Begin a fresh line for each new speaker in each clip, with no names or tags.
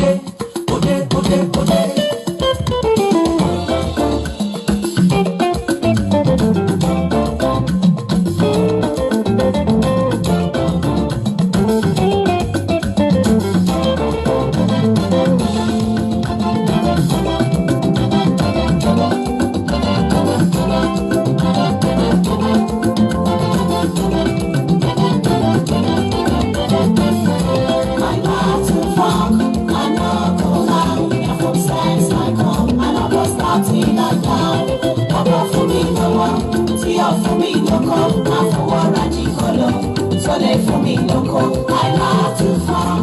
Òde, òde, òde, òde. I love to fuck, I no go lie. Na from sex I come, I no go stop till I die. Ọkọ fún mi lọ́wọ́, tí ó fún mi lóko, má fọwọ́ ra jíkọlọ, tó lè fún mi lóko. I love to fuck,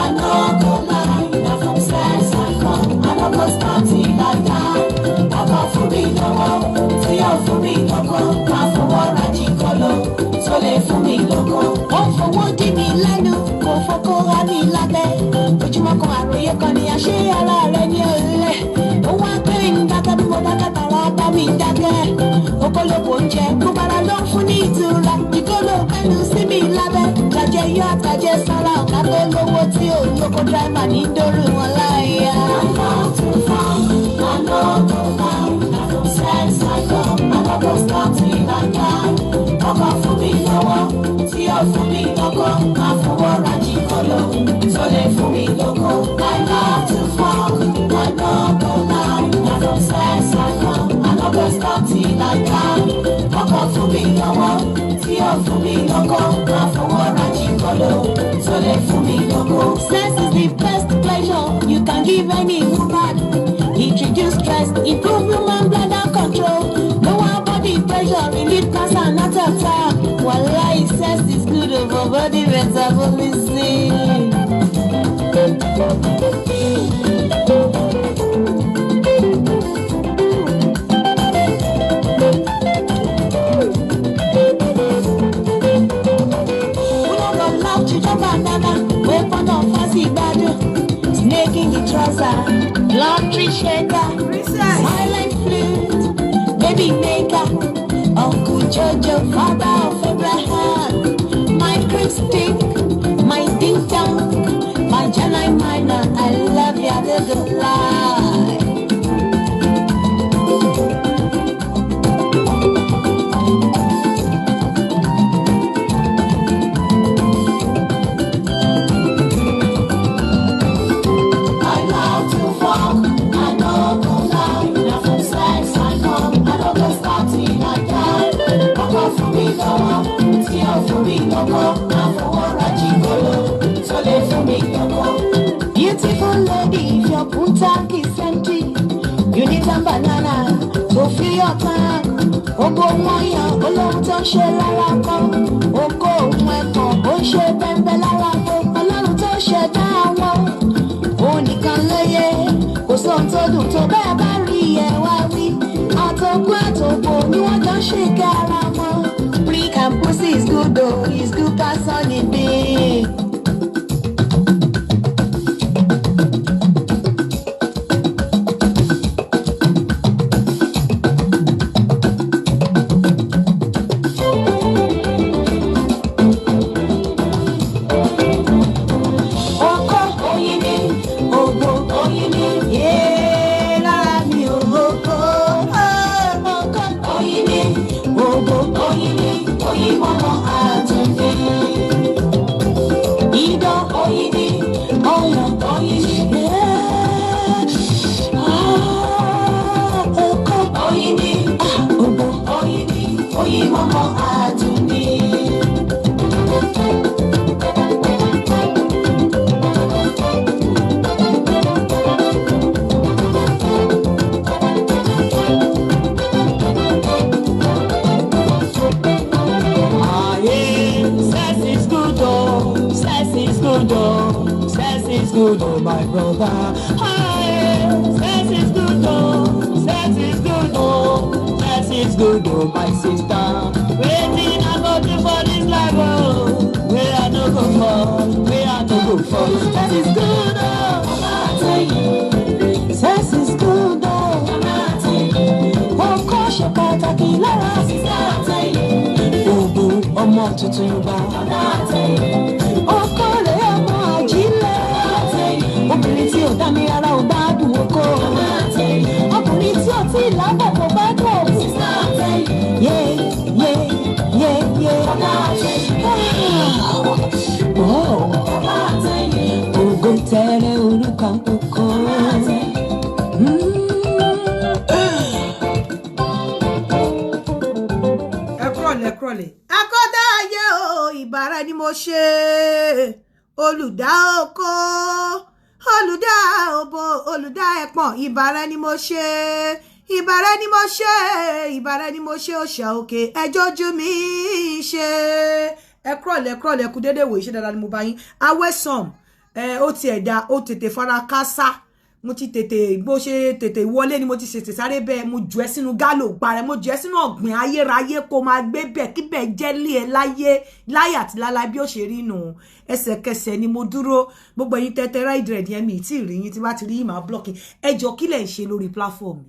I no go lie. Na from sex I come, I no go stop till I die. Ọkọ fún mi lọ́wọ́, tí ó fún mi lóko, má fọwọ́ ra jíkọlọ, tó lè fún mi lóko.
Ó fowó dí mi lẹ́nu, kò fọkó rá mi lábẹ́. Ojúmọ́ kan àròyé kan ni àṣé ara rẹ̀ ní ọ̀lẹ́. Ó wá pé ń dákẹ́ bí mo dákẹ́ tààrà bá mi dákẹ́. Okòlòpọ̀ oúnjẹ gbogbo ara ló ń fún ní ìtura. Ìkóló pẹ̀lú sí mi lábẹ́. Jàjẹ yọ àtàjẹ sára ọ̀gá tó lówó tí ò lóko dráìvà ní dórí wọn láyà.
I love to fuck, I no go lie. Na from sex I come, I no go stop till I die. Ọkọ fún mi lọ́wọ́, tí ó fún mi lọ́kọ, má fọwọ́ ra jíkọlọ, tó lè fún mi lóko. I love to fuck, I no go lie. Na from sex I come, I no go stop till I die. Ọkọ fún mi lọ́wọ́, tí ó fún mi lọ́kọ, má fọwọ́ ra jíkọlọ, tó lè fún mi lóko.
Sex is the best pleasure you can give any woman. It reduce stress, improve human bladder control, lower body pressure, relieve cancer and heart attack. Wallahi, sex is good for body metabolism. We no go love to jump banana, wey fun of fancy gbadun. Snake in the trouser, lottery shaker, silent flute, baby maker, Uncle Jojo, father of Abraham, my cream stick, my ding dong, my Janai minor, I love you, I no go lie.
I love to fuck, I no go lie. Na from sex I come, I no go stop till I die. Ọkọ fún mi lọ́wọ́, tí ó fún mi lọ́kọ, má fọwọ́ ra jíkọlọ, tó lè fún mi lóko.
Beautiful lady, if your punta is empty, you need some banana to fill your tank. Ogo wọn yan olóhun tó ń ṣe lára kan, oko òun ẹ̀kan ó ń ṣe bẹ́ńbẹ́ lára kan, ọlọ́run tó ṣẹ̀dá wọn, òun nìkan lóye, kò sóhun tó dùn tó bẹ́ẹ̀ bá rí ẹ̀ wá wí. Àtọkùn àtòkò ni wọ́n jọ ń ṣe kẹ́ ara wọn. Prick and pussy is good o, is good pass on it big.
Ọkọ oyin ni, ògbò oyin ni,
Yéé lára mi ò oko. Ọkọ
oyin ni,
ògbò
oyin ni, oyin mọ́mọ́ àtúndé.
idán
Oyin ni,
ọyàn.
oyin ni,
Ọkọ
oyin ni,
ògbò
oyin ni, oyin mọ́mọ́ àtúndé.
Aye, sex is good oh, sex is good oh, sex is good oh, my brother. Aye, sex is good oh, sex is good oh, sex is good oh, my sister. Wetin I go do for this life oh, where I no go for, where I no go for. Sex is good oh,
Sex is good o. Ọkọ ṣe pàtàkì lára. Ògbò ọmọ tuntun Yorùbá. Ọkọ rẹ̀ ọmọ àjílẹ̀. Obìnrin tí ò Kankoko.
Ẹ kúrọ̀lẹ́, kúrọ̀lẹ́. Akọ́dá ayé o, ìbára ni mo ṣe. Olùdá oko, olùdá òbò, olùdá ẹpọ̀n, ìbára ni mo ṣe. Ìbára ni mo ṣe, ìbára ni mo ṣe. Òṣà òkè, ẹjọ́ ojú mi ṣe. Ẹ kúrọ̀lẹ́, kúrọ̀lẹ́, kú dédé wò. Iṣẹ́ dáadáa ni mo bá yín. Awẹ́sàn ẹ, ó tiẹ̀ da, ó tètè fara kásá. Mo ti tètè, bó ṣe tètè wọlé ni mo ti ṣètè sáré bẹ́ẹ̀. Mo jù ẹ́ sínú gálò gbàrẹ́, mo jù ẹ́ sínú ọ̀gbìn ayérayé, kó máa gbé bẹ́ẹ̀, kí bẹ́ẹ̀ jẹ́ lé ẹ láyé láyé àti láláì. Bí ó ṣe rí nù, ẹsẹ̀kẹsẹ̀ ni mo dúró. Gbogbo ẹ̀yin tẹ́tẹ́ ráìdì rẹ̀ díẹ̀, mi ì tí ì rí yín. Tí bá ti rí yín, máa block. Ẹ jọ, kí lẹ̀ ń ṣe lórí platform mi?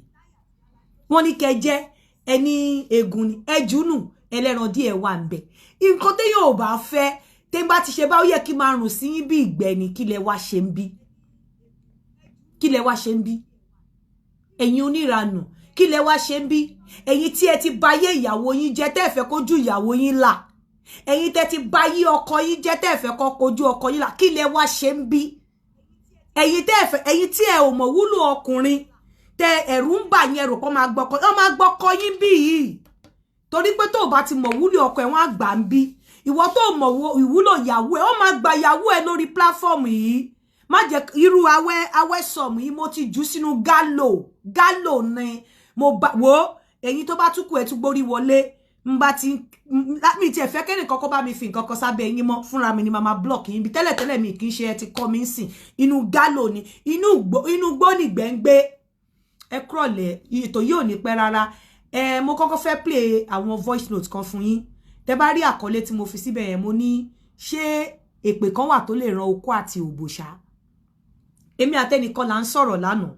Wọ́n ní kẹ́ jẹ́ ẹni egun ni ẹjúnù ẹlẹ́ran díẹ̀ wà ń bẹ̀. Nǹkan téèyàn ò bá fẹ́, tẹ́ bá ti ṣe bá, ó yẹ kí máa rùn sí yín bí ìgbẹ́ ni. Kí lẹ wá ṣe ń bí? Kí lẹ wá ṣe ń bí, ẹ̀yin oníranù? Kí lẹ wá ṣe ń bí, ẹ̀yin tí ẹ ti bayé ìyàwó yín jẹ́, tẹ́ ẹ fẹ́ kójú ìyàwó yín là? Ẹ̀yin tẹ́ ti bayé ọkọ yín jẹ́, tẹ́ ẹ fẹ́ kó kojú ọkọ yín là, kí lẹ wá ṣe ń bí? Ẹ̀yin tẹ́ ẹ fẹ́, ẹ̀yin tí ẹ ò mọ̀ wúlò ọkùnrin, tẹ ẹ̀rù ń bà yín, ẹrù kan máa gbọ́kọ, wọ́n máa gbọ́kọ yín bí yìí, torí pé tó o bá ti mọ̀ wúlò ọkọ ẹ̀, wọ́n á gbà ń bí. Ìwọ tó mọ̀ ìwúlò ìyàwó ẹ̀, wọ́n máa gba ìyàwó ẹ̀ lórí platform yìí. Má jẹ́ irú awẹ́ awẹ́ sọ̀mù yìí, mo ti jù sínú gálò gálò ni mo bá wo. Ẹ̀yin tó bá tún kù, ẹ̀ tún gbórí wọlé. N bá ti mi tiẹ̀ fẹ́ kẹ́nì kọ́kọ́ bá mi fi nǹkan kan sábẹ́ yín mọ́. Fúnra mi ni màmá block yín. Bí tẹ́lẹ̀tẹ́lẹ̀ mi kì í ṣe, ẹ ti kọ́ mi ń sìn. Inú gálò ni, inú igbó nìgbẹ́ ń gbé. Ẹ kúrọ̀lẹ́. Ètò yìí ò ní pẹ́ rárá. Ẹ mo kọ́kọ́ fẹ́ play àwọn voice note kan fún yín. Tẹ́ bá rí àkọlé tí mo fi síbẹ̀ yẹn, mo ní ṣé èpè kan wà tó lè ran okó àti òbò ṣá? Èmi àtẹnìkan là ń sọ̀rọ̀ lánàá.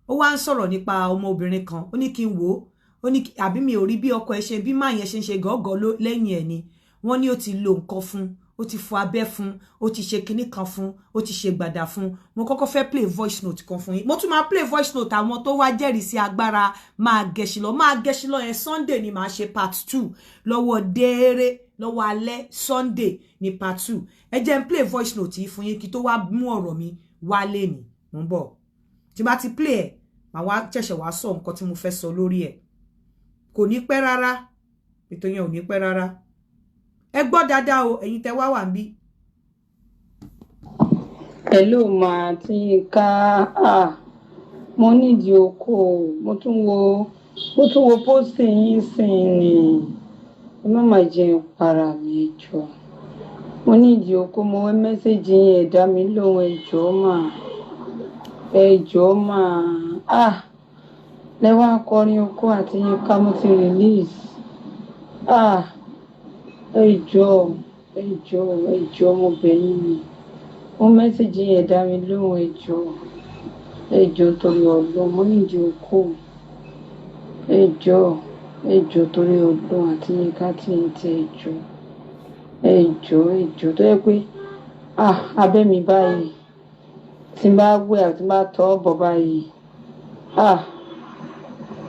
Ó wá ń sọ̀rọ̀ nípa ọmọbìnrin kan. Ó ní kí n wò ó, ó ní àbí mi ò rí bí ọkọ ẹ ṣe bí máa yẹn ṣe ń ṣe gọ́gọ́ lẹ́yìn ẹ̀ ni. Wọ́n ní ó ti lo nǹkan fún, ó ti fọ abẹ́ fún, ó ti ṣe kinní kan fún, ó ti ṣe gbàdà fún. Mo kọ́kọ́ fẹ́ play voice note kan fún yín. Mo tún máa play voice note àwọn tó wá jẹ́rìí sí agbára máa gẹ̀ṣin lọ, máa gẹ̀ṣin lọ yẹn. Sunday ni màá ṣe part 2 lọ́wọ́ dééré, lọ́wọ́ alẹ́ Sunday ni part 2. Ẹ jẹ́ n play voice note yìí fún yín kí tó wá mú ọ̀rọ̀ mi wálé ni. Mo ń bọ̀. Tí bá ti play ẹ̀, màá wá ṣẹ̀ṣẹ̀ wá sọ nǹkan tí mo fẹ́ sọ lórí ẹ̀. Kò ní pẹ́ rárá, ètò yẹn ò ní pẹ́ rárá. Ẹ gbọ́ dáadáa o, ẹ̀yin tẹ́ wá wà ń bí.
Hello ma tí Yínká. Ah, mo nídìí oko. Mo tún wo post yín sìn ni. Ẹ má má jẹun para mi, ẹ jọ̀ọ́. Mo nídìí oko. Mo wẹ́ message yín, ẹ dá mi lóhùn. Ẹ jọ̀ọ́ mà, ẹ jọ̀ọ́ mà. Ah, lẹ wá kọrin oko àti Yínká, mo ti release. Ah, ẹ jọ̀ọ́, ẹ jọ̀ọ́, ẹ jọ̀ọ́, mo bẹ̀ yín ni. Mo message yín, ẹ dá mi lóhùn. Ẹ jọ̀ọ́, ẹ jọ̀ọ́, torí Ọlọ́run, mo nídìí oko. Ẹ jọ̀ọ́, ẹ jọ̀ọ́, torí Ọlọ́run àti Yínká tí ń tẹ. Ẹ jọ̀ọ́, ẹ jọ̀ọ́, ẹ jọ̀ọ́. Tó yẹ pé ah, abẹ́ mi báyìí, tí n bá wẹ̀ àti tí n bá tọ́ bọ̀ báyìí, ah,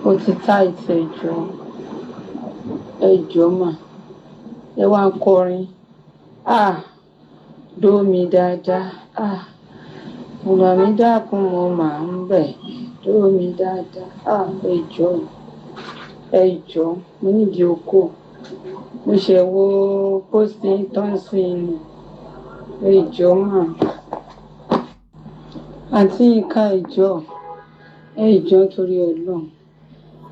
ó ti tight. Ẹ jọ̀ọ́, ẹ jọ̀ọ́ mà. Ẹ wá ń kọrin, ah, dómi dáadáa. Ah, bùnà mi dákun, mo máa ń bẹ̀, dómi dáadáa. Ah, ẹ jọ̀ọ́, ẹ jọ̀ọ́, mo nídìí oko. Mo ṣe wo post tó ń sìn ni. Ẹ jọ̀ọ́ mà, àǹtí Yínká, ẹ jọ̀ọ́, ẹ jọ̀ọ́, torí Ọlọ́run.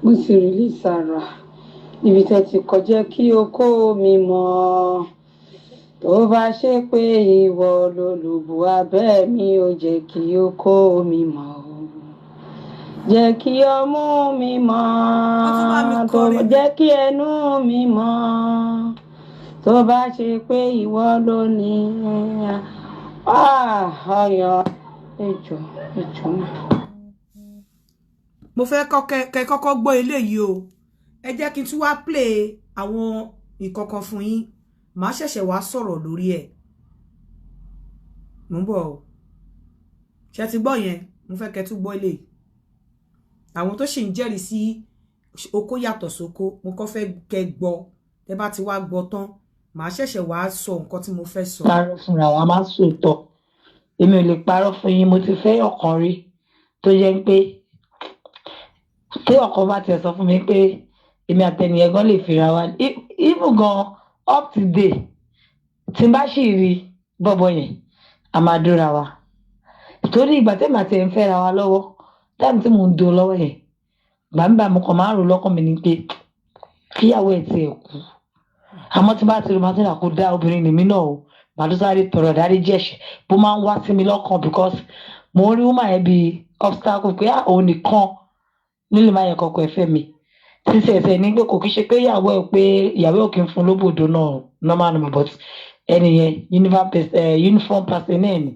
Mo sì release ara níbi tẹ́ ti kọjá kí okó mi mọ́. Tó bá ṣe pé ìwọ lolùbù abẹ́ mi, ò jẹ́ kí okó mi mọ́ o, jẹ́ kí ọmú mi mọ́.
Wọ́n tún bá mi
tó
kọrin ni.
Jẹ́ kí ẹnu mi mọ́. Tó bá ṣe pé ìwọ ló ní ọyàn. Ẹ jọ̀ọ́, ẹ jọ̀ọ́ mà.
Mo fẹ́ kẹ́ kọ́kọ́ gbọ́ eléyìí o. Ẹ jẹ́ kí n tún wá play àwọn ìkọ̀kan fún yín, màá ṣẹ̀ṣẹ̀ wá sọ̀rọ̀ lórí ẹ̀. Mo ń bọ̀ o. Ṣe ti gbọ́ yẹn? Mo fẹ́ kẹ́ tún gbọ́ eléyìí. Àwọn tó sì ń jẹ́rìí sí okó yàtọ̀ sóko, mo kọ́ fẹ́ kẹ́ gbọ́. Tẹ́ bá ti wá gbọ́ tán, màá ṣẹ̀ṣẹ̀ wá sọ nǹkan tí mo fẹ́ sọ.
Parọ́ fúnra wa, máa ń sòótọ́. Èmi ò lè parọ́ fún yín, mo ti fẹ́ ọ̀kan rí tó jẹ́ pé tí ọkọ bá tiẹ̀ sọ fún mi pé èmi àtẹnìyẹn gan lè fira wa, even gan up to date, tí n bá sì rí bọ́bọ́ yẹn, a máa dúra wa, torí ìgbà tẹ́mi àti ẹ̀ ń fẹ́ra wa lọ́wọ́, time tí mò ń do lọ́wọ́ yẹn, gbàǹgbà mo kàn máa ń rò lọ́kàn mi ni pé kíyàwó ẹ̀ tiẹ̀ kú. Àmọ́ tí bá ti rí, màá kó dá obìnrin nìmí náà o, màá tó sáré tọrọ dáríjì ẹ̀ṣẹ̀ bó máa ń wá sí mi lọ́kàn, because mo ń rí woman yẹn bíi obstacle pé ah, òun nìkan nílé máa yẹ kọkọ ẹ fẹ́ mi títí ẹsẹ̀ ní pé kò kí ṣe pé ìyàwó ẹ, pé ìyàwó ẹ kì í fún lóbòdó náà normal normal, but ẹni yẹn uniform person náà ni,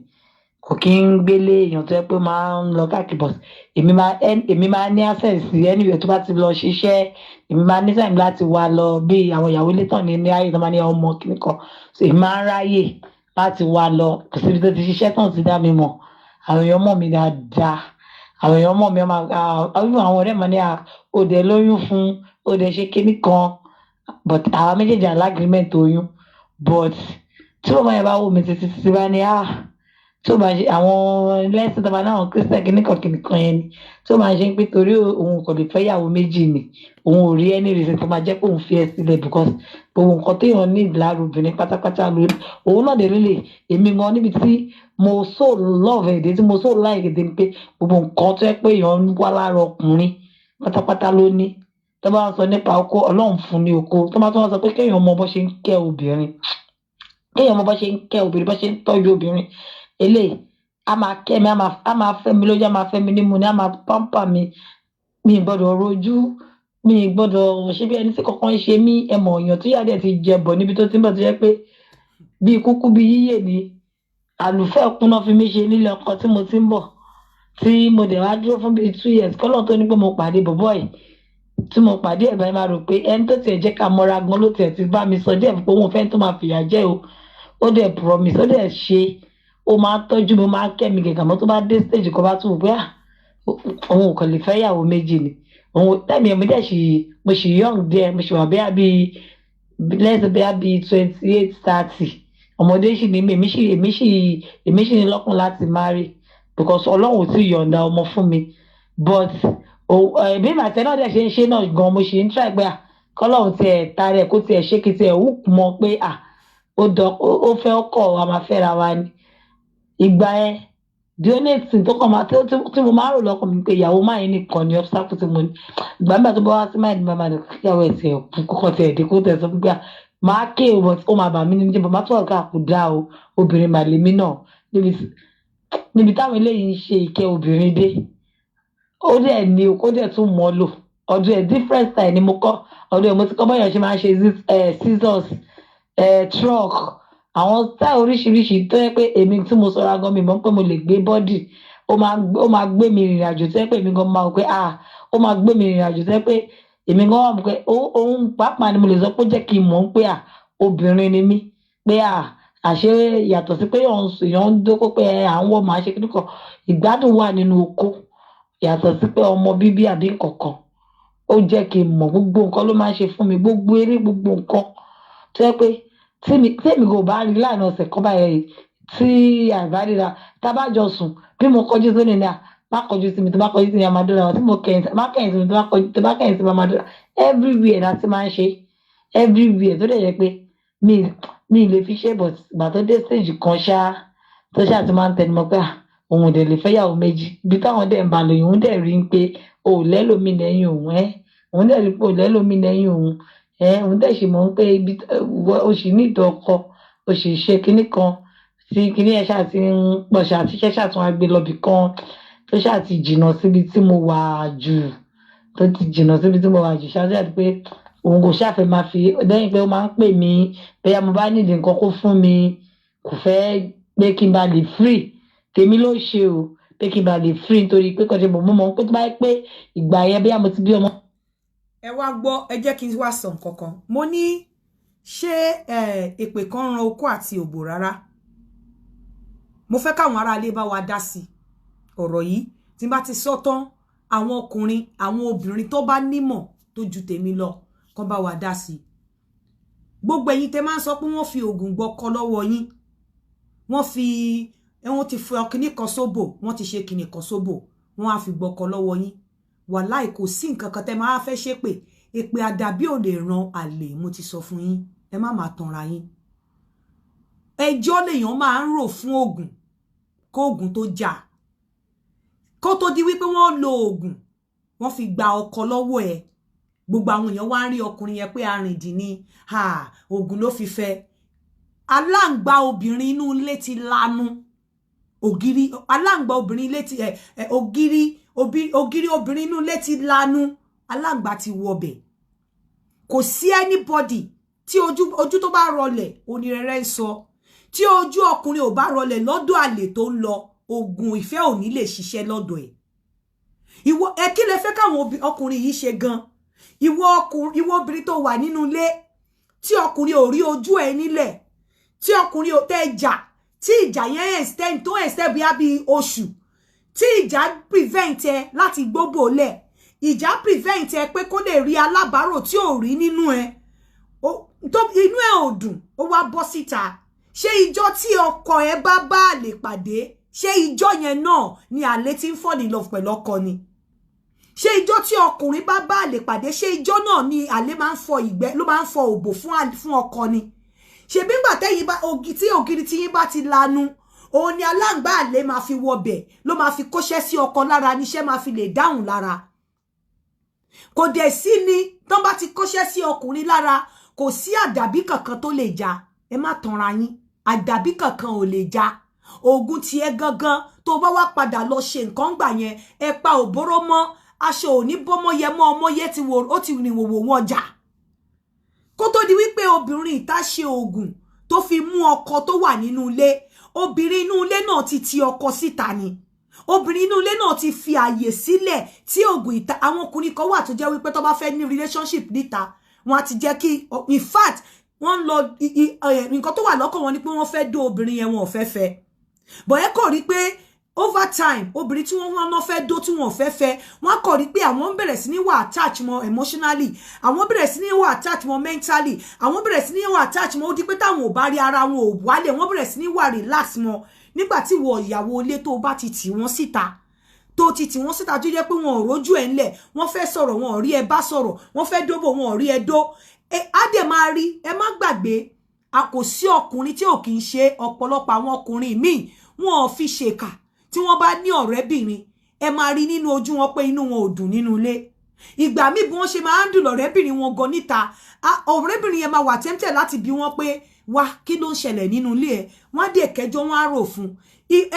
kò kí ń gbélé èèyàn tó yẹ pé máa ń lọ káàkiri, but èmi máa ní access sí anywhere tó bá ti lọ ṣiṣẹ́. Èmi máa ní time láti wá lọ bí àwọn ìyàwó ilé tán ní ayé tó máa ní ọmọ kíní kan, so èmi máa ń ráyè láti wá lọ. Kò síbi tó ti ṣiṣẹ́ tán ti dá mi mọ̀. Àwọn èèyàn mọ̀ mí dáadáa, àwọn èèyàn mọ̀ mí. Ọmọ àwọn ọ̀rẹ́ mi ní à ó dẹ̀ lóyún fún, ó dẹ̀ ṣe kíní kan, but àwọn méjèèjì agreement oyún. But tí bàbá yẹn bá wò mí títí títí, bá ní ah, tó bá ṣe àwọn lẹ́sìn tó bá ní àwọn Christian kìnnìkan kìnnìkan yẹn ni, tó máa ṣe ń pé torí òun kò lè fẹ́ ìyàwó méjì ni, òun ò rí any reason tó máa jẹ́ pé òun fi ẹ́ sílẹ̀, because gbogbo nǹkan téèyàn ní lára obìnrin pátápátá lórí òun náà dé lélẹ̀. Èmi gan, níbi tí mo so love ẹ̀ dé, tí mo so like ẹ̀ dé, ni pé gbogbo nǹkan tó yẹ pé èèyàn ń wá lára ọkùnrin pátápátá ló ní. Tó bá ń sọ nípa oko, Ọlọ́run fún ní oko. Tó bá tún wá sọ pé kéèyàn mọ bó ṣe ń kẹ́ obìnrin, kéèyàn mọ bó ṣe ń kẹ́ obìnrin, bó ṣe ń tọ́jú obìnrin, eléyìí a máa kẹ́ mi, a máa fẹ́ mi lójú, a máa fẹ́ mi nímú ni, a máa pamper mi. Mi ì gbọ́dọ̀ rojú, mi ì gbọ́dọ̀ ṣe bí ẹni tí kankan ń ṣe mí. Ẹ mọ̀ èèyàn tó yàdẹ̀ ti jẹ bọ̀ níbi tó ti ń bọ̀, tó jẹ́ pé bí kúkú bí yíyè ni àlùfẹ́ kúnná fi mí ṣe nílé ọkọ tí mo ti ń bọ̀, tí mo dẹ̀ wá dúró fún bíi 2 years kọ́lọ́ tó ní pé mo pàdé bọ̀bọ́ yìí. Tí mo pàdé ẹ̀ báyìí, máa rò pé ẹni tó tiẹ̀ jẹ́ ká mọ́ra gan ló tiẹ̀ ti bá mi sọ díẹ̀ pé òun fẹ́ tó máa fìyà jẹ o. Ó dẹ̀ promise, ó dẹ̀ ṣe, ó máa ń tọ́jú mi, ó máa ń kẹ́ mi gẹ̀gẹ̀. Àmọ́ tó bá dé stage kan, bá tún wò pé ah, òun ò kàn lè fẹ́ ìyàwó méjì ni. Òun tẹ́mi ẹ̀mí dẹ̀ ṣì, mo ṣì young díẹ̀, mo ṣì wà bẹ́ẹ̀ bíi lẹ́sẹ̀ bẹ́ẹ̀ bíi 28, 30, ọmọdé sì ní mí. Èmi sì ní lọ́kàn láti marry because Ọlọ́run ò tí ì yọ̀ǹda ọmọ fún mi. But bí màtẹ́ náà dẹ̀ ṣe ń ṣe náà gan, mo ṣe ń try pé à kọ́lọ́run tiẹ̀ ta rẹ̀, kó tiẹ̀ ṣé kí tiẹ̀ wù mọ́ pé à ó dọ ó fẹ́ ọkọ̀ wa máa fẹ́ra wa ni. Ìgbà yẹn, the only thing tó kàn máa tí mo máa ń rò lọ́kàn mi pé ìyàwó máa yín nìkan ni obstacle tí mo ní. Ìgbà nígbà tó bá wá sí máa ní màmá ní kíyàwó ẹ̀ tiẹ̀ kú, kókó tiẹ̀ dé, kó tẹ̀ sọ pé máa ké o, but ó máa bà mí nínú jẹ́, but má tún ọ̀gá kò dáa o. Obìnrin màlẹ́mí náà níbi táwọn eléyìí ń ṣe ìkẹ́ obìnrin dé, ó dẹ̀ ní ó dẹ̀ tún mọ́ lò. Ọdún ẹ̀, different style ni mo kọ́. Ọdún ẹ̀ mo ti kọ́ báyọ̀ ṣe máa ń ṣe scissors, truck, àwọn style oríṣiríṣi tó yẹ pé èmi tí mo sọra gan, mi mọ̀ pé mo lè gbé body. Ó máa gbé mi rìnrìn àjò tó yẹ pé èmi gan máa wò pé ah, ó máa gbé mi rìnrìn àjò tó yẹ pé èmi gan wà mọ̀ pé òun pàápàá ni mo lè sọ pé ó jẹ́ kí n mọ̀ pé ah, obìnrin ni mí, pé ah, àṣé yàtọ̀ sí pé èèyàn ń dókó, pé à ń wọ̀ máa ṣe kíní kan, ìgbádùn wà nínú oko yàtọ̀ sí pé ọmọ bíbí àbí nǹkankan. Ó jẹ́ kí n mọ̀ gbogbo nǹkan ló máa ń ṣe fún mi, gbogbo eré, gbogbo nǹkan tó yẹ pé tí èmi kò bá rí láàrin ọ̀sẹ̀ kan báyìí, tí àìbá ríra, tá a bá jọ sùn, bí mo kọjú sí ní à má kọjú sí mi, tó bá kọjú sí mi, a máa dúró wọn. Tí mo kẹ̀yìn, má kẹ̀yìn sí mi, tó bá kọjú, tó bá kẹ̀yìn sí mi, a máa dúró. Everywhere láti máa ń ṣe, everywhere tó dẹ̀ yẹ pé mi lè fi ṣe. But ìgbà tó dé stage kan ṣá, tó ṣáà ti máa ń tẹnumọ́ pé òun ò dẹ̀ lè fẹ́yàwó méjì, ibi táwọn dẹ̀ ń bá lò, òun dẹ̀ rí i pé o ò lẹ́lòmíì lẹ́yìn òun ẹ́, òun dẹ̀ rí i pé o ò lẹ́lòmíì lẹ́yìn òun ẹ́, òun dẹ̀ sì mọ̀ pé ibi o sì ní ìdọ̀ ọkọ, o sì ṣe kinní kan tí kinní ẹ̀ ṣáà ti ń pọ̀ ṣáà, tí iṣẹ́ ṣáà tún wá gbé lọ́bì kan tó ṣáà ti jìnnà síbi tí mo wà jù, tó ti jìnnà síbi tí mo wà jù ṣáà, àti pé òun kò ṣàfẹ́ máa fi lẹ́yìn pé ó máa ń pè mí bóyá mo bá nídìí nǹkan kó fún mi, kò fẹ́ pé kí n bá lè free. Tèmi ló ṣe o, pé kí n bá lè free, nítorí pé kọ́ṣe mo mọ̀ pé tó bá yẹ pé ìgbà yẹn bóyá mo ti bí ọmọ.
Ẹ wá gbọ́, ẹ jẹ́ kí n wá sọ nǹkan kan. Mo ní ṣé èpè kan ran okó àti òbò rárá? Mo fẹ́ káwọn aráalé bá wa dá sí ọ̀rọ̀ yìí. Tí n bá ti sọ tán, àwọn ọkùnrin, àwọn obìnrin tó bá nímọ̀ tó ju tèmi lọ kán bá wa dá sí. Gbogbo ẹ̀yin tẹ́ máa ń sọ pé wọ́n fi oògùn gbọ́kọ lọ́wọ́ yín, wọ́n fi Wọ́n ti fọ kinní kan sóbò, wọ́n ti ṣe kinní kan sóbò, wọ́n á fi gbọ́kọ lọ́wọ́ yín. Wàláì, kò sí nǹkan kan tẹ́ máa fẹ́ ṣépè. Èpè àdàbí ò lè ran àlè. Mo ti sọ fún yín, ẹ má máa tanra yín. Ẹjọ́ lèèyàn máa ń rò fún oògùn kó oògùn tó jà. Kó tó di wípé wọ́n lo oògùn, wọ́n fi gba ọkọ lọ́wọ́ ẹ̀, gbogbo àwọn èèyàn wá ń rí ọkùnrin yẹn pé arìndìn ni, oògùn ló fi fẹ́. Aláǹgbá obìnrin inú ilé ti lanu ògiri, aláǹgbá obìnrin ilé ti ẹ ògiri, ògiri obìnrin inú ilé ti lanu, aláǹgbá ti wọbẹ̀. Kò sí anybody tí ojú tó bá rọlẹ̀ onírẹ̀rẹ̀ ń sọ. Tí ojú ọkùnrin ò bá rọlẹ̀ lọ́dọ̀ àlè tó ń lọ, oògùn ìfẹ́ ò ní lè ṣiṣẹ́ lọ́dọ̀ ẹ̀. Ìwọ ẹ, kí lẹ fẹ́ káwọn ọkùnrin yìí ṣe gan? Ìwọ ọkùnrin, ìwọ obìnrin tó wà nínú ilé tí ọkùnrin ò rí ojú ẹ nílẹ̀, tí ọkùnrin ò tẹ́ jà, tí ìjà yẹn extend, tó extend bíi bí oṣù, tí ìjà prevent ẹ láti gbóbò lẹ̀, ìjà prevent ẹ pé kó lè rí alábàárò tí ò rí nínú ẹ, inú ẹ ò dùn, ó wá bọ́ síta. Ṣé ìjọ tí ọkọ ẹ bá bá àlè pàdé, ṣé ìjọ yẹn náà ni àlè tí ń fall in love pẹ̀lú ọkọ ni? Ṣé ìjọ tí ọkùnrin bá bá àlè pàdé, ṣé ìjọ náà ni àlè máa ń fọ ìgbẹ́, ló máa ń fọ òbò fún ọkọ ni? Ṣebí ńgbà tẹ́yìn bá ogi tí ògiri tí yín bá ti lanu, òun ni aláǹgbá àlè máa fi wọbẹ̀, ló máa fi kóṣẹ́ sí ọkọ lára, níṣẹ́ máa fi lè dáhùn lára. Kò dẹ̀ sí ni tán bá ti kóṣẹ́ sí ọkùnrin lára, kò sí àdàbí kankan tó lè jà. Ẹ má tanra yín, àdàbí kankan ò lè jà. Oògùn tiẹ̀ gangan tó bá wá padà lọ ṣe nǹkan gbà yẹn, ẹ pa òbóró mọ́ aṣọ òní bọ́mọ yẹ mọ́ ọmọ yẹ ti wò ó ti rìn wòwò wọn jà. Kó tó di wípé obìnrin ìta ṣe oògùn tó fi mú ọkọ tó wà nínú ilé, obìnrin inú ilé náà ti ti ọkọ síta ni. Obìnrin inú ilé náà ti fi àyè sílẹ̀ tí oògùn ìta. Àwọn ọkùnrin kan wà tó jẹ́ wípé tó bá fẹ́ ní relationship níta, wọ́n á ti jẹ́ kí, in fact, wọ́n lọ nǹkan tó wà lọ́kàn wọn ni pé wọ́n fẹ́ dó obìnrin yẹn, wọn ò fẹ́ fẹ́ bọ̀. Ẹ kò rí pé over time, obìnrin tí wọ́n wọ́n fẹ́ dó tí wọ́n fẹ́ fẹ́, wọ́n kọ̀ rí pé àwọn ń bẹ̀rẹ̀ sí ní wà attach mọ́ emotionally, àwọn bẹ̀rẹ̀ sí ní wà attach mọ́ mentally, àwọn bẹ̀rẹ̀ sí ní wà attach mọ́. Ó di pé táwọn ò bá rí, ara wọn ò wálẹ̀, wọ́n bẹ̀rẹ̀ sí ní wà relax mọ́. Nígbà tí wọ ìyàwó ilé tó bá ti tì wọ́n síta, tó ti tì wọ́n síta, tó jẹ́ pé wọn ò rójú ẹ̀ ńlẹ̀, wọ́n fẹ́ sọ̀rọ̀, wọn ò rí ẹ bá sọ̀rọ̀, wọ́n fẹ́ dóbò, wọn ò rí ẹ dó, á dẹ̀ máa rí. Ẹ má gbàgbé, a kò sí ọkùnrin tí ò kì í ṣe. Ọ̀pọ̀lọpọ̀ àwọn ọkùnrin míì, wọn ò fi ṣèkà. Tí wọ́n bá ní ọ̀rẹ́bìnrin, ẹ máa rí nínú ojú wọn pé inú wọn ò dùn nínú ilé. Ìgbà míì, bí wọ́n ṣe máa ń dùn lọ̀rẹ́bìnrin wọn gan níta, ọ̀rẹ́bìnrin yẹn máa wà tempted láti bi wọ́n pé, "Wá, kí ló ń ṣẹlẹ̀ nínú ilé ẹ̀?" Wọ́n á dẹ̀ kẹjọ́, wọ́n á rò fún.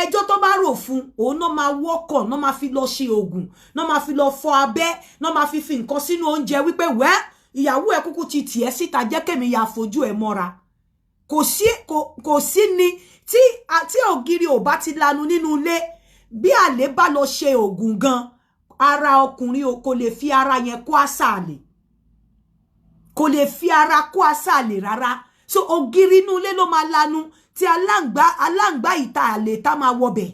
Ẹjọ́ tó bá rò fún òun náà máa wọ́kọ̀ náà, máa fi lọ ṣe oògùn náà, máa fi lọ fọ abẹ́ náà, máa fi fi nǹkan sínú oúnjẹ wípé, "Wẹ́, ìyàwó ẹ̀ kúkú ti tì ẹ́ síta, jẹ́ kẹ́mi ya fojú ẹ̀ mọ́ra." Kò sí, kò sí ni tí ògiri ò bá ti lanu nínú ilé, bí àlè bá lọ ṣe oògùn gan, ara ọkùnrin kò lè fi ara yẹn kó àṣà àlè, kò lè fi ara kó àṣà àlè rárá. So ògiri inú ilé ló máa lanu tí aláǹgbá ìta àlè tá máa wọbẹ̀.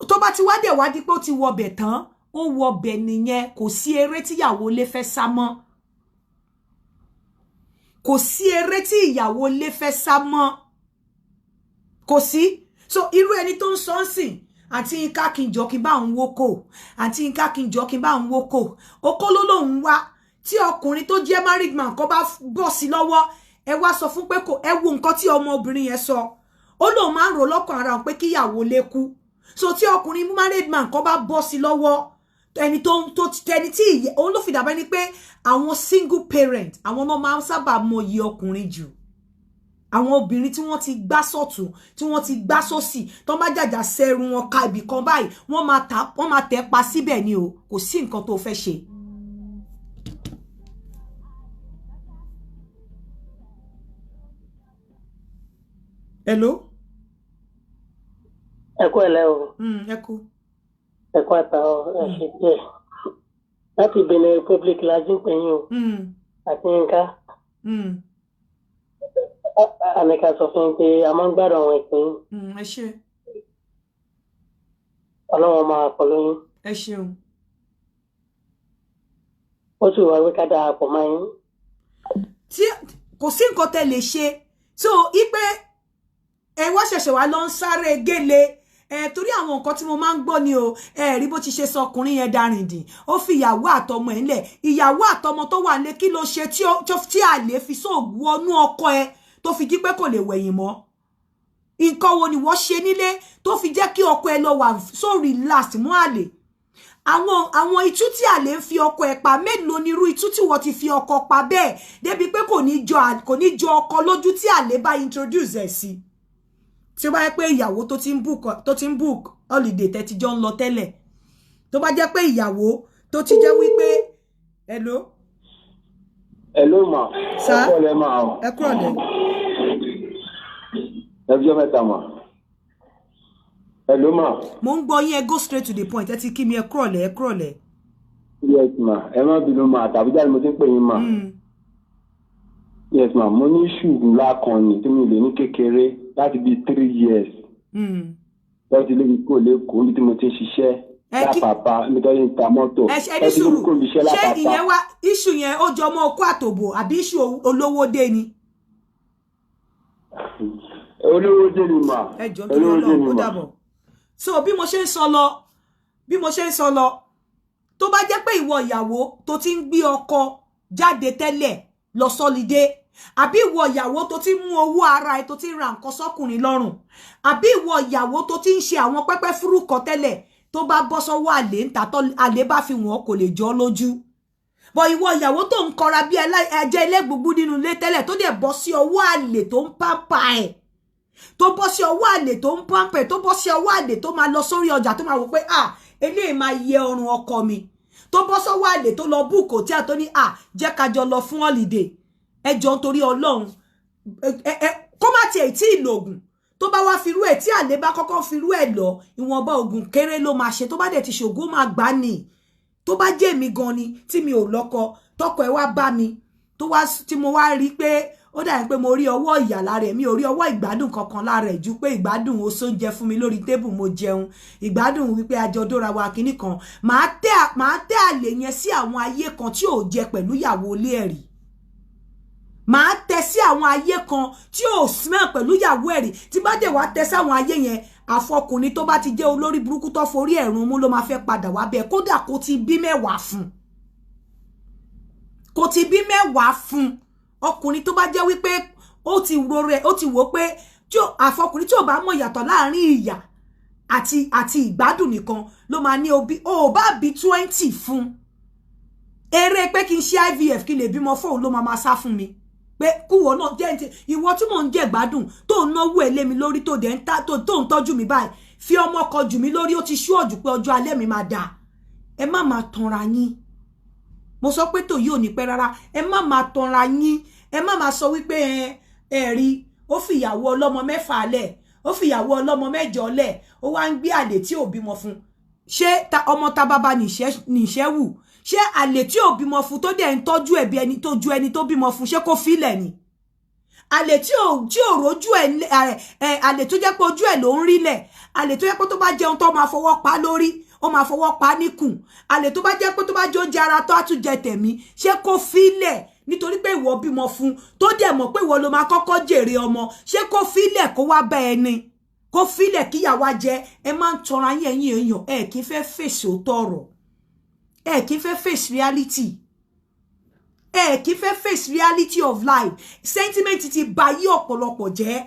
Tó bá ti wá dẹ̀ wá di pé ó ti wọbẹ̀ tán, ó wọbẹ̀ nìyẹn. Kò sí eré tíyàwó ilé fẹ́ sá mọ́, kò sí eré tí ìyàwó ilé fẹ́ sá mọ́, kò sí. So irú ẹni tó ń sọ ń sìn, "Àǹtí Yínká, kí n jọ kí n bá òun wókò, àǹtí Yínká, kí n jọ kí n bá òun wókò," okó ló lòun wá. Tí ọkùnrin tó jẹ́ married man kó bá bọ́ sí lọ́wọ́, ẹ wá sọ fún pé kò. Ẹ wo nǹkan tí ọmọbìnrin yẹn sọ, ó lóun máa ń rò lọ́kàn ara òun pé kíyàwó lé kú. So tí ọkùnrin married man kó bá bọ́ sí lọ́wọ́, ẹni tó ẹni tí òun ló fi dàbẹ́ ni pé àwọn single parent, àwọn náà máa ń sábà mọyì ọkùnrin jù. Àwọn obìnrin tí wọ́n ti gbá sọ̀tún, tí wọ́n ti gbá sósì, tó bá jàjà sẹ́rù wọn ka ibì kan báyìí, wọ́n máa ta, wọ́n máa tẹ̀ pa síbẹ̀ ni o. Kò sí nǹkan tó fẹ́ ṣe. Hello.
Ẹ kú ẹlẹ́ o.
Ẹ kú.
Ẹ kú àtàwọn, ẹ ṣe díẹ̀. Láti Benin Republic la jí ń pè yín o. Àti Yínká. Àmìkà sọ fún mi pé a máa ń gbádùn àwọn ìpín.
Ẹ ṣé.
Ọlọ́run máa pọ̀ lóyún.
Ẹ ṣeun.
Ó sì wá wí ká darapọ̀ mọ́ yín.
Tí kò sí nǹkan tẹ́ lè ṣe, so ipe Ẹ wá ṣẹ̀ṣẹ̀ wá lọ ń sáré gélé ẹ, torí àwọn nǹkan tí mo máa ń gbọ́ ni o. Ẹ rí bó ti ṣe sọ ọkùnrin yẹn darìndìn, ó fi ìyàwó àtọmọ ẹ̀ ńlẹ̀, ìyàwó àtọmọ tó wà nílé. Kí ló ṣe tí àlè fi sóògùn ọnú ọkọ ẹ tó fi jí pé kò lè wẹ̀yìn mọ́? Nǹkan wo ni wọ́n ṣe nílé tó fi jẹ́ kí ọkọ ẹ lọ wà so relaxed mọ́ àlè? Àwọn itú tí àlè ń fi ọkọ ẹ pa, mélòó ni irú itú tí wọ́n ti fi ọkọ pa bẹ́ẹ̀ débi pé kò ní jọ ọkọ lójú tí àlè bá introduce ẹ̀ sí? Tí ó bá yẹ pé ìyàwó tó ti ń book holiday tẹ́ ti jọ ń lọ tẹ́lẹ̀, tó bá jẹ́ pé ìyàwó tó ti jẹ́ wípé, hello.
Hello ma.
Sir?
Ẹ kúrọ̀lẹ́ ma o.
Ẹ kúrọ̀lẹ́.
Ẹ fi ọjọ́ mẹ́ta ma. Hello ma.
Mo ń gbọ́ yín. Ẹ go straight to the point. Ẹ ti kí mi, ẹ kúrọ̀lẹ́, ẹ kúrọ̀lẹ́.
Yes ma, ẹ má bínú ma, àtàbújá ni mo ti ń pè yín ma. Yes ma, mo ní issue ńlá kan ní tí mi lè ní kékeré láti bíi 3 years. Lọ́ọ́ ti lé mi kúrò lẹ́kọ̀ọ́ níbi tí mo ti ń ṣiṣẹ́ lápapá, níbi tó ń ta mọ́tò.
Ẹ ṣe ní
Lọ́ọ́ ti lé mi
sùúrù.
kúrò níbi iṣẹ́
Ṣé
lápapá.
ìyẹn wá, issue yẹn, ó jọ mọ́ okó àtòbò àbí issue olówó dé ni?
Olówó dé ni ma.
Ẹ jọ̀ọ́, nítorí
Olówó dé
Ọlọ́run,
ni
ó
ma.
dàbọ̀. So bí mo ṣe ń sọ lọ, bí mo ṣe ń sọ lọ, tó bá jẹ́ pé ìwọ ìyàwó tó ti ń gbé ọkọ jáde tẹ́lẹ̀ lọ s'holiday, àbí ìwọ ìyàwó tó ti ń mú owó ara ẹ tó ti ń ra nǹkan sọ́kùnrin lọ́rùn, àbí ìwọ ìyàwó tó ti ń ṣe àwọn pẹ́pẹ́ fúrúkọ tẹ́lẹ̀, tó bá bọ́ sọ́wọ́ àlè ń ta, tó àlè bá fi wọ́n, kò lè jọ lójú bọ̀. Ìwọ ìyàwó tó ń kọra bí ẹjẹ́ ẹlẹ́gbùgbù nínú ilé tẹ́lẹ̀, tó dẹ̀ bọ́ sí ọwọ́ àlè tó ń pàmpà ẹ̀, tó bọ́ sí ọwọ́ àlè tó ń pàmpẹ̀, tó bọ́ sí ọwọ́ àlè tó máa lọ sórí ọjà, tó máa wò pé, "Ah, eléyìí máa yẹ ọrùn ọkọ mi," tó bọ́ sọ́wọ́ àlè tó lọ book hotel, tó ní, "Ah, jẹ́ ká jọ lọ fún holiday." Ẹ jọ, nítorí Ọlọ́run, ẹ kó má tiẹ̀ tí ì lògùn, tó bá wá firú ẹ̀, tí àlè bá kọ́kọ́ firú ẹ̀ lọ, ìwọ̀nba ògùn kéré ló máa ṣe. Tó bá dẹ̀ ti ṣògùn, ó máa gbá ni. Tó bá jẹ́ èmi gan ni tí mi ò lọ́kọ, tọkọ ẹ̀ wá bá mi, tó wá tí mo wá rí pé ó dàbí pé mo rí ọwọ́ ìyà lára ẹ̀, mi ò rí ọwọ́ ìgbádùn kankan lára ẹ̀ ju pé ìgbádùn ó sóúnjẹ fún mi lórí table, mo jẹun, ìgbádùn wípé àjọ dóra wa kínní kan, màá tẹ́ àlè yẹn sí àwọn ayé kan tí ò jẹ pẹ̀lú ìyàwó ilé ẹ̀ rí. Màá tẹ sí àwọn ayé kan tí ò smell pẹ̀lú ìyàwó ẹ̀ rí. Tí bá dẹ̀ wá tẹ sí àwọn ayé yẹn, àfọkùnrin tó bá ti jẹ́ olórí burúkú tó forí ẹ̀rùn mú ló máa fẹ́ padà wá bẹ́ẹ̀. Kódà kó ti bí 10 fún, kó ti bí 10 fún, ọkùnrin tó bá jẹ́ wípé ó ti ro rẹ̀, ó ti wò pé tí àfọkùnrin tí ò bá mọ̀ ìyàtọ̀ láàrin ìyà àti ìgbádùn nìkan ló máa ní obi. Ó bá bí 20 fún, eré pé kí n ṣe IVF kí n lè bímọ fóun ló máa sá fún mi, pé kúwọ náà jẹ́ ní ìwọ tí mò ń jẹ gbádùn, tó ń náwó ẹ̀ lé mi lórí, tó dẹ̀ ń ta, tó ń tọ́jú mi báyìí, fi ọmọ kan jù mí lórí, ó ti ṣú ọ̀jù pé ọjọ́ alẹ́ mi máa dà. Ẹ má máa tanra yín. Mo sọ pé tòyí ò ní pẹ́ rárá. Ẹ má máa tanra yín. Ẹ má máa sọ wípé ẹ rí, ó fi ìyàwó ọlọ́mọ 6 lẹ̀, ó fi ìyàwó ọlọ́mọ 8 lẹ̀, ó wá ń gbé àlè tí ò bímọ fún. Ṣé ọmọ ta bàbá nìṣẹ́ wù? Ṣé àlè tí ò bímọ fún, tó dẹ̀ ń tọ́jú ẹ̀ bí ẹni tó ju ẹni tó bímọ fún, ṣé kó filẹ̀ ni? Àlè tí ò rójú ẹ̀, àlè tó jẹ́ pé ojú ẹ̀ ló ń rílẹ̀, àlè tó jẹ́ pé tó bá jẹun tó máa fọwọ́ pa lórí, ó máa fọwọ́ pa níkùn, àlè tó bá jẹ́ pé tó bá jẹ oúnjẹ ara tó á tún jẹ tẹ̀mí, ṣé kó filẹ̀ nítorí pé ìwọ bímọ fún, tó dẹ̀ mọ̀ pé ìwọ ló máa kọ́kọ́ jèrè ọmọ? Ṣé kó filẹ̀ kó wá bá ẹni, kó filẹ̀ kíyàwó jẹ? Ẹ máa ń tọra yín. Ẹ̀yin èèyàn, ẹ kì í fẹ́ fèsì òótọ́ ọ̀rọ̀, ẹ kì í fẹ́ face reality, ẹ kì í fẹ́ face reality of life. Sentiment ti bà yí ọ̀pọ̀lọpọ̀ jẹ́.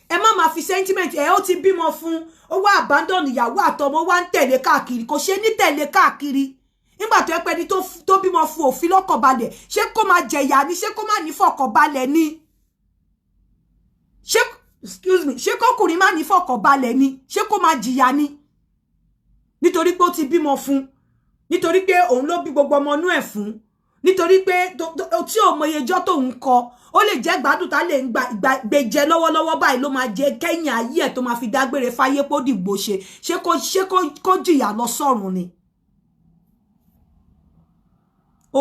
Ẹ má máa fi sentiment ẹ. Ó ti bímọ fún, ó wá abandon ìyàwó àtọmọ, wá ń tẹ̀lé káàkiri. Kò ṣe ní tẹ̀lé káàkiri nígbà tó yẹ pé ẹni tó bímọ fún òfin lọ́kànbalẹ̀. Ṣé kó máa jẹ̀yà ni? Ṣé kó má ní fọkànbalẹ̀ ni? Ṣé, excuse me, ṣé kọkùnrin má ní fọkànbalẹ̀ ni? Ṣé kó máa jìyà ni nítorí pé ó ti bímọ fún, nítorí pé òun ló bí gbogbo ọmọ inú ẹ̀ fún, nítorí pé tí ò mọ iye ijọ́ tóun kọ? Ó lè jẹ́ gbádùn tá lè ń gbé jẹ lọ́wọ́lọ́wọ́ báyìí ló máa jẹ kẹ́yìn ayé ẹ̀, tó máa fi dágbére fáyé pó dìgbò ṣe. Ṣé kó jìyà lọ sọ́run ni?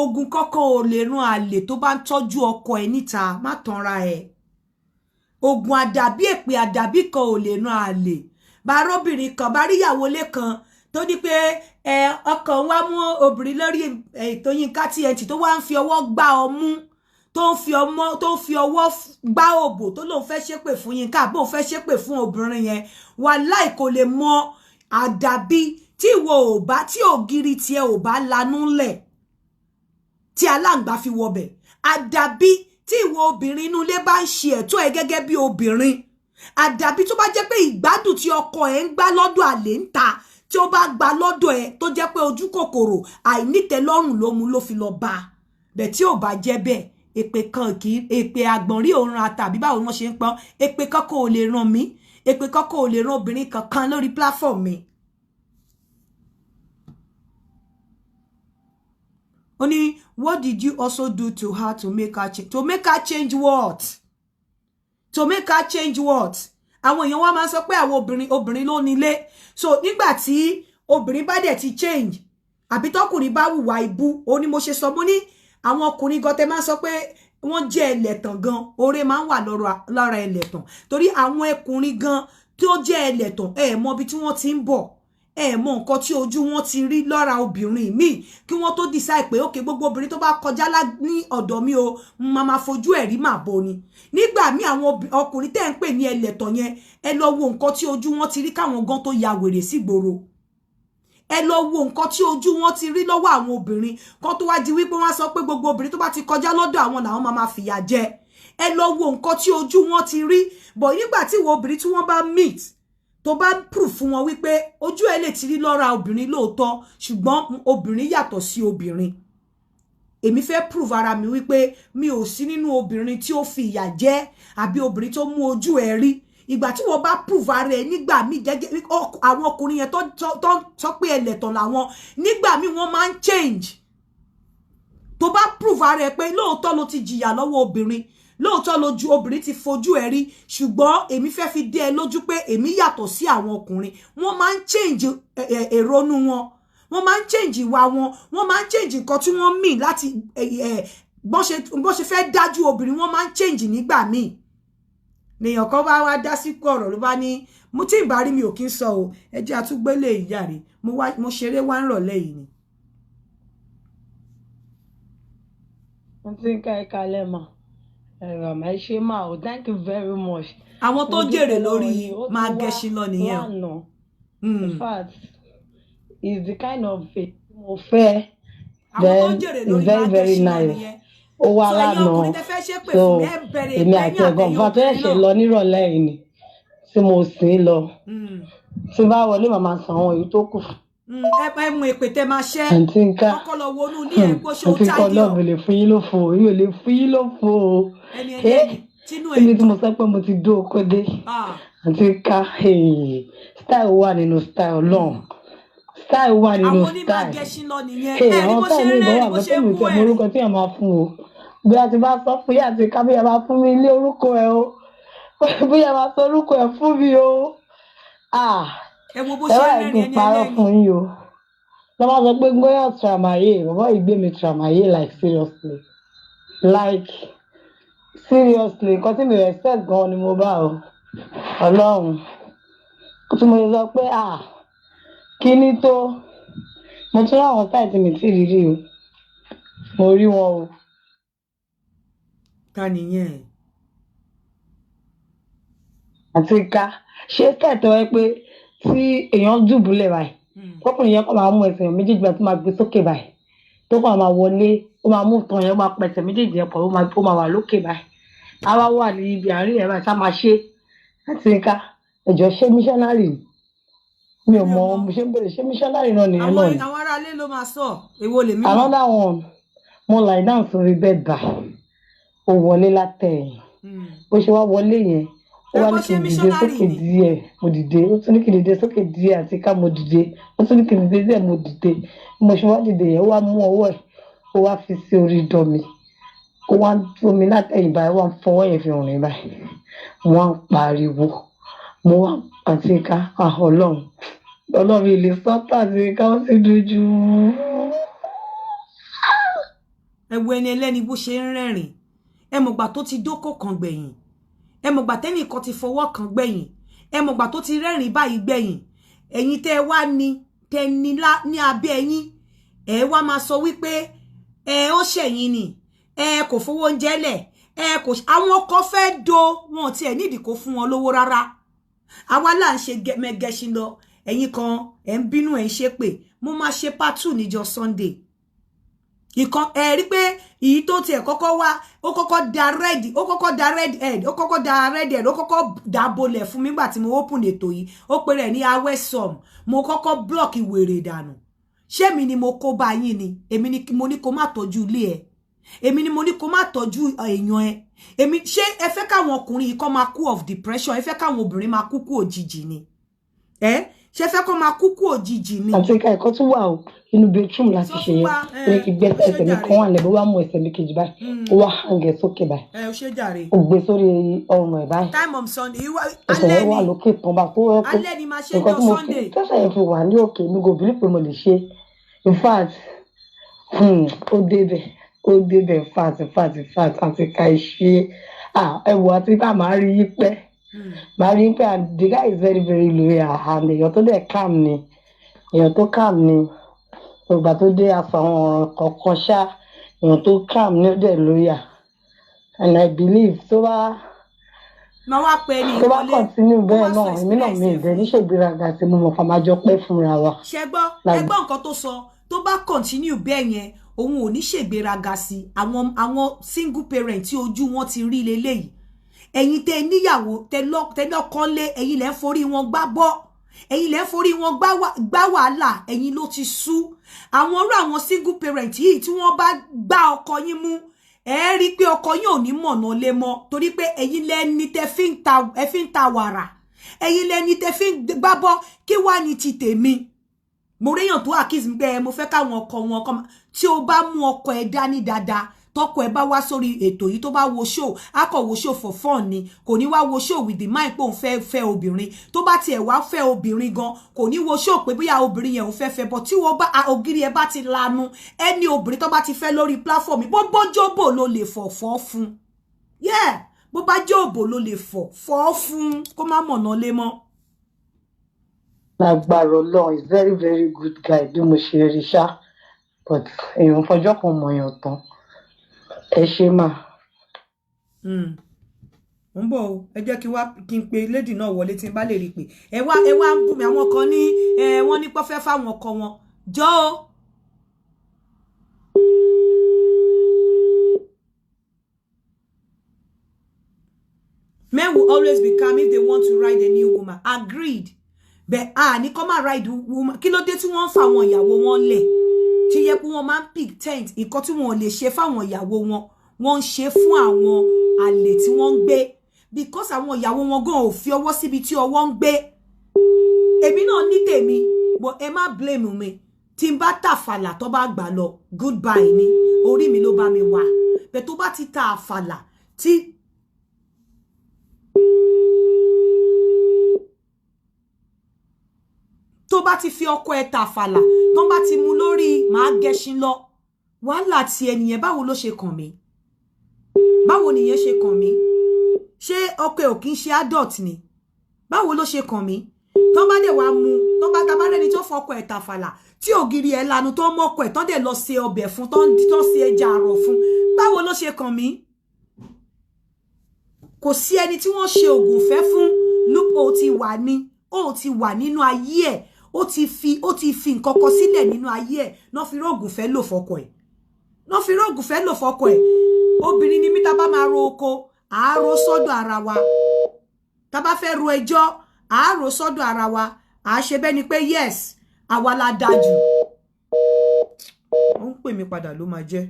Ogun kọ́kọ́ ò lè ràn àlè tó bá ń tọ́jú ọkọ ẹ̀ níta. Má tanra ẹ̀. Ogun àdàbí, èpè àdàbí kan ò lè ràn àlè. Bá róbìnrin kan, bá ríyàwó lé kan tó ní pé ẹ ọkàn wa mú obìnrin lórí ètò Yínká TNT, tó wá ń fi ọwọ́ gbá ọmú, tó Tó ń fi ọmọ, tó ń fi ọwọ́ gbá òbò, tó lóun fẹ́ ṣépè fún Yínká, àbóun fẹ́ ṣépè fún obìnrin yẹn, wàláì kò lè mọ. Àdàbí tí ìwọ ò bá, tí ògiri tiẹ̀ ò bá lanú lẹ̀ tí aláǹgbá fi wọbẹ̀. Àdàbí tí ìwọ obìnrin inú ilé bá ń ṣe ẹ̀tọ́ ẹ gẹ́gẹ́ bí obìnrin. Àdàbí tó bá jẹ́ pé ìgbádùn tí ọkọ ẹ̀ ń gbá lọ́dọ̀ àlè ń ta, tí ó bá gbà lọ́dọ̀ ẹ, tó jẹ́ pé ojú kòkòrò, àìnítẹ́lọ́rùn ló mú ló fi lọ bá bẹ̀. Tí ò bá jẹ́ bẹ́ẹ̀, èpè kan kì í èpè àgbọ̀nrí òun ra, tàbí báwo wọ́n ṣe ń pọ́n èpè kan kò lè ràn mí, èpè kan kò lè ràn obìnrin kankan lórí platform mi. Ó ní, "What did you also do to her to make her change?" To make her change what? To make her change what? Àwọn èèyàn wa máa ń sọ pé àwọn obìnrin, obìnrin ló nílé. So nígbà tí obìnrin bá dẹ̀ ti change, àbí tọkùnrin bá hùwà ibú, ó ní mo ṣe sọ, mo ní àwọn ọkùnrin gan tẹ máa ń sọ pé wọ́n jẹ́ ẹlẹ̀tàn gan, oore máa ń wà lára ẹlẹ̀tàn, torí àwọn ẹkùnrin gan tí ó jẹ́ ẹlẹ̀tàn, ẹ mọ ibi tí wọ́n ti ń bọ̀, ẹ mọ nǹkan tí ojú wọn ti rí lọ́ra obìnrin míì kí wọ́n tó decide pé, "Okay, gbogbo obìnrin tó bá kọjá ní ọ̀dọ̀ mi o, máa ma fojú ẹ̀rí mà bo ni." Nígbà míì, àwọn ọkùnrin tẹ́ ń pè ní ẹlẹ̀tàn yẹn, ẹ lọ wo nǹkan tí ojú wọn ti rí káwọn gan tó ya wèrè sígboro. Ẹ lọ wo nǹkan tí ojú wọn ti rí lọ́wọ́ àwọn obìnrin kan tó wá di wípé wọ́n sọ pé gbogbo obìnrin tó bá ti kọjá lọ́dọ̀ àwọn làwọn máa máa fìyà jẹ. Ẹ lọ wo nǹkan tí ojú wọn ti rí bọ̀. Nígbà tí ìwọ obìnrin tí wọ́n bá meet, tó bá proof fún wọn wípé ojú ẹ lè ti rí lọ́ra obìnrin lóòótọ́, ṣùgbọ́n obìnrin yàtọ̀ sí obìnrin, èmi fẹ́ prove ara mi wípé mi ò sí nínú obìnrin tí ó fi ìyà jẹ àbí obìnrin tó mú ojú ẹ rí. Ìgbà tí wọ́n bá prove ara ẹ nígbà míì jẹ́jẹ́, àwọn ọkùnrin yẹn tó sọ pé ẹlẹ́tàn làwọn, nígbà míì wọ́n máa ń change. Tó bá prove ara ẹ pé lóòótọ́ ló ti jìyà lọ́wọ́ obìnrin, lóòótọ́ lójú obìnrin ti fojú ẹ rí, ṣùgbọ́n èmi fẹ́ fi dé ẹ lójú pé èmi yàtọ̀ sí àwọn ọkùnrin, wọ́n máa ń change èrònú wọn, wọ́n máa ń change ìwà wọn, wọ́n máa ń change nǹkan tí wọ́n mì láti bọ́n ṣe fẹ́ dájú obìnrin, wọ́n máa ń change nígbà míì. Lèèyàn kan bá wá dá sí ọ̀rọ̀, ló bá ní mo tí ì bá rí mi ò kí ń sọ o. Ẹ jẹ́ àtúgbélé ìyá rẹ̀. Mo wá, mo ṣeré wá ń rọ̀lẹ́ yìí ni.
Mo ti ń ká ẹ kalẹ̀ mà, ẹ̀rọ àmà ẹ ṣe máa o. Thank you very much.
Àwọn tó jèrè lórí máa gẹṣin lọ nìyẹn.
O in fact, it's the kind of faith mo fẹ́.
Then
it's very very nice. Ó wá lánàá, so èmi àti ẹ̀gbọ́n fún àtúnyẹ̀ṣẹ̀ lọ nírọ̀lẹ́ yìí ni tí mo sì ń lọ. Tí bá wọlé, màmá san àwọn èyí tó kù.
Ẹ mú èpè tẹ máa ṣẹ́.
Àǹtí nǹkan
kọ́kọ́ lọ wọnú ilé ẹ̀ kó ṣe ó
àǹtí nǹkan
tidy up.
Ọlọ́run lè fún yín lófo, èmi ò lè fún yín lófo o.
Ẹni ẹlẹ́ni tínú ẹ̀
Níbi tí mo sọ pé mo ti dó oko dé, àǹtí ká, style wà nínú style, ọlọ́run, style wà nínú
Àwọn onímọ̀
style.
gẹṣin lọ nìyẹn. Ẹ rí
Àwọn
bó ṣe
style
ń
mi
rẹ́rìn,
ìbọn wà
bó
gan
ṣe
tí
ń
mi
bú
tẹ̀ mọ
ẹ̀rín.
orúkọ tí èèyàn máa fún o. Bí a ti bá sọ fún yín àti ká, bí a bá fún mi ilé orúkọ ẹ o, bí a bá sọ orúkọ ẹ fún mi o. Ah,
Ẹ wo bó
ẹ
ṣe
wá
ń rẹ́rìn,
ẹ̀gbìn
ẹni
parọ́
ẹlẹ́ni.
fún yín o. Lọ́ bá sọ pé gbóyà tramaye, bàbá yìí gbé mi tramaye. Like seriously, like seriously, nǹkan tí mi ò expect gan ni mo bá o. Ọlọ́run tí mo sọ pé, ah, kíní tó mo tún ráwọn style tí mi tí rí rí o, mo rí wọn o.
Ta nìyẹn?
Àti ká ṣé style tó yẹ pé tí èèyàn dùbúlẹ̀ báyìí, kọkùnrin yẹn kọ́ máa mú ẹsẹ̀ méjèèjì báyìí, tó máa gbé sókè báyìí, tó kàn máa wọlé, ó máa mú tán yẹn, ó máa pẹsẹ̀ méjèèjì yẹn pọ̀, ó máa wà lókè báyìí, á wá wà ní ibi àárín yẹn báyìí, tá máa ṣe. Àti ká ẹjọ́, ṣé missionary ni? Mi ò mọ mo ṣe ń bèrè, ṣé missionary náà nìyẹn náà
Àwọn
ni?
Àwọn aráalé ló máa sọ èwo lèmi mọ̀.
Another one, mo lie down sórí bed báyìí, ó wọlé látẹ̀yìn. Bó ṣe wá wọlé yẹn, ó
Ẹ
wá
bó
ní kí
ṣe
n dìde
missionary
sókè
ni.
díẹ̀, mo dìde. Ó tún ní kí n dìde sókè díẹ̀, àti ká mo dìde. Ó tún ní kí n dìde díẹ̀, mo dìde. Bí mo ṣe wá dìde yẹn, ó wá mú ọwọ́ ẹ̀, ó wá fi sí orí ìdọ̀ mi, ó wá ń tó mi látẹ̀yìn báyìí, ó wá ń fọwọ́ yẹn fi rìn báyìí. Mo wá ń pariwo, mo wá, àti ká, ah, Ọlọ́run, Ọlọ́run, ilé sọ́tà, àti ká, ó ti dojú.
Ẹ wo ẹni ẹlẹ́ni bó ṣe ń rẹ́rìn. Ẹ mọ̀gbà tó ti dókò kan gbẹ̀yìn, ẹ mọ̀gbà tẹ́nìkan ti fọwọ́ kan gbẹ̀yìn, ẹ mọ̀gbà tó ti rẹ́rìn báyìí gbẹ̀yìn. Ẹ̀yin tẹ́ ẹ wá ní tẹ́ ní lá ní abẹ́ ẹ̀yin, ẹ wá máa sọ wípé ẹ ó ṣẹ̀yìn ni. Ẹ kò fowó oúnjẹ lẹ̀, ẹ kò. Àwọn ọkọ fẹ́ do wọn tiẹ̀ nídìí kó fún wọn lówó rárá. Àwa là ń ṣe mẹgẹṣin lọ. Ẹ̀yin kan ẹ̀ ń bínú, ẹ̀ ń ṣépè. Mo máa ṣe part 2 níjọ́ Sunday. Ìkan ẹ rí pé èyí tó tiẹ̀ kọ́kọ́ wá, ó kọ́kọ́ da red, ó kọ́kọ́ da red head, ó kọ́kọ́ da red head, ó kọ́kọ́ dà bolẹ̀ fún mi nígbà tí mo open ètò yìí. Ó pe rẹ̀ ní awẹ́sọ̀m. Mo kọ́kọ́ block wèrè dànù. Ṣé mi ni mo kó bá yín ni? Èmi ni mo ní kó má tọ́jú ilé ẹ, èmi ni mo ní kó má tọ́jú èèyàn ẹ. Èmi ṣé ẹ fẹ́ káwọn ọkùnrin yìí kó máa kú of depression? Ẹ fẹ́ káwọn obìnrin máa kú kú òjijì ni? Ẹ ṣe fẹ́ kó máa kú kú òjijì ni?
Àti ẹ̀kọ́ tún wà o, inú bedroom láti
Sọ
ṣe
fún
yẹn.
wa.
Ó ní kí gbé
Ó ṣe
ẹsẹ̀ mi
jàre.
kan wà lẹ̀, bó wá mú ẹsẹ̀ mi kejì báyìí, ó wá hang ẹ̀ sókè báyìí,
Ẹ ó ṣe jàre.
Ó gbé sórí ọrùn ẹ̀ báyìí.
Time on Sunday,
Ẹsẹ̀
alẹ́
yẹn wà
ni
lókè tán bá tó yẹ pé
alẹ́ ni máa ṣe
nǹkan
jọ
tí mo fi
Sunday.
tẹ́sẹ̀ yẹn fi wà ní òkè, mi kò believe pé mo lè ṣe. In fact, ó débẹ̀, ó débẹ̀. In fact, àti ká ẹ ṣe. Ah, ẹ wò, àti ká máa rí yí pẹ́, máa rí pé, and the guy is very very loyal, and èèyàn tó dẹ̀ calm ni, èèyàn tó calm ni. Ìgbà tó dé, aṣọ àwọn ọ̀ràn kọ̀ọ̀kan ṣá, èèyàn tó calm ni, ó dẹ̀ loyal, and I believe tó bá
Máa wá pe ẹni
tó bá
ìwọlé
continue
kó
bẹ́ẹ̀
wá sọ
náà, èmi náà mi
experience ẹ̀
ìbẹ̀
fún.
níṣègbéraga tí mo mọ̀ fà máa jọ pẹ́ fúnra wa.
Ṣe gbọ́? Ẹ gbọ́ nǹkan tó sọ. Tó bá continue bẹ́ẹ̀ yẹn, òun ò ní ṣègbéraga sí àwọn single parent tí ojú wọn ti rí leléyìí. Ẹ̀yin tẹ́ níyàwó, tẹ́ lọ́kọ lé, ẹ̀yin lẹ́ ń forí wọn gbá bọ́, ẹ̀yin lẹ́ ń forí wọn gbá wàhálà, ẹ̀yin ló ti sú. Àwọn ọ̀rọ̀ àwọn single parent yìí, tí wọ́n bá gbá ọkọ yín mú, ẹ rí i pé ọkọ yín ò ní mọ̀nà lé mọ́, torí pé ẹ̀yin lẹ́ni tẹ́ fi ń ta, ẹ fi ń ta wàrà, ẹ̀yin lẹ́ni tẹ́ fi ń gbá bọ́. Kí wá ní ti tèmi? Mo réyàn tó accuse mi pé ẹ mo fẹ́ káwọn ọkọ wọn kọ́ tí o bá mú ọkọ ẹ dání dáadáa, tọkọ ẹ bá wá sórí ètò yìí, tó bá wo show, á kọ̀ wo show for fun ni. Kò ní wá wo show with the mind pé òun fẹ́ fẹ́ obìnrin. Tó bá tiẹ̀ wá fẹ́ obìnrin gan, kò ní wo show pé bóyá obìnrin yẹn òun fẹ́ fẹ́ bọ́. Tí wọ́n bá ògiri ẹ bá ti lanu, ẹni obìnrin tó bá ti fẹ́ lórí platform, bó bójóbò ló lè fọ̀ fọ́ fún. Yeah, bó bá jẹ́ òbò ló lè fọ̀ fọ́ fún, kó má mọ̀nà lé mọ́.
Lágbára Ọlọ́run, is very very good guy bí mo ṣe rí ṣá, but èèyàn fọjọ́ kan mọ̀ èèyàn tán. Ẹ ṣe mà.
Mo ń bọ̀ o. Ẹ jẹ́ kí wá kí n pe lady náà wọlé tí n bá lè rí i pé ẹ wá ń bú mi. Àwọn kan ní ẹ wọ́n ní pọ́fẹ́ fáwọn ọkọ wọn jọ o. Men will always be calm if they want to ride a new woman. Agreed. But ah, ní kọ́ máa ride woman. Kí ló dé tí wọ́n ń fa àwọn ìyàwó wọn lẹ̀? Tí yẹ pé wọ́n máa ń pick tent. Nǹkan tí wọ́n lè ṣe fáwọn ìyàwó wọn, wọ́n ń ṣe fún àwọn àlè tí wọ́n ń gbé. Because àwọn ìyàwó wọn gan ò fi ọwọ́ síbi tí ọwọ́ ń gbé. Èmi náà ní tèmi, but ẹ má blame mi. Tí n bá tàfàlà, tó bá gbà lọ, goodbye ni. Orí mi ló bá mi wà. But tó bá ti ta àfàlà tí tó bá ti fi ọkọ ẹ tàfàlà, tó bá ti mú lórí màá gẹṣin lọ, wàhálà ti ẹnìyẹn. Báwo ló ṣe kàn mí? Báwo nìyẹn ṣe kàn mí? Ṣé ọkọ ẹ ò kí ń ṣe adult ni? Báwo ló ṣe kàn mí? Tó bá dẹ̀ wá mú, tó bá tabá rẹ́ni tó fọkọ ẹ̀ tàfàlà, tí ògiri ẹ̀ lanu, tó mọ́kọ ẹ̀, tó dẹ̀ lọ ṣe ọbẹ̀ fún, tó ṣe ẹja àrọ̀ fún, báwo ló ṣe kàn mí? Kò sí ẹni tí wọ́n ṣe ògùn fẹ́ fún. Lúpọ̀ ti wà ní, ó ti wà nínú ayé ẹ̀, ó ti fi nǹkan kan sílẹ̀ nínú ayé ẹ̀ náà fi róògùn fẹ́ lò fọkọ ẹ̀, náà fi róògùn fẹ́ lò fọkọ ẹ̀. Obìnrin ni mí. Tá bá máa ro oko, àárò sọ́dọ̀ ara wa. Tá bá fẹ́ ro ẹjọ́, àárò sọ́dọ̀ ara wa. À á ṣe bẹ́ẹ̀ ni pé yes, àwa la dájú. Ó ń pè mí padà ló máa jẹ́.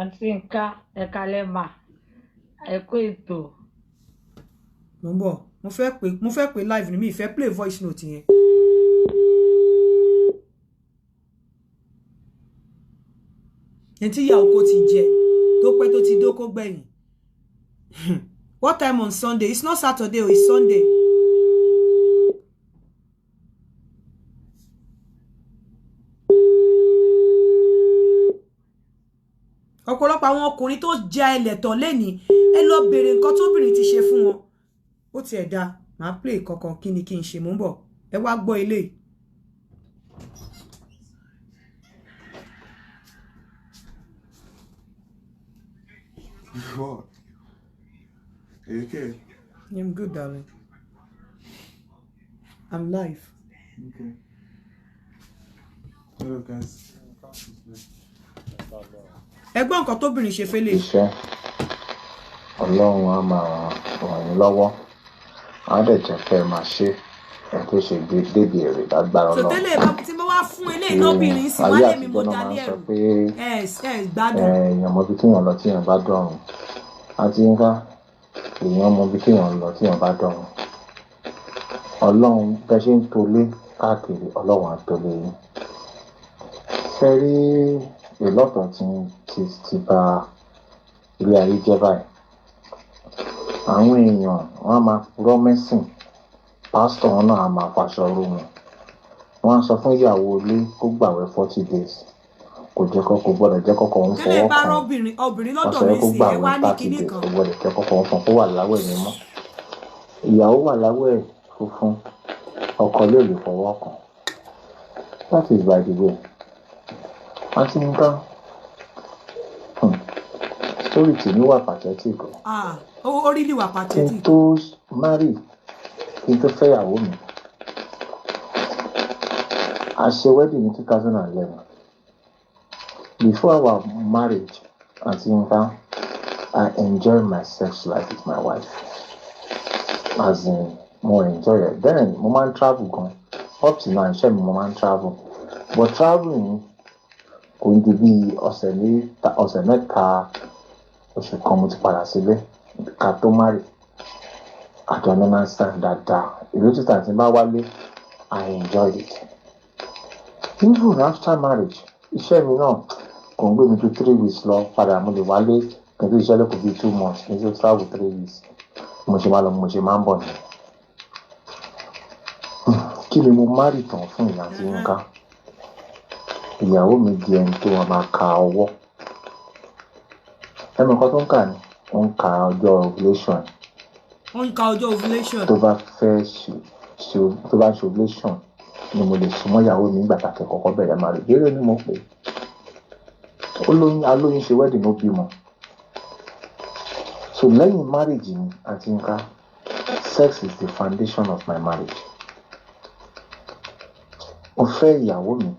Àǹtí Nká, ẹ̀ka lẹ́mà, ẹ kú ètò.
Mo ń bọ̀. Mo fẹ́ pè live ni, mi ì fẹ́ play voice note yẹn. Ẹni tí ìyá oko ti jẹ tó pẹ́, tó ti dóko gbẹ̀yìn. What time on Sunday? It's not Saturday, it's Sunday. Ọ̀pọ̀lọpọ̀ àwọn ọkùnrin tó jẹ ẹlẹ̀tọ̀ lẹ́ni, ẹ lọ bèrè nǹkan tóbìnrin ti ṣe fún wọn. Ó tiẹ̀ dáa. Màá play kankan. Kí ni kí n ṣe? Mò ń bọ̀, ẹ wá gbọ́ ilé.
What? Are you okay?
I'm good, darling. I'm live.
Okay. Hello, guys.
Ẹgbọ́n nǹkan tóbìnrin ṣe fẹ́lẹ̀.
Iṣẹ́ Ọlọ́run á máa ràn yín lọ́wọ́, á dẹ̀ jẹ́ kẹ́ ẹ máa ṣe ẹ tó ṣe débi èrè lágbára
So
Ọlọ́run.
tẹ́lẹ̀ bá tí mo wá fún eléyìí lóbìnrin sí
Ayé
wálé mi, mo
àtijọ́ náà
dalé
máa ń sọ
ẹ̀rù
pé
ẹ ẹ gbádùn.
Èèyàn mọ ibi téèyàn lọ téèyàn bá dọ̀run. Àti nǹkan èèyàn mọ ibi téèyàn lọ téèyàn bá dọ̀run. Ọlọ́run bẹ́ ṣe ń tolé káàkiri, Ọlọ́run á tolé yín. Ṣe rí ìlọ́tọ̀ tí ti ba ilé ayé jẹ́ báyìí? Àwọn èèyàn wọn á máa purọ́ mẹ́sìn, pásítọ̀ wọn náà á máa faṣọ ró wọn. Wọ́n á sọ fún ìyàwó ilé kó gbàwẹ̀ 40 days, kò jẹ́ kó kò gbọ́dọ̀ jẹ́ kọ́kọ́ òun
Tẹ́lẹ̀
fọwọ́
bá
kàn án.
rọ́bìnrin obìnrin
Wọ́n
lọ́dọ̀
sọ
mi
pé kó
sí ẹ
gbàwẹ̀
wá ní
30
kinní
days,
kan.
kò gbọ́dọ̀ jẹ́ kọ́kọ́ òun fún kó wà láwẹ̀ mímọ́. Ìyàwó wà láwẹ̀ funfun, ọkọ lè lè fọwọ́ kàn. That is by the way. Àti nǹkan, story tèmi wà pathetic o.
Ah, ó rí lè wà
Kí n
pathetic.
tó marry, kí n tó fẹ́yàwó mi, a ṣe wedding ní 2011. Before our marriage, àti nǹkan, I enjoy my sex life with my wife, as in mo enjoy it. Then mo máa ń travel gan. Up till now, iṣẹ́ mi, mo máa ń travel, but travelling kò ń ju bí ọ̀sẹ̀ mẹ́ta, ọ̀sẹ̀ mẹ́ta, oṣù kan, mo ti padà sílé. Ká tó marry, àjọ ní máa ń sàn dáadáa. Ìlú títà tí n bá wálé, I enjoyed it. Even after marriage, iṣẹ́ mi náà kò ń gbé mi ju 3 weeks lọ. Padà mo lè wálé kí n tó iṣẹ́ lóko bíi 2 months, kí n tó travel 3 weeks. Mo ṣe máa lọ, mo ṣe máa ń bọ̀ nìyẹn. Kí ni mo marry tán fún ìyá àti Yínká? Ìyàwó mi di ẹni tó wọn máa ka ọwọ́. Ẹ mọ̀ nǹkan tó ń kà ní, ó ń ka ọjọ́ ovulation.
Ó ń ka ọjọ́ ovulation.
Tó bá fẹ́ ṣe, tó bá ṣe ovulation ni mo lè súnmọ́ ìyàwó mi. Nígbà tá a fẹ́ kọ́kọ́ bẹ̀rẹ̀ marriage, eré ni mo pè é. Ó lóyún, alóyún, ṣe wedding, ó bímọ. So lẹ́yìn marriage mi, àti nǹkan, sex is the foundation of my marriage. Mo fẹ́ ìyàwó mi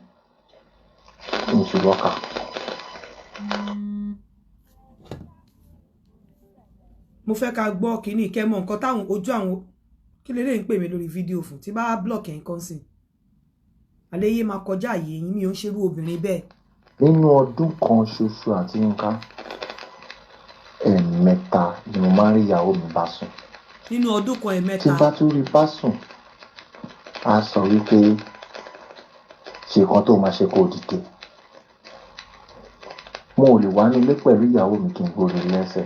ní ṣùlọ́kà.
Mo fẹ́ ká gbọ́ kínní kẹ́ mọ̀ nǹkan táwọn ojú àwọn kí lélẹ́yìn ń pè mí lórí fídíò fún. Tí bá block ẹ̀ ń kàn sí àlẹ́ yé máa kọjá àyè yín. Mi ò ń ṣerú obìnrin bẹ́ẹ̀.
Nínú ọdún kan ṣoṣo, àti nǹkan, ẹ̀ẹ̀mẹ́ta ni mo máa ń rí ìyàwó mi bá sùn.
Nínú ọdún kan,
Tí
ẹ̀ẹ̀mẹ́ta.
bá tún rí bá sùn, á sọ wípé ṣe kan tó máa ṣe kó o dìde. Mo ò lè wá nílé pẹ̀lú ìyàwó mi kí n gbórí lẹ́sẹ̀.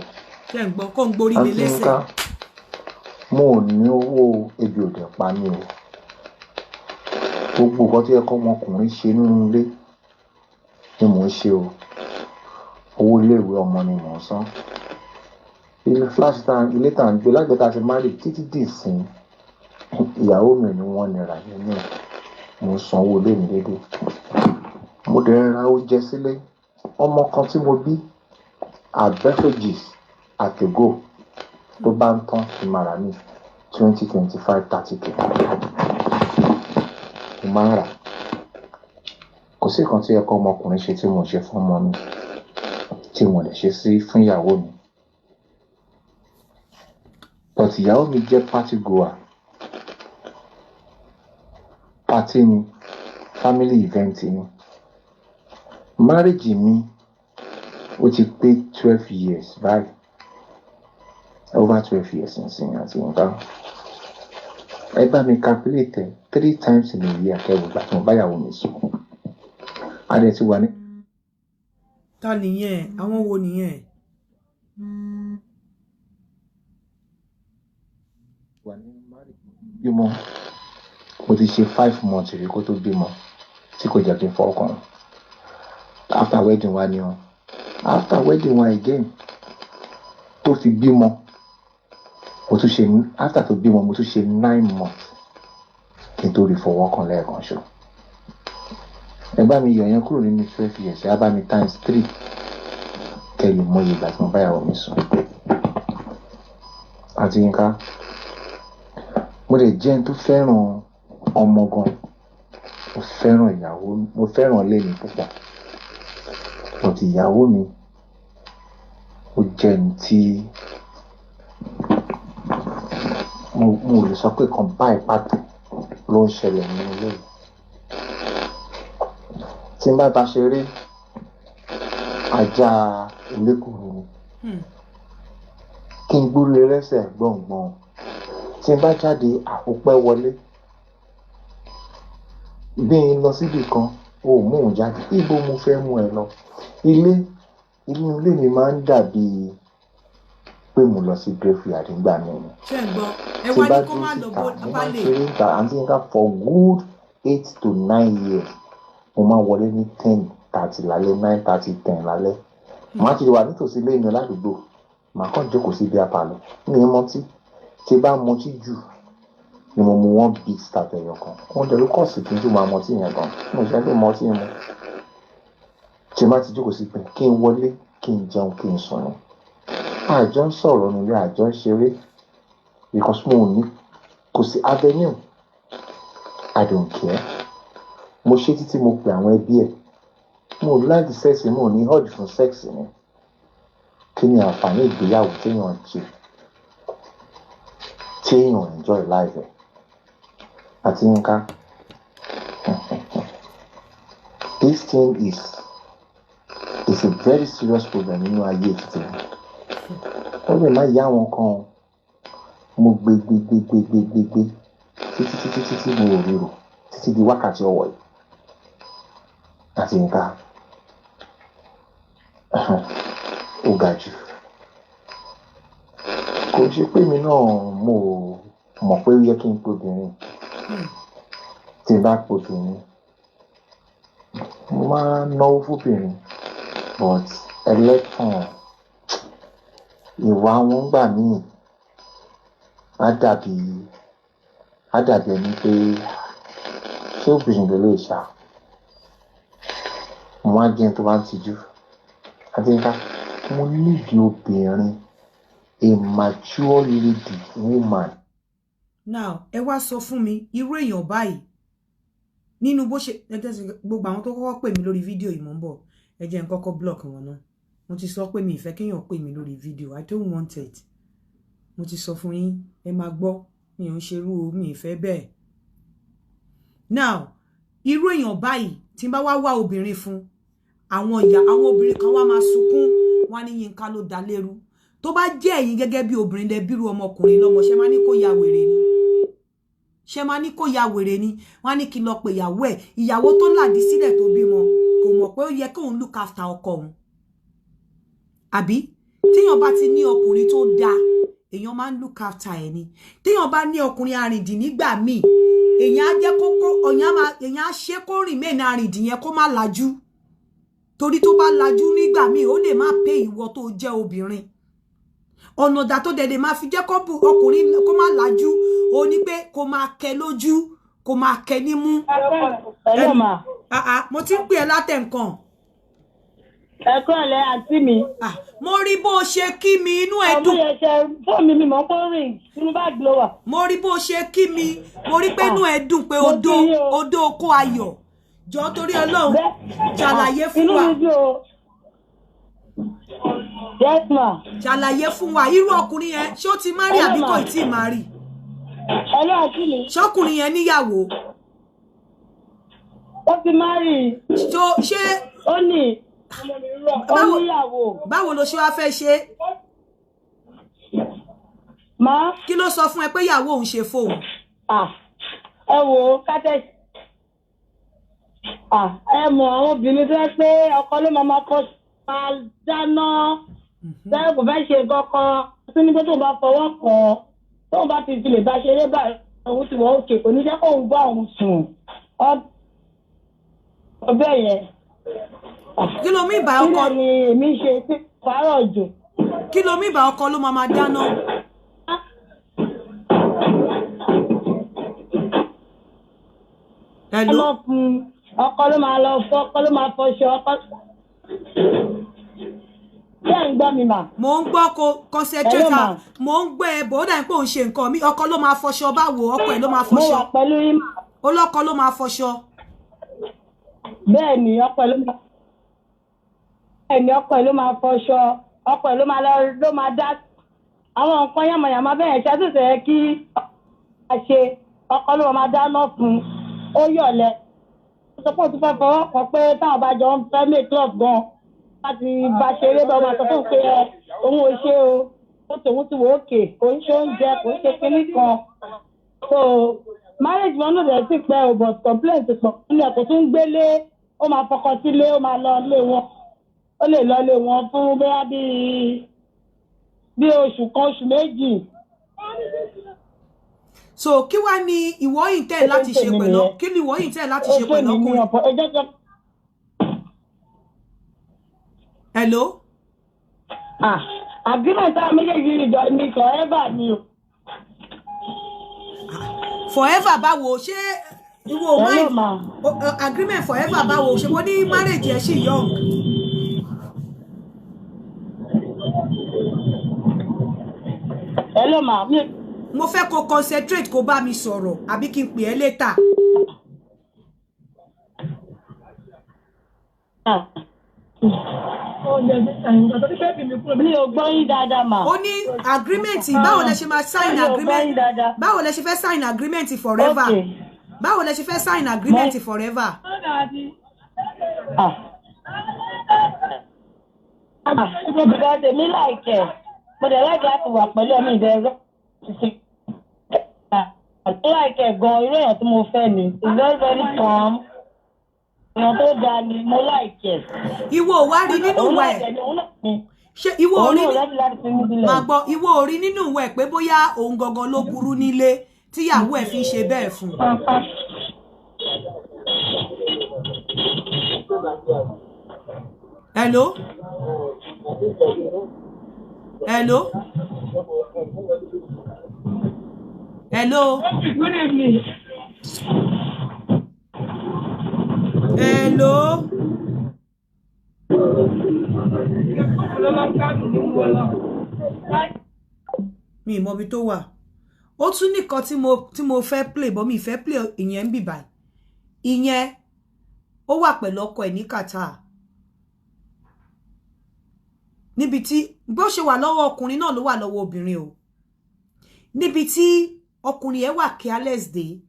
Ṣé ń gbọ́ kó ń gborí lé
Àǹtí
lẹ́sẹ̀?
Yínká, mo ò ní owó, ebi ò dẹ̀ pa mí o. Gbogbo nǹkan tó yẹ kó ọmọkùnrin ṣe nínú ilé ni mò ń ṣe o. Owó iléèwé ọmọ ni mò ń san. Ilé flat tá, ilé tá à ń gbé láti tá a ti marry títí dì sín, ìyàwó mi ò ní ₦1 nínú ẹ̀. Mò ń san owó ilé mi déédéé, mo dẹ̀ ń ra oúnjẹ sílé. Ọmọ kan tí mo bí at beverages at a go, tó bá ń tán, ní màrà ní 20, 25, 30K mo máa ń rà. Kò sí nǹkan tí ẹ kọ́ ọmọkùnrin ṣe tí mo ṣe fún ọmọ mi, tí mo lè ṣe sí fún ìyàwó mi. But ìyàwó mi jẹ́ party goer. Party ni, family event ni. Marriage mi, ó ti pé 12 years báyìí, over 12 years nsìn. Àti nǹkan, ẹ bá mi calculate ẹ three times in a year, kẹwò gbà tí mo bá ìyàwó mi sùn. A dẹ̀ ti wà ní.
Ta nìyẹn? Àwọn wo nìyẹn?
Wà ní marriage bímọ, mo ti ṣe 5 months rí kó tó bímọ tí kò jẹ́ kí n fọwọ́ kàn. After wedding wa ni o. After wedding wa again, tó fi bímọ. Mo tún ṣe, after tó bímọ, mo tún ṣe 9 months kí n tó rí fọwọ́ kan lẹ́ẹ̀kan ṣo. Ẹ bá mi yọ yẹn kúrò nínú 12 years, ẹ bá mi times three, kẹ́ lè mọ iye ìgbà tí mo bá ìyàwó mi sùn. Àti Yínká, mo lè jẹ́ ẹni tó fẹ́ràn ọmọ gan, mo fẹ́ràn ìyàwó, mo fẹ́ràn ilé mi púpọ̀, but ìyàwó mi, ó jẹ́ ẹni tí mo lè sọ pé kan báyìí pàtó ló ń ṣẹlẹ̀ nínú ilé yìí. Tí n bá bá ṣeré, ajá elékùrú ni kí n gbúrú ẹlẹ́sẹ̀ gbọ̀ngbọ̀n. Tí n bá jáde, àpòpẹ́ wọlé, bí n lọ síbì kan, o ò mú òun jáde. Ibo mo fẹ́ mú ẹ lọ? Ilé, inú ilé mi máa ń dàbí pé mo lọ sí graveyard nígbà míì ni.
Ṣé ń gbọ́ ẹ?
Tí
Wá
bá
ní kó
dúró
má lọ
síta,
bó
mo
bá
máa ń
lè
ṣeré níta. Àǹtí Yínká, for good 8 to 9 years, mo máa ń wọlé ní 10:30 lálẹ́, 9:30, 10 lálẹ́. Màá ti wà nítòsí ilé mi ládùúgbò, màá kàn jókòó sí bí apalọ. Mi ì mọtí. Tí bá mọtí jù ni mo mu one big stout ẹyọ kan. Wọ́n dẹ̀ ló kọ̀ sí kí n tó máa mọtí yẹn gan. Mo ṣe tó mọtí mu. Tí bá ti jókòó sí pé kí n wọlé, kí n jẹun, kí n sùn ni. Àjọ ń sọ̀rọ̀ nílé, àjọ ń ṣeré, because mo ò ní, kò sí avenue. I don't care. Mo ṣe títí, mo pe àwọn ẹbí ẹ̀. Mo ò like sex, mo ò ní urge fún sex ni. Kí ni àǹfààní ìgbéyàwó téèyàn ṣe téèyàn enjoy life ẹ̀? Àti Yínká, this thing is a very serious problem nínú ayé títí mi. Ó lè má yá àwọn kan o. Mo gbé gbé gbé gbé gbé gbé gbé títí títí títí, mo ò ríro títí di wákàtí ọwọ́ yìí. Àti Yínká, ó ga jù. Kò ṣe pé mi náà mo mọ̀ pé ó yẹ kí n pe obìnrin. Tí n bá pe obìnrin, mo máa ń náwó fóbìnrin, but ẹlẹ́tàn ìwà wọn gbà míì á dàbí ẹni pé ṣé obìnrin ló lè ṣá. Mo máa ń jẹ́ ẹni tó bá ń tijú. Àti Yínká, mo nídìí obìnrin, a mature lady, woman.
Now, ẹ wá sọ fún mi, irú èèyàn báyìí, nínú bó ṣe gbogbo àwọn tó kọ́kọ́ pè mí lórí fídíò yìí, mò ń bọ̀. Ẹ jẹ́ n kọ́kọ́ block wọn náà. Mo ti sọ pé mi ì fẹ́ kéèyàn pè mí lórí fídíò. I don't want it. Mo ti sọ fún yín, ẹ máa gbọ́, mi ò ń ṣerú, mi ì fẹ́ bẹ́ẹ̀. Now, irú èèyàn báyìí, tí n bá wá wá obìnrin fún, àwọn ìyá, àwọn obìnrin kan wá máa sunkún, wá ní Yínká ló dá lérú. Tó bá jẹ́ ẹ̀yin gẹ́gẹ́ bí obìnrin lẹ bírú ọmọkùnrin lọ́mọ, ṣe máa ní kó ya wèrè ni? Ṣe máa ní kó ya wèrè ni? Wọ́n á ní kí n lọ pè ìyàwó ẹ̀, ìyàwó tó làdí sílẹ̀ tó bímọ, kò mọ̀ pé ó yẹ kóun look after ọkọ òun. Àbí tíyàn bá ti ní ọkùnrin tó dáa, èèyàn máa ń look after ẹ̀ ni. Tíyàn bá ní ọkùnrin arìndìn nígbà míì, èèyàn á jẹ́ kókó, èèyàn á ṣe kó rìn mẹ́rin arìndìn yẹn, kó má lajú, torí tó bá lajú nígbà míì, ó lè má pé ìwọ tó jẹ́ obìnrin. Ọ̀nà ọ̀dà tó dẹ̀dẹ̀ máa fi jẹ́ kó bu ọkùnrin kó má lajú, ó ní pé kó máa kẹ lójú, kó máa kẹ nímú.
Hello, ma.
Ah ah, mo ti ń pè ẹ́ látẹ̀ nǹkan.
Ẹ kúrọ̀lẹ́, àǹtí mi.
Ah, mo rí bó o ṣe kí mi, inú ẹ dùn.
Ọmọ yẹn ṣe fóònù mi, mọ̀ pé ó rìn nínú báàgì ló wà.
Mo rí bó o ṣe kí mi, mo rí pé inú ẹ dùn pé
Mo
odó
kí yín o.
odó kó ayọ̀ jọ. Torí Ọlọ́run, ṣàlàyé fún
Inú
wa.
mi dùn o. Yes, ma.
Ṣàlàyé fún wa, irú ọkùnrin yẹn, ṣé ó ti marry àbí kò tí ì marry?
Hello, àǹtí mi.
Ṣọkùnrin yẹn níyàwó?
Ó ti marry.
Ṣó ṣé
Ó ní. Ó níyàwó.
Báwo ló ṣe wá fẹ́ ṣe?
Ma.
Kí ló sọ fún ẹ pé ìyàwó òun ṣe fóun?
Ah, ẹ wo kátẹ́. Ah, ẹ mọ̀ àwọn obìnrin tó yẹ pé ọkọ ló máa kọ́, máa dáná. Bẹ́ẹ̀ kò fẹ́ ṣe nǹkan kan. Tó ní pé tóun bá fọwọ́ kàn án, tóun bá ti fi lè bá ṣeré báyìí, òun ti wọ́n òkè, kò ní jẹ́ kóun bá òun sùn. Ọbẹ̀ yẹn.
Kí ló mí ìbá ọkọ?
Kílẹ̀ ni èmi ń ṣe sí pàárọ̀ jù.
Kí ló mí ìbá ọkọ ló máa dáná? Hello.
Lọ fún ọkọ ló máa lọ fọ, ọkọ ló máa fọṣọ ọkọ. Ṣé ẹ̀ ń gbọ́ mi mà?
Mo ń gbọ́, kó concentrate.
Hello, ma.
Mo ń gbọ́ ẹ bọ̀, ó dà pé òun ṣe nǹkan mi. Ọkọ ló máa fọṣọ báwo? Ọkọ ẹ̀ ló máa
Mo
fọṣọ?
wà pẹ̀lú yín mà.
Olọ́kọ ló máa fọṣọ?
Bẹ́ẹ̀ ni, ọkọ ẹ̀ ló máa fọṣọ, ọkọ ẹ̀ ló máa lọ, ló máa dá àwọn nǹkan yàmàyàmà bẹ́ẹ̀ ṣe àtúnṣe yẹ kí a ṣe. Ọkọ ló máa dáná fún un. Ó yọ̀lẹ̀, ó sọ pé òun tún fẹ́ fọwọ́ kan, pé táwọn bá jọ ń fẹ́ make love gan, láti bá ṣeré bá máa sọ fún un pé ẹ òun ò ṣe o, ó tòun ti wò ókè, kò ń ṣe oúnjẹ, kò ń ṣe kinní kan. So marriage wọn náà dẹ̀ sì pẹ́ o, but complaint ti pọ̀ nínú ẹ̀. Kò tún gbélé, ó máa fọkọ sílé, ó máa lọ lé wọn, ó lè lọ lé wọn fún bóyá bíi oṣù kan, oṣù 2.
So kí wá ní ìwọ intend láti ṣe
Tèmi
pẹ̀lú
nìyẹn.
Kí ni ìwọ intend láti ṣe
Ó
pẹ̀lú
fún mi ní
ọkùnrin?
ọ̀pọ̀ ẹjọ́ jọ.
Hello.
Ah, agreement táwọn méjèèjì ìjọ ní forever ni o.
Forever báwo? Ṣé ìwọ
Hello,
mind
ma.
Agreement forever báwo? Ṣe mo ní marriage ẹ ṣì young.
Hello, ma. Mi
Mo fẹ́ kó concentrate, kó bá mi sọ̀rọ̀, àbí kí n pè ẹ́ later.
Ah. Mi ò gbọ́ yín dáadáa mà.
Ó ní agreement, báwo lẹ ṣe máa sign
Mi ò gbọ́
agreement?
yín dáadáa.
Báwo lẹ ṣe fẹ́ sign agreement forever?
Okay.
Báwo lẹ ṣe fẹ́ sign agreement forever?
Ah. Ah, because èmi like ẹ̀. Mo dẹ̀ like láti wà pẹ̀lú ẹ̀mí ìdẹ́rẹ́. Mo like ẹ̀ gan, irú èèyàn tí mo fẹ́ ni. He's very very calm. Èèyàn tó dáa ni, mo like ẹ̀.
Ìwọ ò wá rí nínú
Òun
ìwà
náà
ẹ̀?
dẹ̀ ni, òun náà ni.
Ṣé ìwọ ò
Òun
rí
náà ready láti fi mí sílẹ̀.
Máa gbọ́, ìwọ ò rí nínú ìwà ẹ̀ pé bóyá òun gangan ló burú nílé tíyàwó ẹ̀ fi ń ṣe bẹ́ẹ̀ fún un? Hello, hello, hello.
Good evening.
Hello. Mi ì mọ ibi tó wà. Ó tún nìkan tí mo fẹ́ play bọ́, mi ì fẹ́ play ìyẹn ń bì báyìí. Ìyẹn ó wà pẹ̀lú ọkọ ẹ̀ ní Qatar, níbi tí bó ṣe wà lọ́wọ́ ọkùnrin náà ló wà lọ́wọ́ obìnrin o. Níbi tí ọkùnrin yẹn wà careless dé,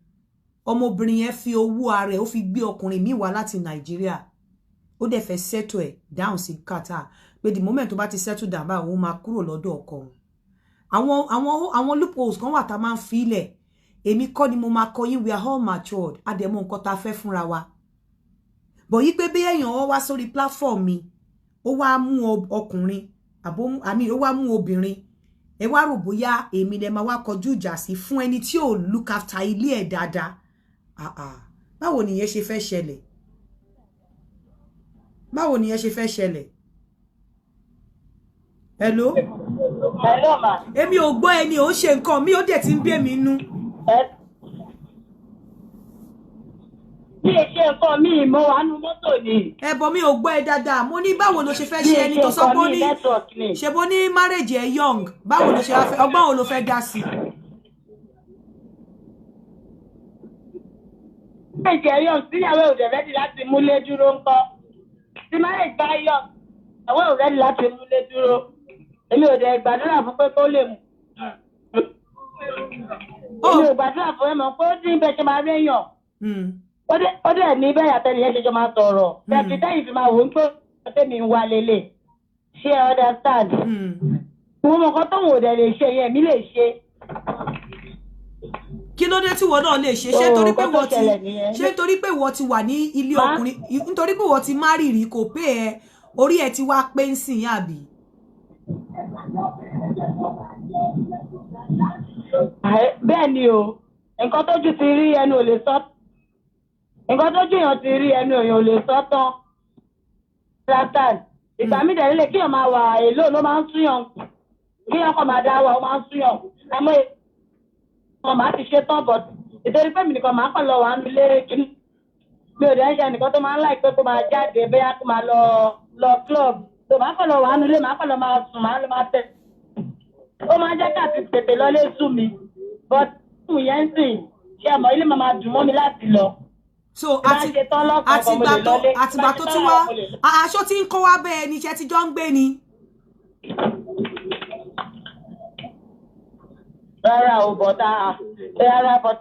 ọmọbìnrin yẹn fi owó ara ẹ̀, ó fi gbé ọkùnrin míì wá láti Nàìjíríà. Ó dẹ̀ fẹ́ settle ẹ̀ down sí Qatar, pé the moment tó bá ti settle down báyìí, òun máa kúrò lọ́dọ̀ ọkọ òun. Àwọn loopholes kan wà tá a máa ń filẹ̀. Èmi kọ́ ni mo máa kọ́ yín. We are all matured, a dẹ̀ mọ nǹkan tá a fẹ́ fúnra wa bọ̀ yí pé bí èèyàn wá sórí platform mi, ó wá mú ọkùnrin àbó àmì, ó wá mú obìnrin, ẹ wá rò bóyá èmi lẹ máa wá kọjú ìjà sí fún ẹni tí ò look after ilé ẹ̀ dáadáa. Ah ah, báwo nìyẹn ṣe fẹ́ ṣẹlẹ̀? Báwo nìyẹn ṣe fẹ́ ṣẹlẹ̀? Hello.
Hello, ma.
Èmi ò gbọ́ ẹni ò ń ṣe nǹkan mi, ó dẹ̀ ti ń bí èmi nú.
Bí e ṣe nǹkan mi, mo wà nínú mọ́tò ni.
Ẹ̀bọ̀ mi ò gbọ́ ẹ dáadáa. Mo ní báwo ló ṣe fẹ́
Bí
ṣe
e
ẹni
ṣe
tó sọ
nǹkan
pé ó
mi,
ní
network ni.
ṣe bó ní marriage ẹ young, báwo ló ṣe wá fẹ́, ọgbọ́n wo ló fẹ́ dá sí?
Marriage ẹ̀ young, tíyàwó ò dẹ̀ ready láti múlé dúró ńkọ́? Tí marriage bá young, ìyàwó ò ready láti múlé dúró. Èmi ò dẹ̀ gbàdúrà fún pé kó lè mú. Èmi ò gbàdúrà fún ẹ mọ̀ pé ó dín bẹ́ẹ̀ ṣe máa réyàn. Ó dẹ̀ ní bẹ́ẹ̀ àtẹnìyẹn ṣe jọ máa sọ̀rọ̀. Bẹ́ẹ̀ fi tẹ́yìn fi máa wò ó pé tẹ́mi ń wá lélẹ̀. Ṣé ẹ understand? Mo mọ̀ nǹkan tóun ò dẹ̀ lè ṣe yẹn, èmi lè ṣe.
Kí ló dé tí wọ́n náà lè ṣe? Ṣé
Oh,
torí pé
nǹkan tó
wọ́n ti
ṣẹlẹ̀ nìyẹn.
Ṣé torí pé wọ́n ti wà ní ilé
Ma?
ọkùnrin, nítorí pé wọ́n ti marry rí, kò pé ẹ orí ẹ ti wá pé ń sìn yín, àbí?
Bẹ́ẹ̀ ni o, nǹkan tójú ti rí, ẹnu ò lè sọ. Nǹkan tójú èèyàn ti rí, ẹnu èèyàn ò lè sọ tán. Understand? Ìgbà míì dẹ̀ nílé, kíyàn máa wà èlò ló máa ń súyàn, kíyàn kàn máa dá wà, ó máa ń súyàn. Àmọ́ ìmọ̀ màá ti ṣe tán, but ìtorí pé mi nìkan máa kàn lọ wà nílé kíní.
Mi ò dẹ̀ ń ṣe ẹnìkan tó máa ń láì pé kó máa jáde, bóyá kó máa lọ lọ club. Tó máa kàn lọ wà nulẹ̀, máa kàn lọ máa sùn, máa lọ máa tẹ̀. Ó máa ń jẹ́ ká ti tètè lọlé sú mi, but fún yẹn ń sìn, ṣé àmọ́ ilé máa máa dùn mọ́ mi láti lọ.
So
Bá
àti
ṣe tán lọ́kàn kan, mo
àtìgbà
lè
tó
lọlé.
àtìgbà
Bá ṣe
tó
tán
tún wá
láàárọ̀, mo lè lọ.
Aṣọ tí ń kó wá bẹ́ẹ̀ ni iṣẹ́ tí jọ ń gbé ni?
Rárá o, bọ̀dá, rárá, but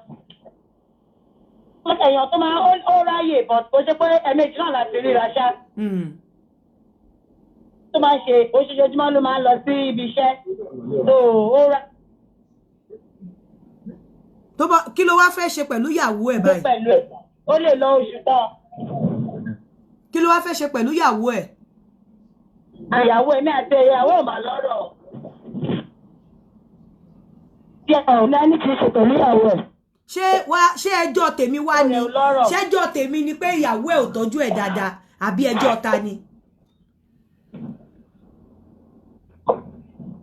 èèyàn tó máa ó ráyè, but kò ṣe pé ẹ̀ẹ̀mejì náà láti ríra ṣá. Tó máa ń ṣe oṣooṣojúmọ́ ló máa ń lọ sí ibi iṣẹ́, so ó rà
Tó bá, kí ló wá fẹ́ ṣe pẹ̀lú ìyàwó ẹ̀ báyìí?
Pẹ̀lú ẹ̀, ó lè lọ oṣù kan.
Kí ló wá fẹ́ ṣe pẹ̀lú ìyàwó ẹ̀?
Àyàwó, èmi àti ìyàwó ò máa lọ́rọ̀ tí ẹ ò ní kí n ṣe pẹ̀lú ìyàwó ẹ̀.
Ṣé wá, ṣé ẹjọ́ tèmi wá ni?
Ó lọ́rọ̀.
Ṣé ẹjọ́ tèmi ni pé ìyàwó ẹ̀ ò tọ́jú ẹ̀ dáadáa, àbí ẹjọ́ ta ni?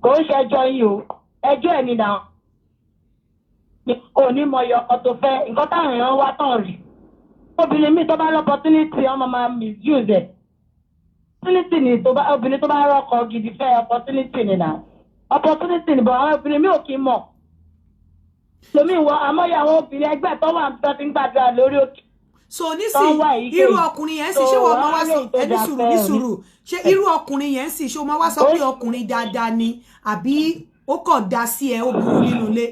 Kò ń ṣẹjọ́ yìí o, ẹjọ́ ẹ̀ ni nà ò ní mọ iye ọkọ tó fẹ́, nǹkan táwọn èèyàn wá tán rí. Obìnrin míì tó bá l' opportunity, ọmọ máa misuse ẹ̀. Opportunity ni, tó bá obìnrin tó bá rọ́kọ gidi fẹ́, opportunity ni nà, opportunity ni, but àwọn obìnrin míì ò kí ń mọ̀ lómi wọ àmọ́yé àwọn obìnrin ẹgbẹ́ tó wà tó ti ń gbàdúrà lórí òkè
So
tó ń
nísìn
wá èyíkéyìí.
irú ọkùnrin yẹn sì, ṣé wọ́n máa wá
So,
sọ
wàá lè tó
ẹni
dáa
sùúrù
fẹ́
ní
ò ní.
sùúrù, ṣé irú ọkùnrin yẹn sì, ṣé o máa wá sọ pé ọkùnrin dáadáa ni, àbí ó kàn dá sí ẹ, ó burú nínú ilé?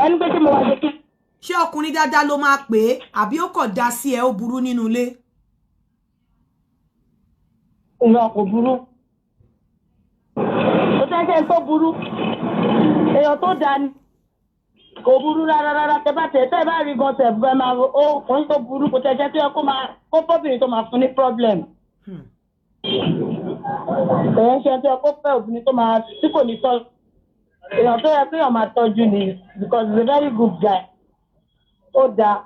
Ẹni pé kí mo wá ṣe kí.
Ṣé ọkùnrin dáadáa ló máa pè é, àbí ó kàn dá sí ẹ, ó burú nínú ilé?
Ìran kò burú, kò tẹ́sẹ̀ tó burú, èèyàn tó dáa ni, kò burú rárá rárá. Tẹ bá tẹ tẹ bá rí gan, tẹ bẹ máa ó kò ń tó burú, kò tẹ́sẹ̀ tó yẹ kó máa kó fọ́bìnrin tó máa fún ní problem. Èèyàn ṣe tó yẹ kó fẹ́ obìnrin tó máa tí kò ní tọ́ èèyàn tó yẹ kéèyàn máa tọ́jú ni, because he is a very good guy, ó dáa.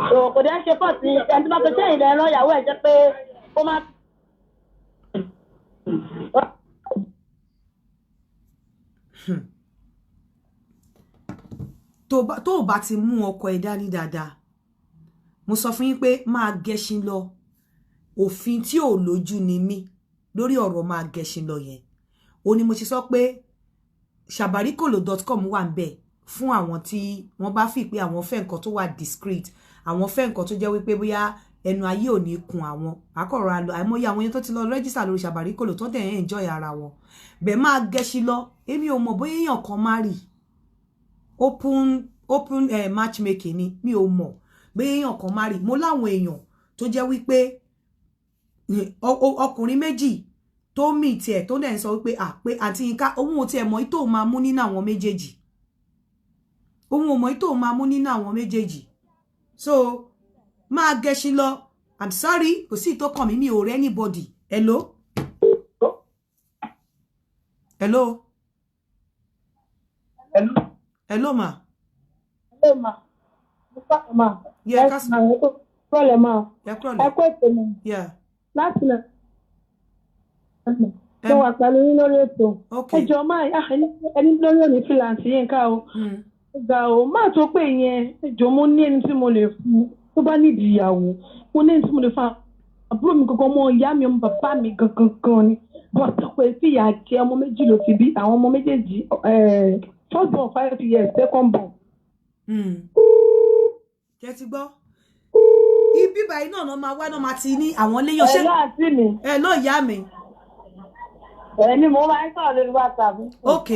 So kò dẹ́ ṣe pọ̀ sí ẹni tó bá fẹ́ sẹ́yìn lẹ́rọ ìyàwó ẹ̀ jẹ́ pé kó má.
Tó o bá ti mú ọkọ ẹ dání dáadáa, mo sọ fún yín pé máa gẹṣin lọ. Òfin tí ò lójú ni mí lórí ọ̀rọ̀ máa gẹṣin lọ yẹn. Ó ní mo ṣe sọ pé sabarikolo.com wà ń bẹ̀ fún àwọn tí wọ́n bá fi pé àwọn fẹ́ nǹkan tó wà discreet, àwọn fẹ́ nǹkan tó jẹ́ wípé bóyá ẹnu ayé ò ní kun àwọn akọ̀rọ̀ àlọ́. Àìmọye àwọn yẹn tó ti lọ register lórí Sabarikolo tó dẹ̀ ń enjoy ara wọn bẹ́ẹ̀. Máa gẹṣin lọ, èmi ò mọ̀ bóyá èèyàn kan má rì open matchmaking ni. Mi ò mọ̀ bóyá èèyàn kan má rì. Mo láwọn èèyàn tó jẹ́ wípé ọkùnrin méjì tó mì tiẹ̀ tó dẹ̀ ń sọ wípé à pé àǹtí Yínká, òun ò tiẹ̀ mọ̀ tó máa mú nínú àwọn méjèèjì, òun ò mọ̀ tó máa mú nínú àwọn méjèèjì. So máa gẹṣin lọ. I'm sorry, kò sí ìtò kàn mí, mi ò rẹ́ anybody. Hello, hello, hello ma.
Hello ma. Ma.
Yeah, ká
ma, ẹ kúrọ̀lẹ́ ma.
Ẹ kúrọ̀lẹ́.
Ẹ kú ètò ma.
Yeah.
Láti lọ. Mo wà pẹ̀lú yín lórí ètò. Ẹ jọ̀ọ́ máa, ẹni lórí òní fìlàǹtì yín ká o. Ó ga o, máa tó pé yẹn, ẹ jọ̀ọ́, mo ní ẹni tí mo lè fún tó bá nídìí ìyàwó. Mo ní ẹni tí mo lè fún, àbúrò mi gangan, ọmọ ìyá mi, ọmọ bàbá mi gangan gan ni. Bọ́tọ̀ pé fìyà jẹ, ọmọ méjì ló ti bí, àwọn ọmọ méjèèjì, first born 5 years, second born.
Jẹ́ ti gbọ́ ibi báyìí náà máa wá náà máa ti ní àwọn léyàn ṣé.
Ẹ láàtí mi.
Ẹ ló ìyá mi.
Ẹ ní mo máa ń sọ̀rọ̀ lórí WhatsApp.
Ok.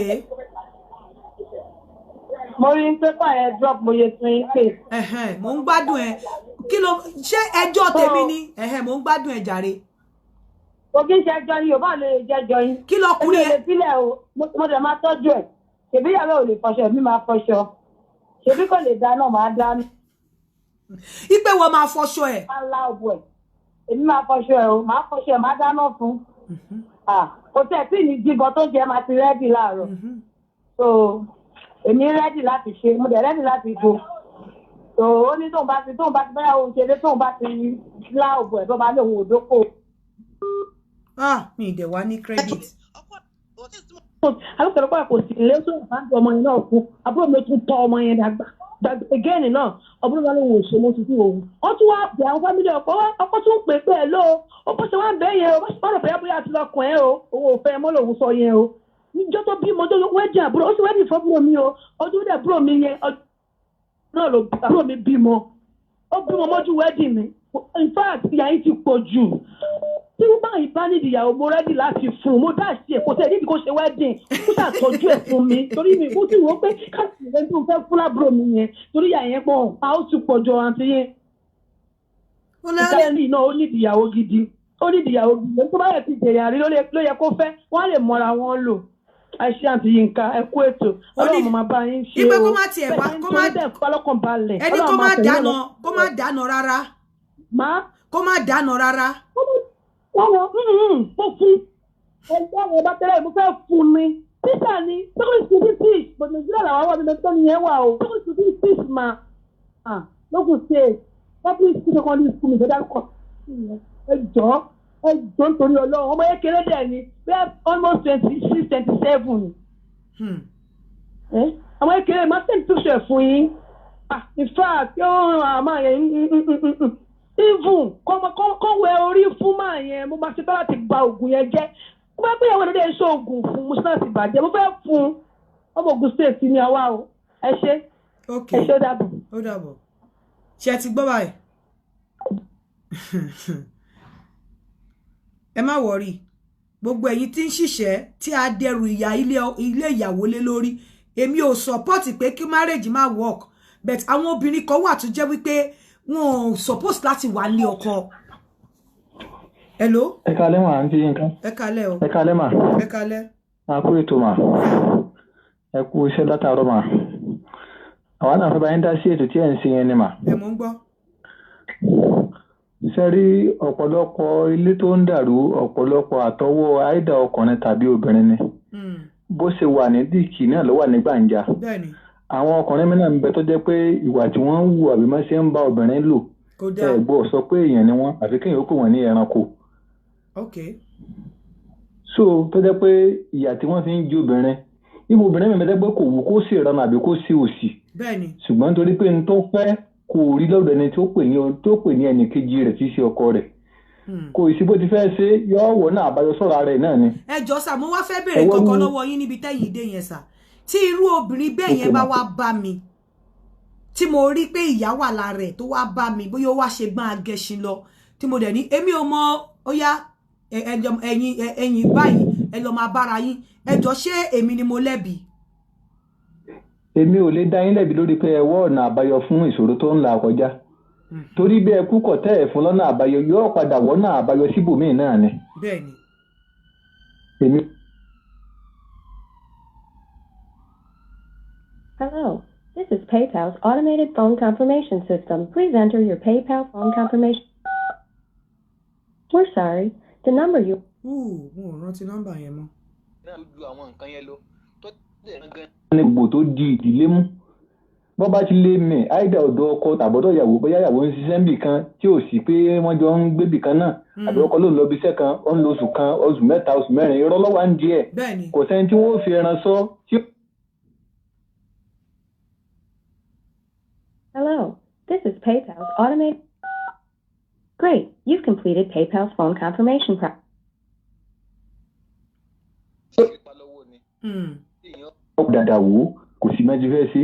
Mo rí i pé pààyàn drop, mo yẹ tún yín pè.
Ẹ̀hẹ̀n, mò ń gbádùn ẹ. Kí ló ṣé ẹjọ́ tèmi ni? Ẹ̀hẹ̀n, mò ń gbádùn ẹ jàre.
Kò kí ń ṣe ẹjọ́ yín o, báwo lè jẹ́ ẹjọ́ yín?
Kí lọkùnrin
ẹ? Èmi ò lè sílẹ̀ o, mo dẹ̀ máa tọ́jú ẹ̀. Ṣèbí ìyàwó ò lè fọṣọ, èmi máa fọṣọ. Ṣèbí kò lè dáná, máa dáná.
Ipe wọ́n máa fọṣọ ẹ̀.
Máa lá òbò ẹ̀. Èmi máa fọṣọ ẹ̀ o, máa fọṣọ ẹ̀, máa dáná fún. Kò tẹ̀ tí ní jígan tó jẹ́ máa ti ready láàárọ̀. So èmi ready láti ṣe, mo dẹ̀ ready láti go. So ó ní tóun bá ti báyà òun ṣeré, tóun bá ti lá òbò ẹ̀, tó bá lóun ò dókò.
Ah, mi ì dẹ̀ wá ní credit.
Alùpùpù kò sí ilé tó bá ń tọ́ ọmọ yẹn náà fún àbúrò mi, tún tọ́ ọmọ yẹn dàgbà again náà. Àbúrò mi lóun ò ṣe mọ́ tuntun òun. Wọ́n tún wá pè àwọn family ọkọ, ọkọ tún pè pé ẹ̀ ló ó bó ṣe wá ń bẹ́ yẹn o, bá rò bóyá bóyá ti lọ kàn ẹ́ o, òun ò fẹ́ mọ́ lòun sọ yẹn o. Níjọ́ tó bímọ tó wedding àbúrò, ó sì wedding fọ́búrò mi o. Ọdún dẹ̀ àbúrò mi yẹn ọdún náà ló àbúrò mi bímọ, ó bímọ mọ́jú wedding mi. In fact, ìyá yìí ti pọ̀ jù. Tí wọ́n bá yìí bá nídìí ìyàwó, mo ready láti fún un. Mo dá sí ẹ̀, kò tẹ̀ nídìí kó ṣe wedding, kó ṣàtọ́jú ẹ̀ fún mi, torí mi mo ti wò ó pé káàkiri ẹni tó ń fẹ́ fún lábúrò mi yẹn, torí ìyá yẹn pọ̀, a ó ti pọ̀ jọ. Àǹtí yẹn ìtẹ́lẹ̀ náà, ó nídìí ìyàwó gidi, ó nídìí ìyàwó gidi. Tó bá yẹ ti jẹ̀yà rí ló yẹ kó fẹ́, wọ́n á lè mọra wọn lò. Ẹ ṣé, àǹtí Yínká, ẹ kú ètò. Ọlọ́run máa bá yín ṣe
o.
Kó
má tiẹ̀ wá kó má
fọlọ́kàn balẹ̀.
Ẹni kó má dáná, kó má dáná rárá.
Má
kó má dáná rárá.
Wọ́n wọ́n mo fún ẹgbẹ́ àwọn ọba tẹ́lẹ̀, mo fẹ́ fún ni títà ní secondary school ní teach, but Nàìjíríà làwọn wà níbi tó nìyẹn wà o. Secondary school ní teach ma lókun state public school, secondary school mi fẹ́ dárúkọ. Ẹ jọ̀ọ́, ẹ jọ̀ọ́, nítorí Ọlọ́run. Ọmọ yẹn dẹ̀ ni bí almost 26, 27. Ọmọ kékeré, máa send picture fún yín. Ah, in fact, yóò máa yẹn even kọ́ wẹ orí fún máa yẹn. Mo máa ṣetán láti ba oògùn yẹn jẹ́. Mo bá gbéyàwó ẹ̀dọ́dẹ́ ń ṣe oògùn fún mo ṣetán láti bàjẹ́. Mo fẹ́ fún ọmọ Ògùn State ní àwa o. Ẹ ṣé.
Ok.
Ẹ ṣé, ó dàbọ̀.
Ó dàbọ̀. Ṣé ẹ ti gbọ́ báyìí? Ẹ má worry, gbogbo ẹ̀yin tí ń ṣiṣẹ́ tí a dẹrù ìyá ilé ìyàwó lé lórí, èmi ò support pé kí marriage má work, but àwọn obìnrin kan wà tó jẹ́ wípé wọn ò suppose láti wà ní ọkọ. Hello.
Ẹ kalẹ́ mà, àǹtí Yínká.
Ẹ kalẹ́ o.
Ẹ kalẹ́ mà.
Ẹ kalẹ́.
A kú ètò mà, ẹ kú iṣẹ́ látàárọ̀ mà. Àwa náà fẹ́ bá yín dá sí ètò tí ẹ̀ ń ṣe yẹn ni mà.
Ẹ mò ń gbọ́.
Ṣe rí ọ̀pọ̀lọpọ̀ ilé tó ń dàrú, ọ̀pọ̀lọpọ̀ àtọwọ́ àìdá ọkùnrin tàbí obìnrin ni. Bó ṣe wà ní dìkì náà ló wà ní gbàǹjà. Àwọn ọkùnrin mìíràn ń bẹ tó jẹ́ pé ìwà tí wọ́n ń hù àbí má ṣe ń bá obìnrin lò, ẹ gbọ́ sọ pé èèyàn ni wọ́n, àfi kéèyàn ó pè wọ́n ní ẹranko. So tó jẹ́ pé ìyà tí wọ́n fi ń jẹ obìnrin, ibò obìnrin mi bẹ́ẹ̀ pé kò wù kó sì rán àbí kó sì òsì, ṣùgbọ́n nítorí pé n tó fẹ́ kò rí lọ́dọ̀ ẹni tó pè ní ẹnì kejì rẹ̀ tí í ṣe ọkọ rẹ̀, kò sí bó ti fẹ́ ṣe, yọ wọ̀ náà àbáyọ sọ̀rọ̀ ara ẹ̀ náà ni.
Ẹ jọ sà, mo wá fẹ́ béèrè kankan lọ́wọ́ yín níbi tẹ́yìn dé yẹn sà. Tí irú obìnrin bẹ́ẹ̀ yẹn bá wá bá mi, tí mo rí pé ìyá wà lára ẹ̀, tó wá bá mi, bóyá ó wá ṣe gbọ́n agẹṣin lọ, tí mo dẹ̀ ní èmi ò mọ, ó yá, ẹ̀yin ẹ̀yin báyìí, ẹ lọ máa bára yín, ẹ jọ, ṣé èmi ni mo lẹ́bi?
Èmi ò lè dá yín lẹ́bi lórí pé ẹ wọ́ ọ̀nà àbáyọ fún ìṣòro tó ń là kọjá, torí bí ẹ kú kọ̀ tẹ́ ẹ̀ fún lọ́nà àbáyọ, yóò padà wọ́nà àbáyọ síbòmíì náà ni.
Bẹ́ẹ̀ni.
Èmi.
Hello, this is PayPal's automated phone confirmation system. Please enter your PayPal phone confirmation. We're sorry, the number you.
Ooh, mo ò rántí nọ́mbà yẹn mọ́.
Ju àwọn nǹkan yẹn lọ tó ní gbogbo tó di ìdílé mú, bọ́ bá ti lè mẹ̀ àìdá ọ̀dọ̀ ọkọ tàbọ̀dọ̀ ìyàwó, bóyá ìyàwó ń ṣiṣẹ́ níbì kan tí ò sí pé wọ́n jọ ń gbébì kan náà, àbí ọkọ ló ń lọ ibi iṣẹ́ kan, ó ń lo oṣù kan, oṣù 3, oṣù 4, irọ́ lọ́wọ́ ń di ẹ̀. Kò sẹ́ni tí wọ́n fi ẹran sọ tí.
Hello, this is PayPal's automated. Great, you've completed PayPal's phone confirmation process.
Dàdà wò kò sí mẹ́jú fẹ́ sí.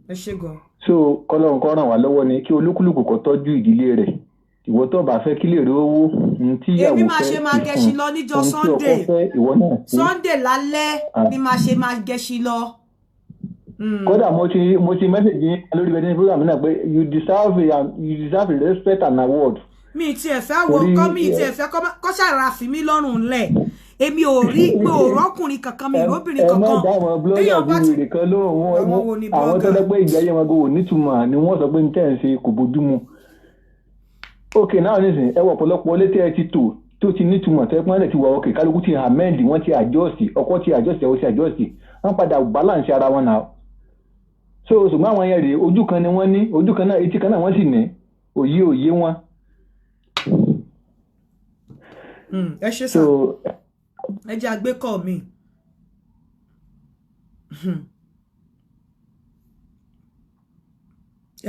Ẹ ṣé gan.
So kọ́lọ́run kó ràn wá lọ́wọ́ ni kí olúkúlùkù kó tọ́jú ìdílé rẹ̀. Ìwọ tó bá fẹ́ kí lè rí owó ohun tí ìyàwó
Èmi máa
fẹ́
ṣe máa
fi
gẹṣin
fún
lọ níjọ́
ohun tí ọkọ
Sunday.
fẹ́, ìwọ náà ṣe.
Sunday lálẹ́ ni máa ṣe máa gẹṣin lọ.
Kódà mo ti message yín lórí wedding program náà pé you deserve a respect and award.
Mi tiẹ̀ fẹ́ wo
Torí,
kọ́, mi tiẹ̀ fẹ́ kọ́ ṣàrà fi mí lọ́rùn lẹ̀. Èmi ò rí pé òrọ́kùnrin kankan, mi ìróbìnrin
Ẹ má
kankan.
dá àwọn blogger
Téèyàn bá
bí
ti
wèrè kan lóhùn wọn.
Àwọn wo ni
Àwọn tó
blogger?
lọ pé ìgbé ayé wọn kò nítumọ̀ ni wọ́n sọ pé ní tẹ́ ẹ̀ ń ṣe kò bójú mu. Ok, náà nísìnyí, ẹ wọ ọ̀pọ̀lọpọ̀ ilé tí ẹ ti tò tó ti nítumọ̀, tẹ́ pọ́n lẹ̀ ti wà òkè, kálukú ti amend, wọ́n ti adjust, ọkọ ti adjust, ìyàwó ti adjust, wọ́n padà balance ara wọn náà. So ṣùgbọ́n àwọn yẹn rèé, ojú kan ni wọ́n ní, ojú kan náà, etí kan náà wọ́n sì ní, òye òye wọn.
Ẹ ṣé sà.
So
Ẹ jẹ́ àgbékọ̀ mi.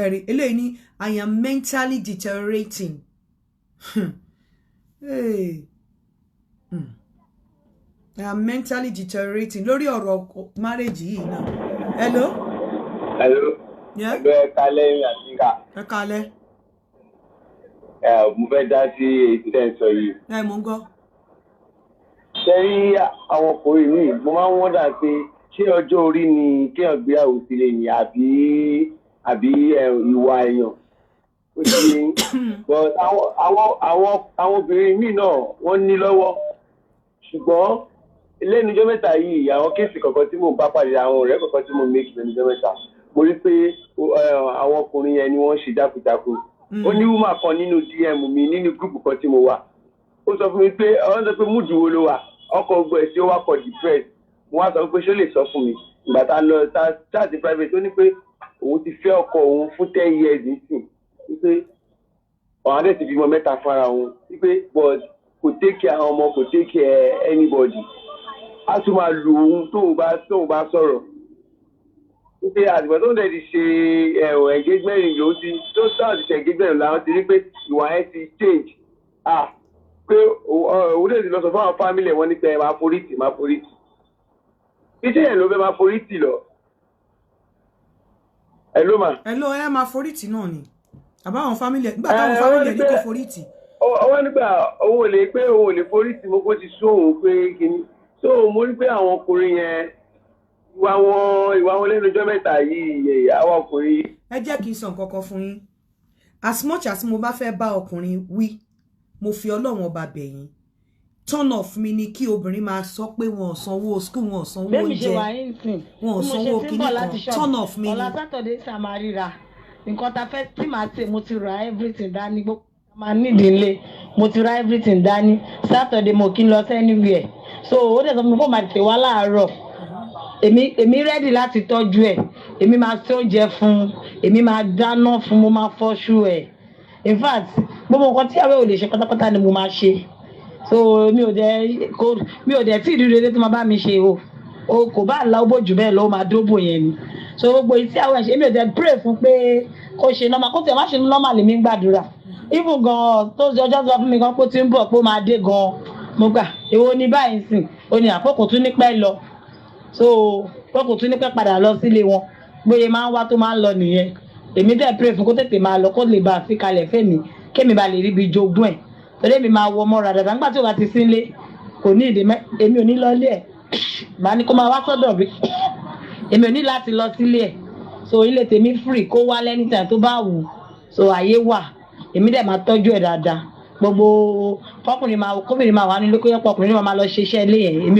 Ẹ̀rí eléyìí ní, "I am mentally deteriorating." Hey. I am mentally deteriorating lórí ọ̀rọ̀ marriage yìí náà. Hello.
Hello.
Yeah?
Ẹgbẹ́ kalẹ́ àtìkà.
Ẹ kalẹ́.
Ẹ mo fẹ́ dá sí èyí tẹ́ ń sọ yìí.
Ẹ mò ń gbọ́.
Ṣé rí àwọn ọkùnrin míì, mo máa ń wonder pé ṣé ọjọ́ orí ni kéèyàn gbéyàwó sílé ni àbí ìwà èèyàn? Ó ti yé yín. But àwọn obìnrin míì náà, wọ́n ní lọ́wọ́. Ṣùgbọ́n lẹ́nu ọjọ́ mẹ́ta yìí, àwọn case kọ̀ọ̀kan tí mò ń bá pàdé, àwọn ọ̀rẹ́ kọ̀ọ̀kan tí mo make lẹ́nu ọjọ́ mẹ́ta, mo rí pé àwọn ọkùnrin yẹn ni wọ́n ṣe jákujáku. Ó ní woman kan nínú DM mi nínú group kan tí mo wà, ó sọ fún mi pé ọ̀hún sọ pé mood wo ló wà, ọkọ̀ ogun ẹ̀ tí ó wá kọ̀ depressed. Mo wá sọ pé ṣó lè sọ fún mi. Ìgbà tá a lọ tá chat private, ó ní pé òun ti fẹ́ ọkọ òun fún 10 years nísìn, wípé ọ̀hún adé ti bímọ mẹ́ta fúnra òun, wípé but kò take care àwọn ọmọ, kò take care anybody, á tún máa lu òun tóun bá sọ̀rọ̀, wípé àtìgbà tóun dẹ̀ ti ṣe ẹ̀wọ̀n engagement ring lòun ti tó táwọn ti ṣe engagement làwọn ti rí pé ìwà yẹn ti change, ah, pé òun dẹ̀ ti lọ sọ fún àwọn family ẹ̀, wọ́n ní pé ẹ máa forí tì, máa forí tì. Iṣẹ́ yẹn ló fẹ́ máa forí tì lọ. Ẹ ló mà.
Ẹ ló ẹ máa forí tì náà ni, àbáwọn family ẹ nígbà táwọn family ẹ ní kò forí tì.
Ọwọ́ nígbà òun ò lè pé òun ò lè forí tì mo kó ti sún òun pé kíní. So mo rí pé àwọn ọkùnrin yẹn, ìwà wọn lẹ́nu ọjọ́ mẹ́ta yìí, àwọn ọkùnrin.
Ẹ jẹ́ kí n sọ nǹkan kan fún yín. As much as mo bá fẹ́ bá ọkùnrin wí, mo fi Ọlọ́run Ọba bẹ̀ yín, turn off mi ni kí obìnrin máa sọ pé wọn ò sanwó school, wọn ò sanwó
Bẹ́ẹ̀ mi ṣe
oúnjẹ,
wà yín sìn,
wọn ò
bí mo ṣe
sanwó
ti ń
kinní
bọ̀ láti
kan.
ṣọ́ọ̀bù,
Turn off mi ni.
Ọ̀la Saturday ṣá máa ríra. Nǹkan ta fẹ́ tí màá ṣe, mo ti ra everything dání, gbogbo máa nídìí ilé, mo ti ra everything dání. Saturday mo kí n lọ sí anywhere, so ó dẹ̀ sọ fún mi kó máa tètè wá láàárọ̀. Èmi ready láti tọ́jú ẹ̀. Èmi máa ṣe oúnjẹ fún un, èmi máa dáná fún un, mo máa fọṣú ẹ̀. In fact, gbogbo nǹkan tí àwọn ò lè ṣe pátápátá ni mo máa ṣe. So mi ò dẹ̀ tí ì rí rere tó máa bá mi ṣe o. O kò bá la ó jù bẹ́ẹ̀ lọ, ó máa dóbò yẹn ni. So gbogbo èyí tí àwọn ẹ̀ ṣe, èmi ò dẹ̀ pray fún pé kó ṣe normal, kó tiẹ̀ má ṣe normal, lèmi ń gbàdúrà. Even gan tó ṣe ọjọ́ sọ fún mi gan pé ó ti ń bọ̀, pé ó máa dé gan, mo gbà èwo ni báyìí sìn. Ó ní àkókò tún ní pẹ́ lọ, so pé kò tún ní pẹ́ padà lọ sílé wọn, bóyá máa ń wá tó máa ń lọ nìyẹn. Èmi dẹ̀ pray fún kó tètè máa lọ, kó lè bá a fi kalẹ̀ fẹ́mi, kémi bá lè rí ibi jogún ẹ̀, torí èmi máa wọ ọmọ rà dáadáa nígbà tí ó bá ti sí nílé. Kò ní ìdè mẹ́, èmi ò ní lọ ilé ẹ̀, màá ní kó máa wá sọ́dọ̀ mi. Èmi ò ní láti lọ sílé ẹ̀, so ilé tèmi free, kó wá anytime tó bá wù ú. So àyè wà, èmi dẹ̀ máa tọ́jú ẹ̀ dáadáa. Gbogbo kọkùnrin máa, kóbìnrin máa wà nílé, kó yẹ pé ọkùnrin máa lọ ṣiṣẹ́ ilé yẹn,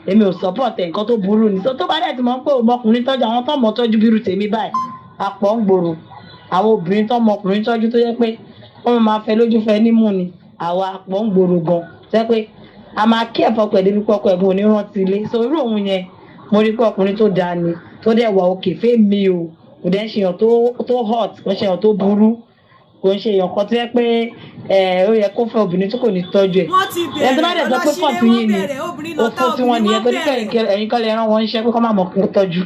èmi ò support ẹ̀, nǹkan tó burú ni. So tó bá dẹ̀ ti mọ̀ pé òun ọkùnrin tọ́jú, àwọn tó mọ̀ tọ́jú bírú tèmi báyìí apọ̀ ń gbòòrò. Àwọn obìnrin tó mọ ọkùnrin tọ́jú, tó yẹ pé wọ́n máa fẹ́ lójú fẹ́ nímú ni, àwa apọ̀ ń gbòòrò gan, tó yẹ pé a máa kí ẹ̀fọ́ pẹ̀lú débi pé ọkọ ẹ̀gbọ́n ò ní rántí ilé. So irú òun yẹn, mo rí pé ọkùnrin tó dáa ni, tó dẹ̀ wà òkè fẹ́mi o. Kò dẹ̀ ń ṣe èèyàn tó hot, kò ń ṣe èèyàn tó burú, kò ń ṣe èèyàn kan tó yẹ pé ẹ ó yẹ kó fẹ́ obìnrin tó kò ní tọ́jú ẹ̀.
Wọ́n ti
Ẹni tó bá
bẹ̀rẹ̀
dẹ̀ sọ pé
ọlọ́sílẹ̀,
pọ̀ tí
wọ́n
yín ni
bẹ̀rẹ̀ obìnrin lọ́tà
òfò tí wọ́n
obìnrin,
nìyẹn
wọ́n
torí pé
bẹ̀rẹ̀.
ẹ̀yin kọ́ lè rán wọn níṣẹ́ pé kọ́ má mọ̀ kó tọ́jú.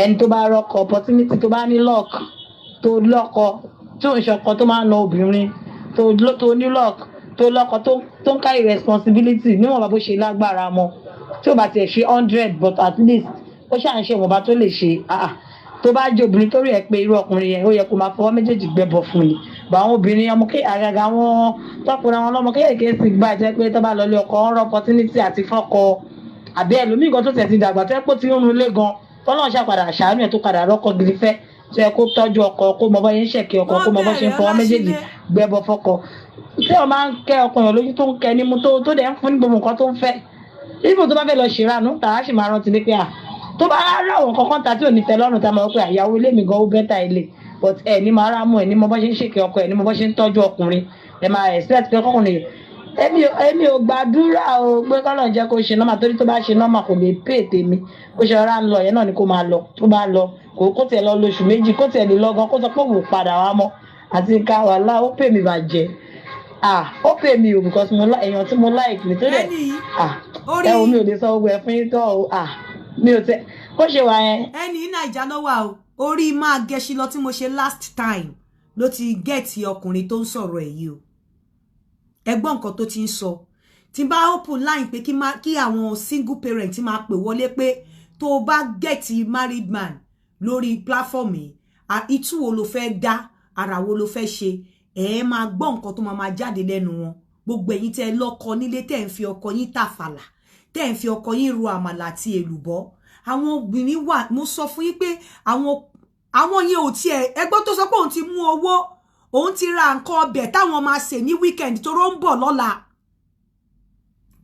Ẹni tó bá rọ́kọ opportunity, tó bá ní luck, tó lọ́kọ tó ń ṣọkọ tó máa ń na obìnrin, tó ní luck, tó lọ́kọ tó ń carry responsibility níwọ̀nba bó ṣe lágbára mọ́, tí ò bá tiẹ̀ ṣe 100, but at least ó ṣà ń ṣe ìwọ̀nba tó lè ṣe. Ah, ah. Tó bá jẹ́ obìnrin tó rí ẹ pé irú ọkùnrin yẹn, ó yẹ kó máa fọwọ́ méjèèjì gbẹ́bọ fún ni. Bá àwọn obìnrin ọmọ ké àgàgà wọn tọkùnrin, àwọn ọlọ́mọ kéékèèké sì gbà jẹ́ pé tó bá lọ lé ọkọ, ń rọ opportunity àti fọ́kọ, àbí ẹlòmíì gan tó tẹ̀ ti dàgbà, tó yẹ pé ó ti ń run ilé gan, tọ́lọ́run ṣàpadà ṣàánú ẹ̀, tó padà rọ́kọ gidi fẹ́, tó yẹ kó tọ́jú ọkọ, kó mọ bọ́ yẹn ń ṣẹ̀kẹ́ ọkọ, kó mọ bọ́ ṣe ń fọwọ́ méjèèjì gbẹ́bọ fọ́kọ, tí wọ́n máa ń kẹ́ ọkọ yẹn lójú, tó ń kẹ́ nímú, tó dẹ̀ ń fún ní gbogbo nǹkan tó ń fẹ́. Ibo tó bá fẹ́ lọ ṣèrànú tà á sì máa rántí ní pé à tó bá rà àwọn kankan ta tí ò ní tẹ́ lọ́rùn, tá a máa wọ pé àyàwó ilé mi gan ó better ilé, but ẹ ní máa rámú ẹ ní mọ bọ́ ṣe ń ṣèkẹ́ ọkọ ẹ, ní mọ bọ́ ṣe ń tọ́jú ọkùnrin. Ẹ máa expect pé kọkùnrin, èmi ò gbàdúrà o pé kọ́lọ̀ jẹ́ kó ṣe normal, torí tó bá ṣe normal kò lè pè tèmi. Bó ṣe rọra ń lọ yẹn náà ni kó máa lọ. Tó bá lọ, kó tiẹ̀ lọ lóṣù 2, kó tiẹ̀ lè lọ gan, kó sọ pé òun ò padà wá mọ́. Àti ká wàhálà ó pè mí bàjẹ́. Ah, ó pè mí o, because mo èèyàn tí mo like mi tó dẹ̀.
Ẹni yìí,
Ah,
orí
ẹ wo, mi ò lè sọ gbogbo ẹ fún yín tán o. Ah, mi ò tẹ bó ṣe wà yẹn.
Ẹni Naija ló wà o. Orí máa gẹṣin lọ tí mo ṣe last time ló ti get ọkùnrin tó ń sọ̀rọ̀ ẹ̀ yìí o. Ẹgbọ́n, nǹkan tó ti ń sọ, tí n bá open line pé kí àwọn single parent máa pè wọlé pé tó o bá get married man lórí platform yìí, ìtú wo ló fẹ́ dá, ara wo ló fẹ́ ṣe, ẹ máa gbọ́ nǹkan tó máa jáde lẹ́nu wọn. Gbogbo ẹ̀yin tẹ́ ẹ lọ́kọ nílé, tẹ́ ẹ ń fi ọkọ yín tàfàlà, tẹ́ ẹ ń fi ọkọ yín ro àmàlà àti èlùbọ́, àwọn obìnrin wà, mo sọ fún yín pé àwọn yẹn ò tiẹ̀. Ẹgbọ́n tó sọ pé òun ti mú owó, òun ti ra nǹkan ọbẹ̀ táwọn máa sè ní weekend tó rọ́ ń bọ̀ lọ́la.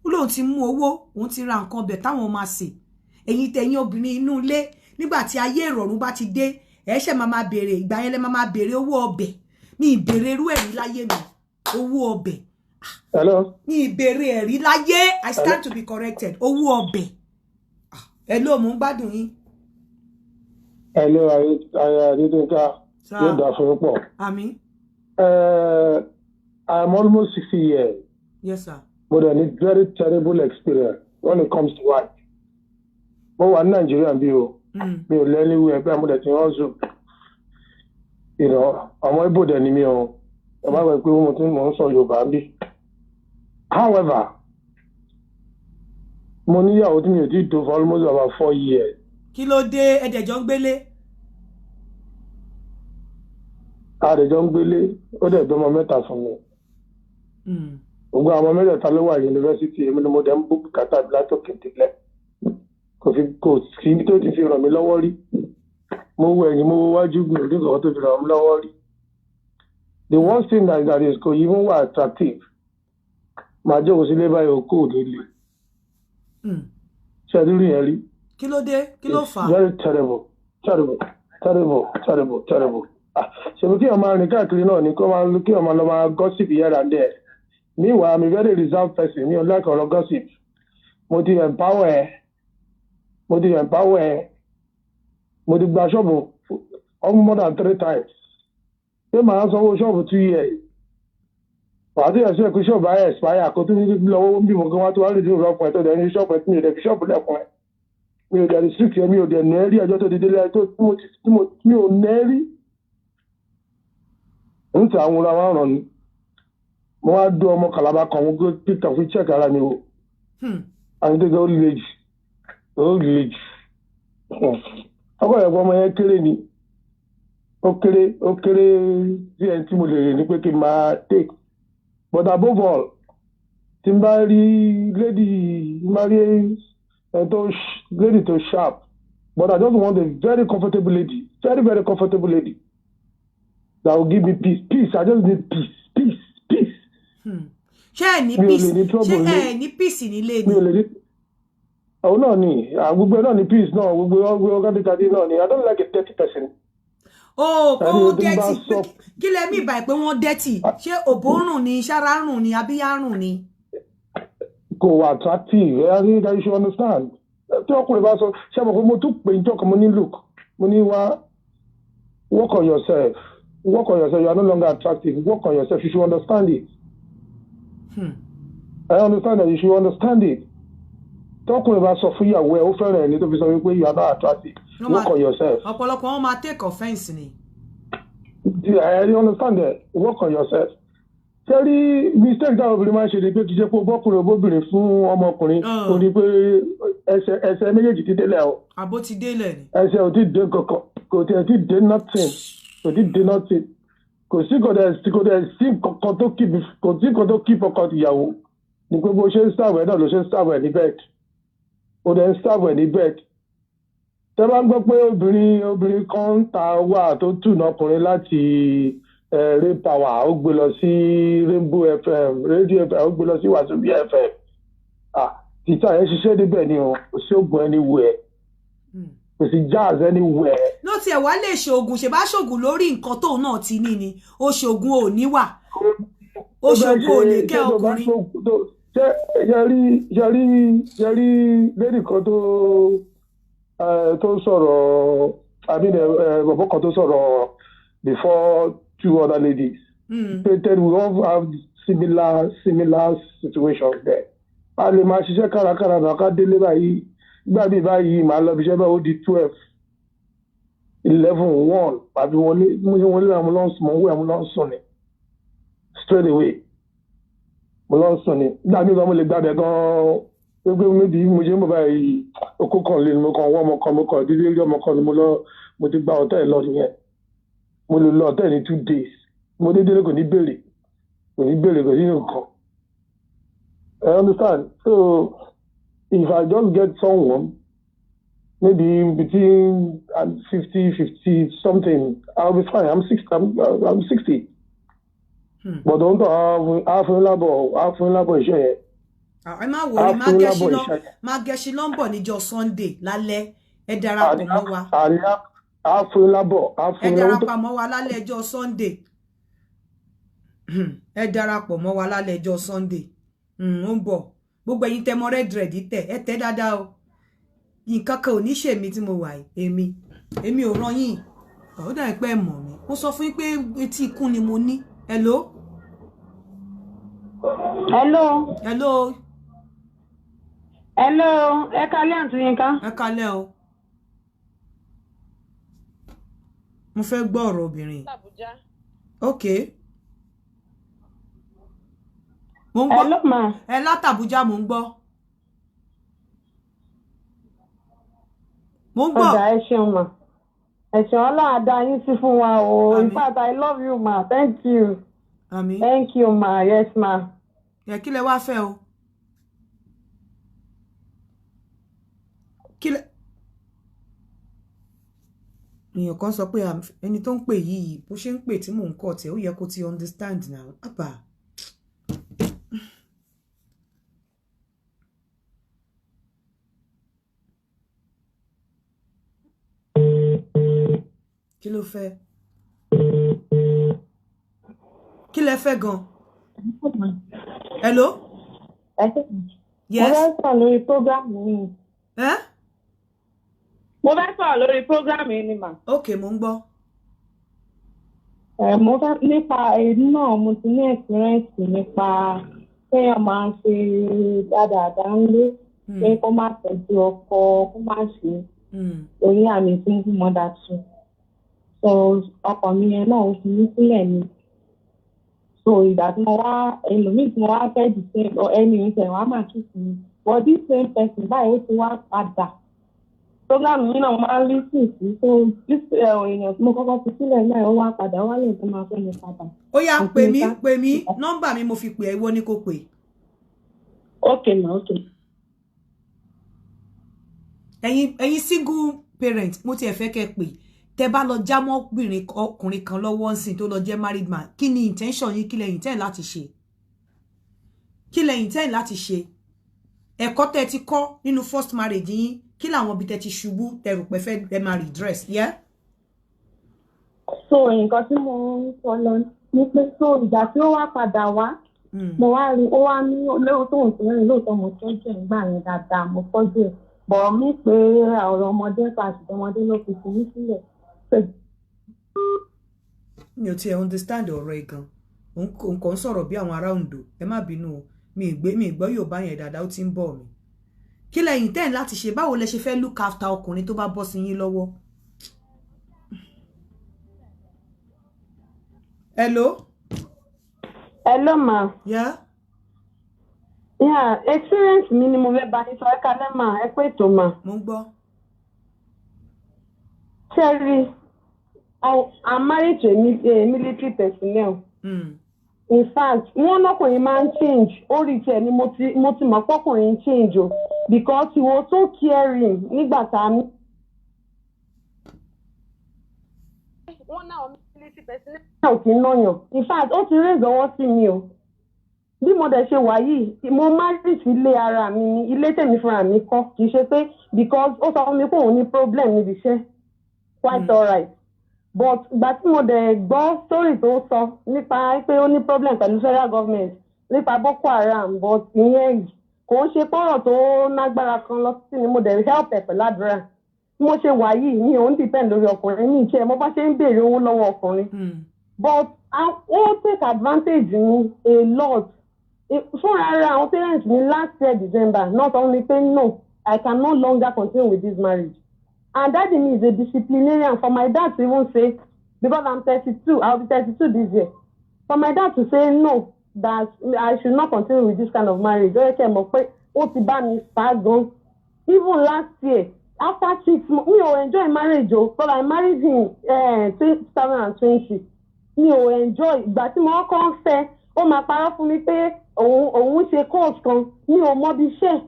Ó lóun ti mú owó, òun ti ra nǹkan ọbẹ̀ táwọn máa sè. Ẹ̀yin tẹ̀yin obìnrin inú ilé, nígbà tí ayé ìrọ̀rùn bá ti dé, ẹ ṣẹ̀ máa máa béèrè. Ìgbà yẹn lẹ máa máa béèrè owó ọbẹ̀. Mi ì béèrè irú ẹ̀rí láyé mi, owó ọbẹ̀.
Hello.
Mi ì béèrè ẹ̀rí láyé. I stand to be corrected. Owó ọbẹ̀. Ẹ ló mú gbádùn yín.
Hello, Adédọ́gá.
Sir.
Yóò dà fún yín pọ̀.
Àmín.
I'm almost 60 years.
Yes, sir.
But I need very terrible experience when it comes to wife. Mo wà ní Nàìjíríà bí o. Mi ò lẹ́ni wí ẹgbẹ́, mo dẹ̀ ti hustle. Ọmọ Ibo dẹ̀ ni mi o. Ẹ má gbàgbé pé mo ti mò ń sọ Yorùbá bí. However, mo níyàwó tí mi ò tí tó for almost about 4 years.
Kí ló dé? Ẹ̀dẹ̀jọ́ ń gbélé?
Àdèjọ́ ń gbélé, ó dẹ̀ bímọ mẹ́ta fún mi. Gbogbo àwọn mẹ́tẹ̀ẹ̀ta ló wà yunifásitì. Èmi ni mo dẹ̀ ń bú bùkátà mi látòkè délẹ̀. Kò fi, kò sí tó ti fi ràn mí lọ́wọ́ rí. Mo wo ẹ̀yìn, mo wo wájú, mi ò rí nǹkan tó fi ràn mí lọ́wọ́ rí. The worst thing that is, kò even wà attractive. Màá jókòó sílé báyìí, òkú ò ní le. Ṣé ẹ rí yẹn rí?
Kí ló dé? Kí ló fà á?
Very terrible, terrible, terrible, terrible, terrible. Ah, ṣèbí kí ọmọ rìn káàkiri náà ni, kó máa kí ọmọ lọ máa gossip here and there. Meanwhile, I'm a very reserved person. Mi ò like ọ̀rọ̀ gossip. Mo ti empower ẹ, mo ti empower ẹ, mo ti gba ṣọ́ọ̀bù almost more than three times. Ṣé màá sanwó ṣọ́ọ̀bù 2 years? Wàá tó yẹ sí ẹ̀kú ṣọ́ọ̀bù ayé expire, kó tó ní lọ́wọ́ bí mo kí wọ́n tó wá lè dín ìrọ̀pọ̀ ẹ̀ tó dẹ̀ ní ṣọ́ọ̀bù ẹ̀ tí mi ò dẹ̀ fi ṣọ́ọ̀bù lẹ̀kùn ẹ̀. Mi ò dẹ̀ restrict ẹ, mi ò dẹ̀ nẹ́rí ẹjọ́ tó ti délé tó tí mo ti tí mo mi ò nẹ́rí. Ń tẹ àwọn ọ̀rọ̀ àwọn ọ̀ràn ni. Mo wá dún ọmọ kàlábà kan, mo gbé píkà fún check ara mi wò. Àti tó gẹ́, ó le jù, ó le jù. Ọkọ yẹn pé ọmọ yẹn kéré ni, ó kéré, ó kéré sí ẹni tí mo lè rìn ní pé kí n máa take. But above all, tí n bá rí lady, n bá rí ẹni tó lady tó sharp, but I just want a very comfortable lady, very, very comfortable lady that will give me peace, peace. I just need peace, peace, peace.
Ṣé ẹ ní
Mi ò
peace?
lè ní trouble.
Ṣé
ní
ẹ ní peace nílé
Mi
ni?
ò lè ní. Òun náà ni gbogbo ẹ náà ni peace náà, gbogbo gbogbo kádìkádì náà ni. I don't like a dirty person.
O kó
Ẹni
wọ́n
tó bá
dirty?
sọ
Kí lẹ mí ìbà pé wọ́n dirty? Ṣé òbó rùn ni, ṣára rùn ni, abíyá rùn ni?
Kò wà attractive. I think you should understand. Tí ọkùnrin bá sọ, ṣé mo pé mo tún pè ní jọ́kàn, mo ní look, mo ní wá, work on yourself, work on yourself. You are no longer attractive. Work on yourself. You should understand it. I understand that you should understand it. Tọkùnrin bá sọ fún ìyàwó ẹ, ó fẹ́ràn ẹ ní tó fi sọ wípé you are not attractive.
Wọ́n
Work on yourself.
Ọ̀pọ̀lọpọ̀ wọn máa take offence ni.
I understand that. Work on yourself. Ṣé rí mistake táwọn obìnrin máa ń ṣe ni pé kì í ṣe pé bọ́kùnrin obóbìnrin fún ọmọkùnrin, ó ní pé ẹsẹ̀ méjèèjì ti délẹ̀ o.
Àbó ti délẹ̀ ni?
Ẹsẹ̀ ò tí dé kankan, kò tí ẹ̀ tí dé nothing, kò tí dé nothing. Kò sí, kò dẹ̀ sí kankan tó keep, kò sí nǹkan tó keep ọkọ ìyàwó ni pé bó ṣe ń serve ẹ̀ náà ló ṣe ń serve ẹ̀ ní bed, ó dẹ̀ ń serve ẹ̀ ní bed. Tẹ́ bá ń gbọ́ pé obìnrin kan ń ta wà tó tùnà ọkùnrin láti Ray Power, ó gbé lọ sí Rainbow FM, Radio FM, ó gbé lọ sí Wazobia FM. Ah, títà yẹn ṣiṣẹ́ níbẹ̀ ni o. Kò sí oògùn anywhere, kò sí jazz anywhere.
Ló tiẹ̀ wá lè ṣoògùn, ṣe bá ṣoògùn lórí nǹkan tóun náà ti ní ni. Ó ṣoògùn, ò níwà, ó ṣoògùn, ò lè kẹ́ ọkùnrin.
Ṣe ṣe rí lady kan tó sọ̀rọ̀, I mean, bọ̀bọ̀ kan tó sọ̀rọ̀ before two other ladies. Stated we all have Similar situations there. A lè máa ṣiṣẹ́ kárakára náà ká délé báyìí. Gbà bí báyìí, màá lọ bí iṣẹ́ báyìí, ó di 12, 11, 1 àbí wọlé. Mo ṣe wọlé náà, mo lọ ń sùn, mo ń wẹ̀, mo lọ ń sùn ni. Straight away mo lọ ń sùn ni. Gbà mí gan, mo lè gbàbẹ̀ gan-an gbogbo méjì. Mo ṣe ń bọ̀ báyìí, okó kan lè ní mo kàn wọ́ ọmọ kan, mo kàn dídí rí ọmọ kan ni mo lọ, mo ti gba hotel lọ nìyẹn. Mo lè lọ hotel ní 2 days. Mo dé délé, kò ní béèrè, kò ní béèrè, kò ní nǹkan. I understand. So if I just get someone maybe between 50, 50 something, I'll be fine. I'm 60. I'm 60. But don't have lábọ̀ iṣẹ́ yẹn.
Ẹ má worry, má gẹṣin lọ, má gẹṣin lọ ń bọ̀ níjọ́ Sunday lálẹ́. Ẹ darapọ̀ mọ́ wa.
Á fún lábọ̀, á
Ẹ
fún
darapọ̀ mọ́ wa lálẹ́ ẹjọ́ Sunday. Ẹ darapọ̀ mọ́ wa lálẹ́ ẹjọ́ Sunday. Ó ń bọ̀. Gbogbo ẹ̀yin tẹ́ mọ red red tẹ, ẹ tẹ́ dáadáa o. Nǹkan kan ò ní ṣèmi tí mo wà yìí. Èmi ò ràn yín. Ó dà pé ẹ mọ̀ mi. Mo sọ fún yín pé etí ikún ni mo ní. Hello.
Hello.
Hello.
Hello, ẹ kálẹ́, Àǹtí Yínká.
Ẹ kálẹ́ o. Mo fẹ́ gbọ́ ọ̀rọ̀ obìnrin. Ok, mo ń gbọ́.
Hello, ma.
Ẹ látàbújá, mo ń gbọ́, mo ń gbọ́.
Ọjà, ẹ ṣeun ma. Ẹ ṣeun, Ọlọ́run á dá yín sí fún wa o. In fact, I love you, ma. Thank you.
Àmín.
Thank you, ma. Yes, ma.
Ẹ kí lẹ wá fẹ́ o? Kí lẹ èèyàn kan sọ pé ẹni tó ń pè yìí, bó ṣe ń pè tí mò ń kọ́ tẹ̀, ó yẹ kó ti understand now. Àbá. Kí ló fẹ́? Kí lẹ fẹ́ gan? Hello.
Yes. Mo fẹ́ sọ̀rọ̀ lórí program yìí.
Ẹ́?
Mo fẹ́ sọ̀rọ̀ lórí program yìí ni mà.
Ok, mo ń gbọ́.
Ẹ mo fẹ́ nípa èyí náà, mo ti ní experience nípa kéèyàn máa ń ṣe dáadáa ńlé, pé kó má tọ́jú ọkọ, kó má ṣe orí àmì single mother too. So ọkọ mi yẹn náà, ó fi mí sílẹ̀ ni. So ìgbà tí mo wá ẹlòmíì tí mo wá fẹ́ the same ẹni ìṣẹ̀ wá máa tún sí mi, but this same person báyìí, ó ti wá padà. Program mi náà máa ń listen sí. So this èèyàn tí mo kọ́kọ́ fi sílẹ̀ náà, ó wá padà, ó wá lè tó máa fẹ́ mi padà.
Ó yá, pè mí, pè mí. Nọ́mbà mi mo fi pè ẹ́, ìwọ ni kò pè.
Ok ma, ok.
Ẹ̀yin single parent, mo tiẹ̀ fẹ́ kẹ́ pè. Tẹ́ bá lọ já mọ́bìnrin ọkùnrin kan lọ́wọ́ ńsìn tó lọ jẹ́ married man, kí ni intention yín? Kí lẹ intend láti ṣe? Kí lẹ intend láti ṣe? Ẹ̀kọ́ tẹ́ ti kọ́ nínú first marriage yín, kí làwọn ibi tẹ́ ti ṣubú, tẹ́ rò pé fẹ́ ẹ máa redress, yeah?
So nǹkan tí mo ń sọ lọ ni pé, so ìgbà tí ó wá padà wá, mo wá rí ó wá ní lóòótọ́ òun tó rìn lóòótọ́. Mo tọ́jú ẹ̀ ńgbà yẹn dáadáa, mo tọ́jú ẹ̀ bọ̀ mí pé ọ̀rọ̀ ọmọdé pa àṣìṣe ọmọdé ló fi fi mí sílẹ̀.
Mi ò tiẹ̀ understand ọ̀rọ̀ ẹ̀ gan. Òun kàn ń sọ̀rọ̀ bí àwọn ará Oǹdó. Ẹ má bínú o, mi ì gbé, mi ì gbọ́ Yorùbá yẹn dáadáa, ó ti ń bọ̀ mí. Kí lẹ intend láti ṣe? Báwo lẹ ṣe fẹ́ look after ọkùnrin tó bá bọ́ sí yín lọ́wọ́? Hello.
Hello, ma.
Yeah.
Yeah, experience mi ni mo fẹ́ bá yín sọ. Ẹ kalẹ́ mà, ẹ pé ètò mà.
Mo ń gbọ́.
Cherry, I'm married to a military personnel. In fact, wọ́n lọ́kùnrin máa ń change. Orí tiẹ̀ ni mo ti mọ̀ pọ́kùnrin ń change o, because he was so caring nígbà tá a ní. Wọ́n náà military personnel ò kí ń náyàn. In fact, ó ti raise ọwọ́ sí mi o. Bí mo dẹ̀ ṣe wà yìí, mo marry sí ilé ara mi ní ilé tèmi fúnra mi kọ́. Kì í ṣe pé because ó sọ fún mi pé òun ní problem níbi iṣẹ́. Quite alright, but ìgbà tí mo dẹ̀ gbọ́ story tó sọ nípa pé ó ní problem pẹ̀lú federal government nípa Boko Haram, but ìyẹn kò ń ṣe pọ́rọ̀ tó nágbára kan lọ sí ni. Mo dẹ̀ help ẹ̀ pẹ̀lú àdúrà. Bí mo ṣe wà yìí, mi ò ń depend lórí ọkùnrin mi ìṣe mo bá ṣe ń béèrè owó lọ́wọ́ ọkùnrin, but
Ó take advantage mi a lot. Fúnra ara àwọn parents mi, last year December, not only pé no, I can no longer continue with this marriage. And daddy mi is a disciplinarian. For my dad to even say, because I'm 32, I'll be 32 this year, for my dad to say no, that I should not continue with this kind of marriage, ó yẹ kẹ́ ẹ mọ̀ pé ó ti bá mi fà á gan. Even last year, after 6 months, mi ò enjoy marriage o, but I married him 2020. Mi ò enjoy. Ìgbà tí mo kọ́kọ́ ń fẹ́, ó máa parọ́ fún mi pé òun ṣe course kan. Mi ò mọ bí iṣẹ́,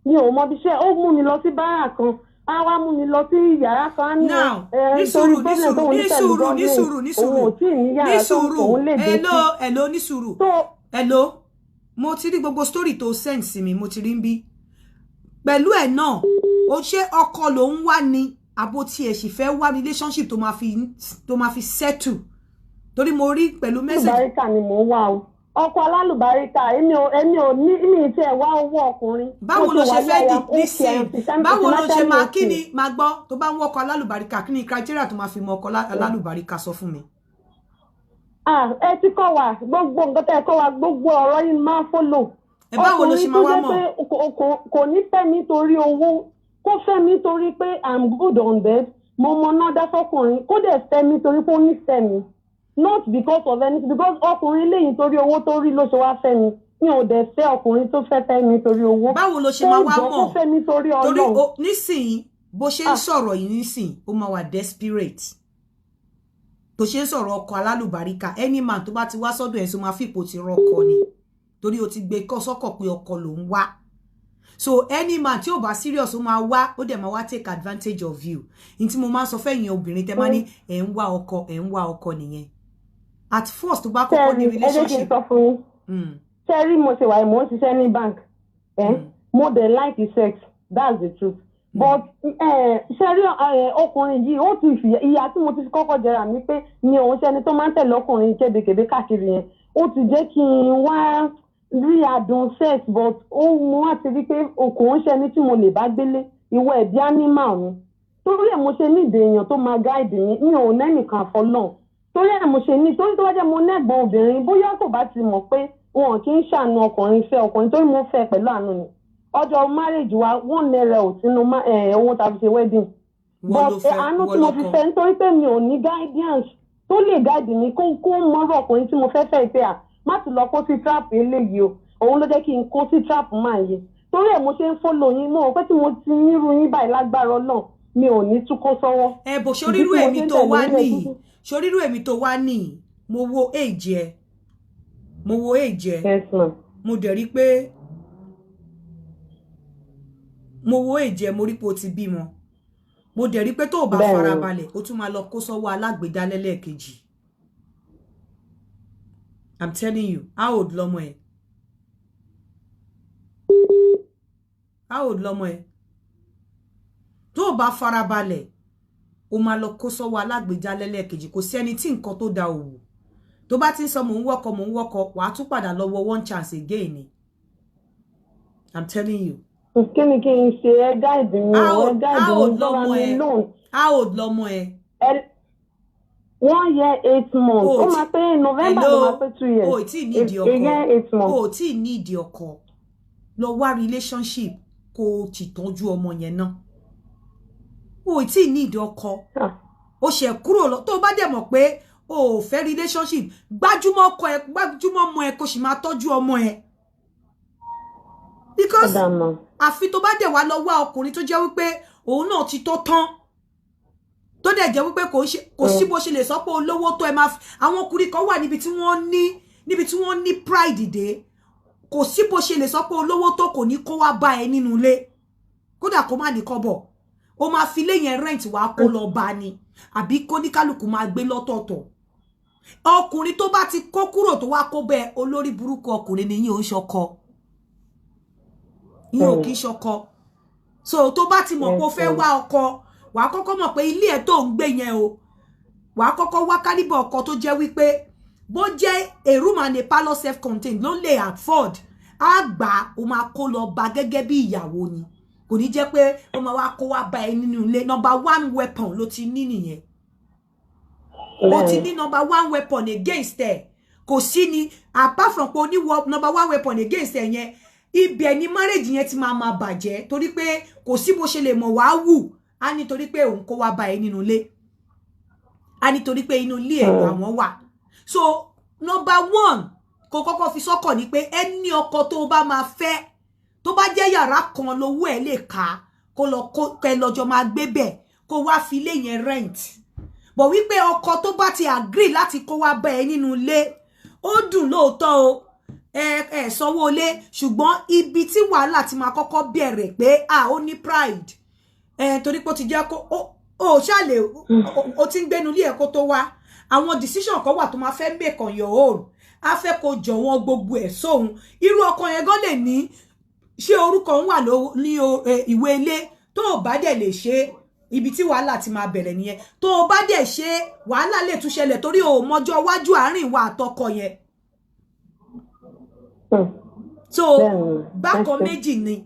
mi ò mọ bí iṣẹ́. Ó mú mi lọ sí báárà kan, á wá mú mi lọ sí yàrá kan, á ní
Now,
ẹ
ní
nítorí
sùúrù, ní
problem
sùúrù,
tóun ní
ní
pẹ̀lú
sùúrù, ní
government,
sùúrù, ní
òun
sùúrù,
ò tí ì ní
ní
yàrá tó
sùúrù.
òun lè dé sí.
Hello, hello, ní sùúrù. Hello, mo ti rí gbogbo story tó send sí mi, mo ti rí ń bí. Pẹ̀lú ẹ̀ náà, ó ṣe ọkọ ló ń wá ni, àbó tí ẹ̀ sì fẹ́ wá relationship tó máa fi settle? Torí mo rí pẹ̀lú message.
Alálùbáríkà ni mò ń wá o, ọkọ alálùbáríkà. Èmi ò ní, mi ì tiẹ̀ wá owó ọkùnrin.
Báwo
Mo
ló
ti
ṣe
wà
fẹ́
láyà,
di
okay,
nísìn? Báwo ló ṣe máa, kí ni máa gbọ́, tó bá ń wọ́kọ alálùbáríkà, kí ni criteria tó máa fi mọ ọkọ alálùbáríkà? Sọ fún mi.
Ah, ẹ ti kọ́ wa gbogbo nǹkan tẹ́ ẹ kọ́ wa, gbogbo ọ̀rọ̀ yìí máa ń follow.
Ẹ báwo ló ṣe
Ọkùnrin
máa
tó
wá
jẹ́
mọ̀?
pé kò ní fẹ́ mi torí owó, kó fẹ́ mi torí pé I'm good on bed, mo mọ náà dá fọkùnrin, kó dẹ̀ fẹ́ mi torí pé ó nífẹ̀ẹ́ mi, not because of anything, because ọkùnrin léyìn torí owó tó rí ló ṣe wá fẹ́ mi. Mi ò dẹ̀ fẹ́ ọkùnrin tó fẹ́ fẹ́ mi torí owó.
Báwo ló ṣe máa wá
Kó jọ̀ọ́,
mọ̀?
kó fẹ́ mi torí
Torí
Ọlọ́run.
Nísìnyí, bó ṣe ń sọ̀rọ̀ yìí nísìnyí, ó máa wà desperate tó ṣe ń sọ̀rọ̀ ọkọ alálùbáríkà. Any man tó bá ti wá sọ́dọ̀ ẹ̀, sọ máa fìpò ti rọ́kọ ni, torí o ti gbé kọ́ sọ́kọ̀ pé ọkọ ló ń wá. So any man tí ò bá serious, ó máa wá, ó dẹ̀ máa wá take advantage of you. Ní tí mo máa ń sọ fẹ́yìn obìnrin tẹ́ máa ní ẹ̀ ń wá ọkọ, ẹ̀ ń wá ọkọ nìyẹn. At first, tó bá kọ́kọ́ ní
Ṣẹ́rí, ẹ jẹ́ kí n
relationship.
sọ fún yín. Ṣẹ́rí, mo ṣe wà yìí, mò ń ṣiṣẹ́ ní bank, eh? Mo dẹ̀ like sex, that's the truth, but ṣẹ́rí, ọkùnrin yìí, ó ti fi ìyà tí mo ti fi kọ́kọ́ jẹra mi pé mi ò ń ṣẹni tó máa ń tẹ̀lé ọkùnrin kébékébé káàkiri yẹn. Ó ti jẹ́ kí n wá rí adùn sex, but ó mo wá ti rí pé kò ń ṣẹni tí mo lè bá gbélé. Ìwọ ẹ̀bí animal ni. Torí ẹ̀ mo ṣe ní ìdè èèyàn tó máa guide mi. Mi ò nẹ́nìkan àfọlọ́n. Torí ẹ̀ mo ṣe ní, torí tó bá jẹ́ mo nẹ́gbọ̀n obìnrin, bóyá kò bá ti mọ̀ pé wọn kì í ṣàánú ọkùnrin fẹ́ ọkùnrin, torí mo fẹ́ pẹ̀lú àánú ni. Ọjọ́ marriage wa, ₦1 ò sínú owó tá a fi ṣe wedding,
Wọ́n ló
but
fẹ́
àánú
wọ́n
tí mo fi
lọ́kọ.
fẹ́, nítorí pé mi ò ní guidance tó lè guide mi, kó mọ́rọ̀ ọkùnrin tí mo fẹ́ fẹ́ pé à má ti lọ kó sí trap eléyìí o. Òun ló jẹ́ kí n kó sí trap máa yẹ. Torí ẹ̀ mo ṣe ń follow yín. Mo rò pé tí mo ti nírú yín báyìí, lágbára Ọlọ́run, mi ò ní tún kó sọ́wọ́.
Ẹ bò
Ìdí
ṣorírú
tí mo
èmi
ṣe ń
tó
tẹ̀lé
wá
yín rẹ̀
nìyí,
títí.
ṣorírú èmi tó wá nìyí, mo wo age ẹ, mo wo age ẹ.
Yes, ma'am.
Mo dẹ̀ rí pé mo wo age ẹ, mo rí pé o ti bímọ. Mo dẹ̀ rí pé tó o bá
Bẹ́ẹ̀ni.
farabalẹ̀, o tún máa lọ kó sọ́wọ́ alágbèédá lẹ́lẹ́ẹ̀kejì. I'm telling you. How old lọmọ ẹ? How old lọmọ ẹ? Tó o bá farabalẹ̀, o máa lọ kó sọ́wọ́ alágbèédá lẹ́lẹ́ẹ̀kejì. Kò sí ẹni tí nǹkan tó da òwò tó bá ti ń sọ mò ń wọ́kọ, mò ń wọ́kọ, wàá tún padà lọ wọ one chance again ni. I'm telling you.
Kí ni kí n ṣe? Ẹ guide mi o, ẹ guide
How
mi,
old
bọ́ra
lọmọ
mi
ẹ?
loan.
How old lọmọ ẹ?
1 year 8 months.
O
Ó máa pé November ló
Hello?
máa pé 2 years.
O ò tí ì nídìí
A
ọkọ.
year eight
O
months.
ò tí ì nídìí ọkọ. Lọ wá relationship, kó o ti tọ́jú ọmọ yẹn náà. O ò tí ì nídìí ọkọ. O ṣe kúrò lọ. Tó o bá dẹ̀ mọ̀ pé o ò fẹ́ relationship, gbájúmọ́ ọkọ ẹ, gbájúmọ́ ọmọ ẹ, kó sì máa tọ́jú ọmọ ẹ, because àfi tó bá dẹ̀ wá lọ wá ọkùnrin tó jẹ́ wípé òun náà ti tó tán, tó dẹ̀ jẹ́ wípé kò ń ṣe, kò sí bó ṣe lè sọ pé olówó tó ẹ máa àwọn ọkùnrin kan wà níbi tí wọ́n ní pride dé. Kò sí bó ṣe lè sọ pé olówó tó, kò ní kó wá bá ẹ nínú ilé. Kódà kó má ní kọ́bọ̀, ó máa fi ilé yẹn rent, wá kó lọ bá ni, àbí kó ní kálukú máa gbé lọ́tọ̀ọ̀tọ̀. Ọkùnrin tó bá ti kó kúrò, tó wá kó bẹ́ẹ̀, olórí burúkú ọkùnrin ni yín. Ò ń ṣọkọ, yín ò kí ń ṣọkọ. So tó bá ti mọ̀ pé o fẹ́ wá ọkọ, wàá kọ́kọ́ mọ̀ pé ilé ẹ̀ tó ń gbé yẹn o, wàá kọ́kọ́ wá caliber ọkọ tó jẹ́ wípé bó jẹ́ a room and a parlour self-contained ló lè afford, á gbà á, ó máa kó lọ bá gẹ́gẹ́ bí ìyàwó ni. Kò ní jẹ́ pé ó máa wá kó wá bá ẹ nínú ilé. Number one weapon ló ti ní nìyẹn. O ti ní number one weapon against ẹ. Kò sí ni, apart from pé o ní number one weapon against ẹ yẹn, ibẹ̀ ni marriage yẹn ti máa máa bàjẹ́, torí pé kò sí bó ṣe lè mọ̀ wá wù á, nítorí pé òun kó wá bá ẹ nínú ilé, á nítorí pé inú ilé ẹ̀ làwọn wà. So number one, kò kọ́kọ́ fi sọ́kàn ni pé ẹni ọkọ tó bá máa fẹ́, tó bá jẹ́ yàrá kan lówó ẹ̀ lè ká, kó lọ kẹ lọ́jọ́ máa gbé bẹ̀, kó wá fi ilé yẹn rent. But wípé ọkọ tó bá ti agree láti kó wá bá ẹ nínú ilé, ó dùn lóòótọ́ o, ẹ ẹ sanwó ilé, ṣùgbọ́n ibi tí wàhálà ti máa kọ́kọ́ bẹ̀rẹ̀ pé a ó ní pride ẹ, torí pé ó ti jẹ́ kó ó ṣàlè ó ti ń gbénu ilé ẹ̀ kó tó wá. Àwọn decision kan wà tó máa fẹ́ make on your own, á fẹ́ kó jọ̀wọ́ gbogbo ẹ̀ sóhun. Irú ọkọ yẹn gan lè ní ṣé orúkọ ń wà ní ìwé ilé. Tó o bá dẹ̀ lè ṣe, ibi tí wàhálà ti máa bẹ̀rẹ̀ nìyẹn. Tó o bá dẹ̀ ṣe, wàhálà lè tún ṣẹlẹ̀, torí o ò mọjọ́ iwájú àárín ìwà àtọkọ yẹn. So bákan méjì ni,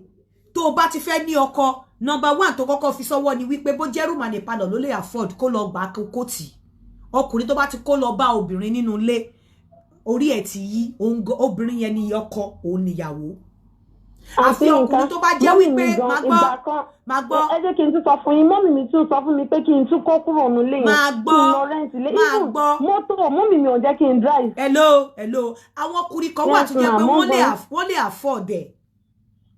tó o bá ti fẹ́ ní ọkọ, number one tó kọ́kọ́ fi sọ́wọ́ ni wípé bó jẹ́ room and a parlour ló lè afford, kó lọ gbà kó tì. Ọkùnrin tó bá ti kó lọ bá obìnrin nínú ilé, orí ẹ̀ ti yí. Obìnrin yẹn ni ọkọ, òun níyàwó. Àfi ọkùnrin tó bá jẹ́ wípé, máa gbọ́, máa gbọ́.
Ẹ jẹ́ kí n tún sọ fún yín, mummy mi tún sọ fún mi pé kí n tún kó kúrò nílé yẹn.
Máa gbọ́.
Kí n lọ rent ilé.
Máa gbọ́.
Mọ́tò, mummy mi ò jẹ́ kí n drive.
Hello, hello. Àwọn ọkùnrin kan wà tó jẹ́ pé wọ́n lè afford ẹ̀,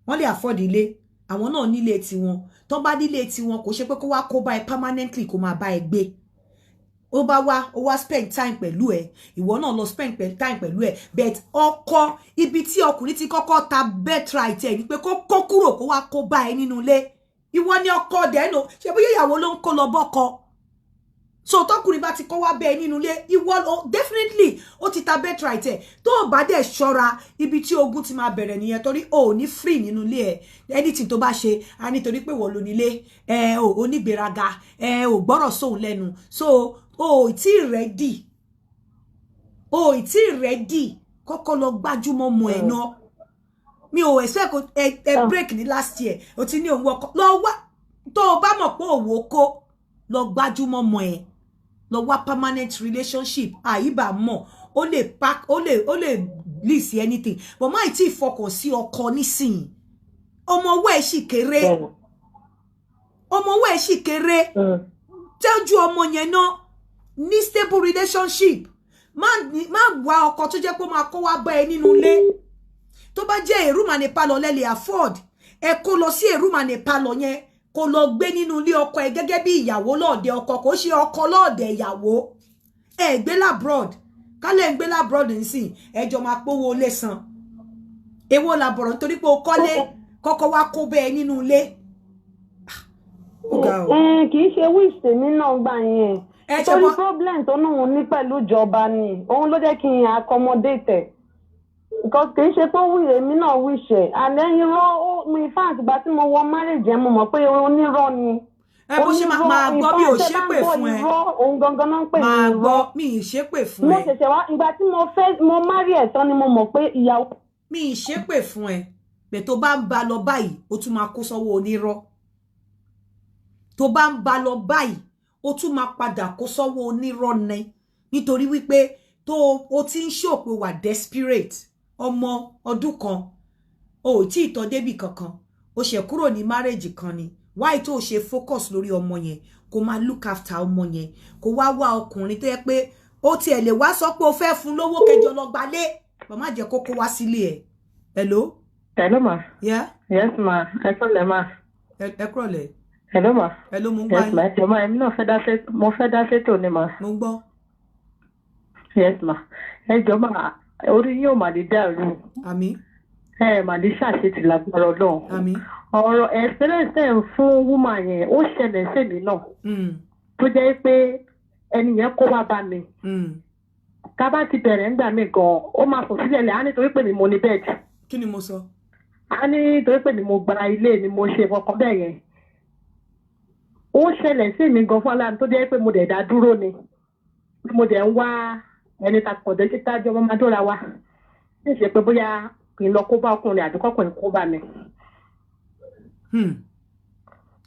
wọ́n lè afford ilé. Àwọn náà nílé tiwọn. Tó bá nílé tiwọn, kò ṣe pé kó wá kó bá ẹ permanently, kó máa bá ẹ gbé. Ó bá wá, ó wá spend time pẹ̀lú ẹ, ìwọ náà lọ spend time pẹ̀lú ẹ. But ọkọ, ibi tí ọkùnrin ti kọ́kọ́ ta birthright ẹ ni pé kó kó kúrò, kó wá kó bá ẹ nínú ilé. Ìwọ ni ọkọ dẹ́nu, ṣe bóyá ìyàwó ló ń kó lọ bọ́kọ. So tọkùnrin bá ti kó wá bẹ ẹ nínú ilé, ìwọ definitely ó ti ta birthright ẹ. Tó o bá dẹ̀ ṣọ́ra, ibi tí ogun ti máa bẹ̀rẹ̀ nìyẹn, torí o ò ní free nínú ilé ẹ. Anything tó bá ṣe, a nítorí pé wọ́n ló nílé ẹ, ò onígbéraga ẹ, ò gbọ́rọ̀ sóun lẹ́nu. So o ò tí ready, o ò tí ready. Kọ́kọ́ lọ gbájúmọ́ ọmọ ẹ̀ náà. Mi ò expect ẹ break ní last year, o ti ní òun ọkọ lọ wá. Tó o bá mọ̀ pé òwò, kó lọ gbájúmọ́ ọmọ ẹ̀, lọ wá permanent relationship. Àyíbá mọ̀, ó lè pack, ó lè lead sí anything, but má tí ì fọkàn sí ọkọ nísìnyí. Ọmọ ọwọ́ ẹ̀ sì kéré, ọmọ ọwọ́ ẹ̀ sì kéré. Tẹ́jú ọmọ yẹn náà, ní stable relationship. Má wá ọkọ tó jẹ́ pé ó máa kó wá bá ẹ nínú ilé. Tó bá jẹ́ a room and a parlour lẹ lè afford, ẹ kó lọ sí a room and a parlour yẹn, kó lọ gbé nínú ilé ọkọ ẹ gẹ́gẹ́ bí ìyàwó lọ́ọ̀dẹ ọkọ, kò ṣe ọkọ lọ́ọ̀dẹ ìyàwó. Ẹ gbé l'abroad, kálẹ̀ ń gbé l'abroad nísìn, ẹjọ́ máa pówó ilé san. Èwo làbọ̀rọ̀ nítorí pé o kọ́lé kọ́kọ́ wá kó bẹ́ẹ̀ nínú ilé?
Kì í ṣe wish tèmi náà gbà yẹn, torí problem tó náà ní pẹ̀lú ìjọba ni òun ló jẹ́ kí n accommodate ẹ̀, because kì í ṣe pé wí èmi náà wish ẹ̀. And then irọ́ ó, in fact, ìgbà tí mo wọ marriage yẹn, mo mọ̀ pé onírọ́ ni.
Ẹ bó ṣe máa gbọ́, mi ò ṣépè fún ẹ.
Òun gangan náà ń pè ní
Máa
irọ́.
gbọ́, mi ì ṣépè fún
Mo
ẹ.
ṣẹ̀ṣẹ̀ wá, ìgbà tí mo fẹ́, mo marry ẹ̀ tán ni mo mọ̀ pé ìyàwó.
Mi ì ṣépè fún ẹ bẹ̀. Tó bá ń ba lọ báyìí, ó tún máa kó sọ́wọ́ onírọ́. Tó bá ń ba lọ báyìí, ó tún máa padà kó sọ́wọ́ onírọ́ ni, nítorí wípé tó o ti ń ṣòpin wà desperate. Ọmọ ọdún kan o ò tí ì tọ́ débì kankan, o ṣe kúrò ní marriage kan ni. Why tó o ṣe focus lórí ọmọ yẹn, kó máa look after ọmọ yẹn, kó wá wá ọkùnrin tó yẹ pé ó tiẹ̀ lè wá sọ pé o fẹ́ fún lówó, kẹjọ lọ gbalé bàmá, má jẹ́ kó kó wá sílé ẹ̀. Hello.
Hello ma.
Yeah.
Yes ma, ẹ kúrọ̀lẹ́ ma.
Ẹ kúrọ̀lẹ́.
Hello ma.
Hello, mo ń gbọ́.
Yes ma, ẹ jọ̀ọ́ ma, èmi náà fẹ́ dá sí, mo fẹ́ dá sétò ni ma.
Mo ń gbọ́.
Yes ma. Ẹ jọ̀ọ́ ma, orí yóò mà ní dàrú.
Àmín.
Ẹ mà ní ṣàṣetì lágbára Ọlọ́run.
Àmín.
Ọ̀rọ̀ experience ẹ̀ ń fún woman yẹn, ó ṣẹlẹ̀ sèmi náà. Tó jẹ́ pé ẹni yẹn kó wá bá mi. Ká bá ti bẹ̀rẹ̀ ńgbà mí gan-an, ó máa sùn sílẹ̀ lẹ̀, á nítorí pé mi mo ní bed.
Kí ni mo sọ?
A ní torí pé mi mo gba ilé mi, mo ṣe nǹkan bẹ́ẹ̀ yẹn. Ó ṣẹlẹ̀ sí mi gan fún aláàánú, tó jẹ́ pé mo dẹ̀ dá dúró ni, mo dẹ̀ ń wá ẹni ta kàn dé tájọ́ ọmọ máa dóra wa ní ìṣe pé bóyá kì í lọ kó bá ọkùnrin àbí kọkùnrin kó bá mi.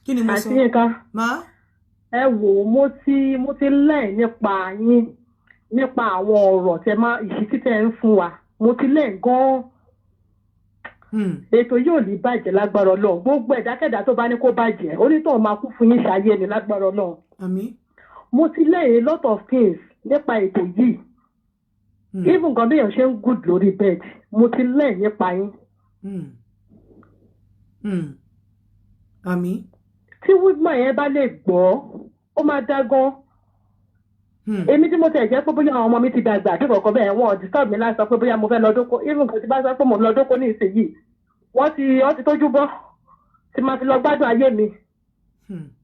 Kí ni mo sọ?
Àti nǹkan.
Ma.
Ẹ wò ó, mo ti learn nípa yín, nípa àwọn ọ̀rọ̀ tẹ máa ìṣítí tẹ ń fún wa. Mo ti learn gan-an. Ètò yóò ní bàjẹ́ lágbára Ọlọ́run. Gbogbo ẹ̀dákẹ́dá tó bá ní kó bàjẹ́, onítọ̀hún máa kú fún yín ṣayé ni lágbára Ọlọ́run.
Àmín.
Mo ti learn a lot of things nípa ètò yìí. Even gan bí èèyàn ṣe ń good lórí bed, mo ti learn nípa yín.
Àmín.
Tí woman yẹn bá lè gbọ́, ó máa dá gan. Èmi tí mo tẹ̀ jẹ́ pé bóyá àwọn ọmọ mi ti dàgbà àbí kọ̀ọ̀kan bẹ́ẹ̀, wọ́n disturb mi láti sọ pé bóyá mo fẹ́ lọ dóko. Even kan tí bá sọ pé mo lọ dóko ní ìsinyìí, wọ́n ti tójú bọ́ tí máa fi lọ gbádùn ayé mi.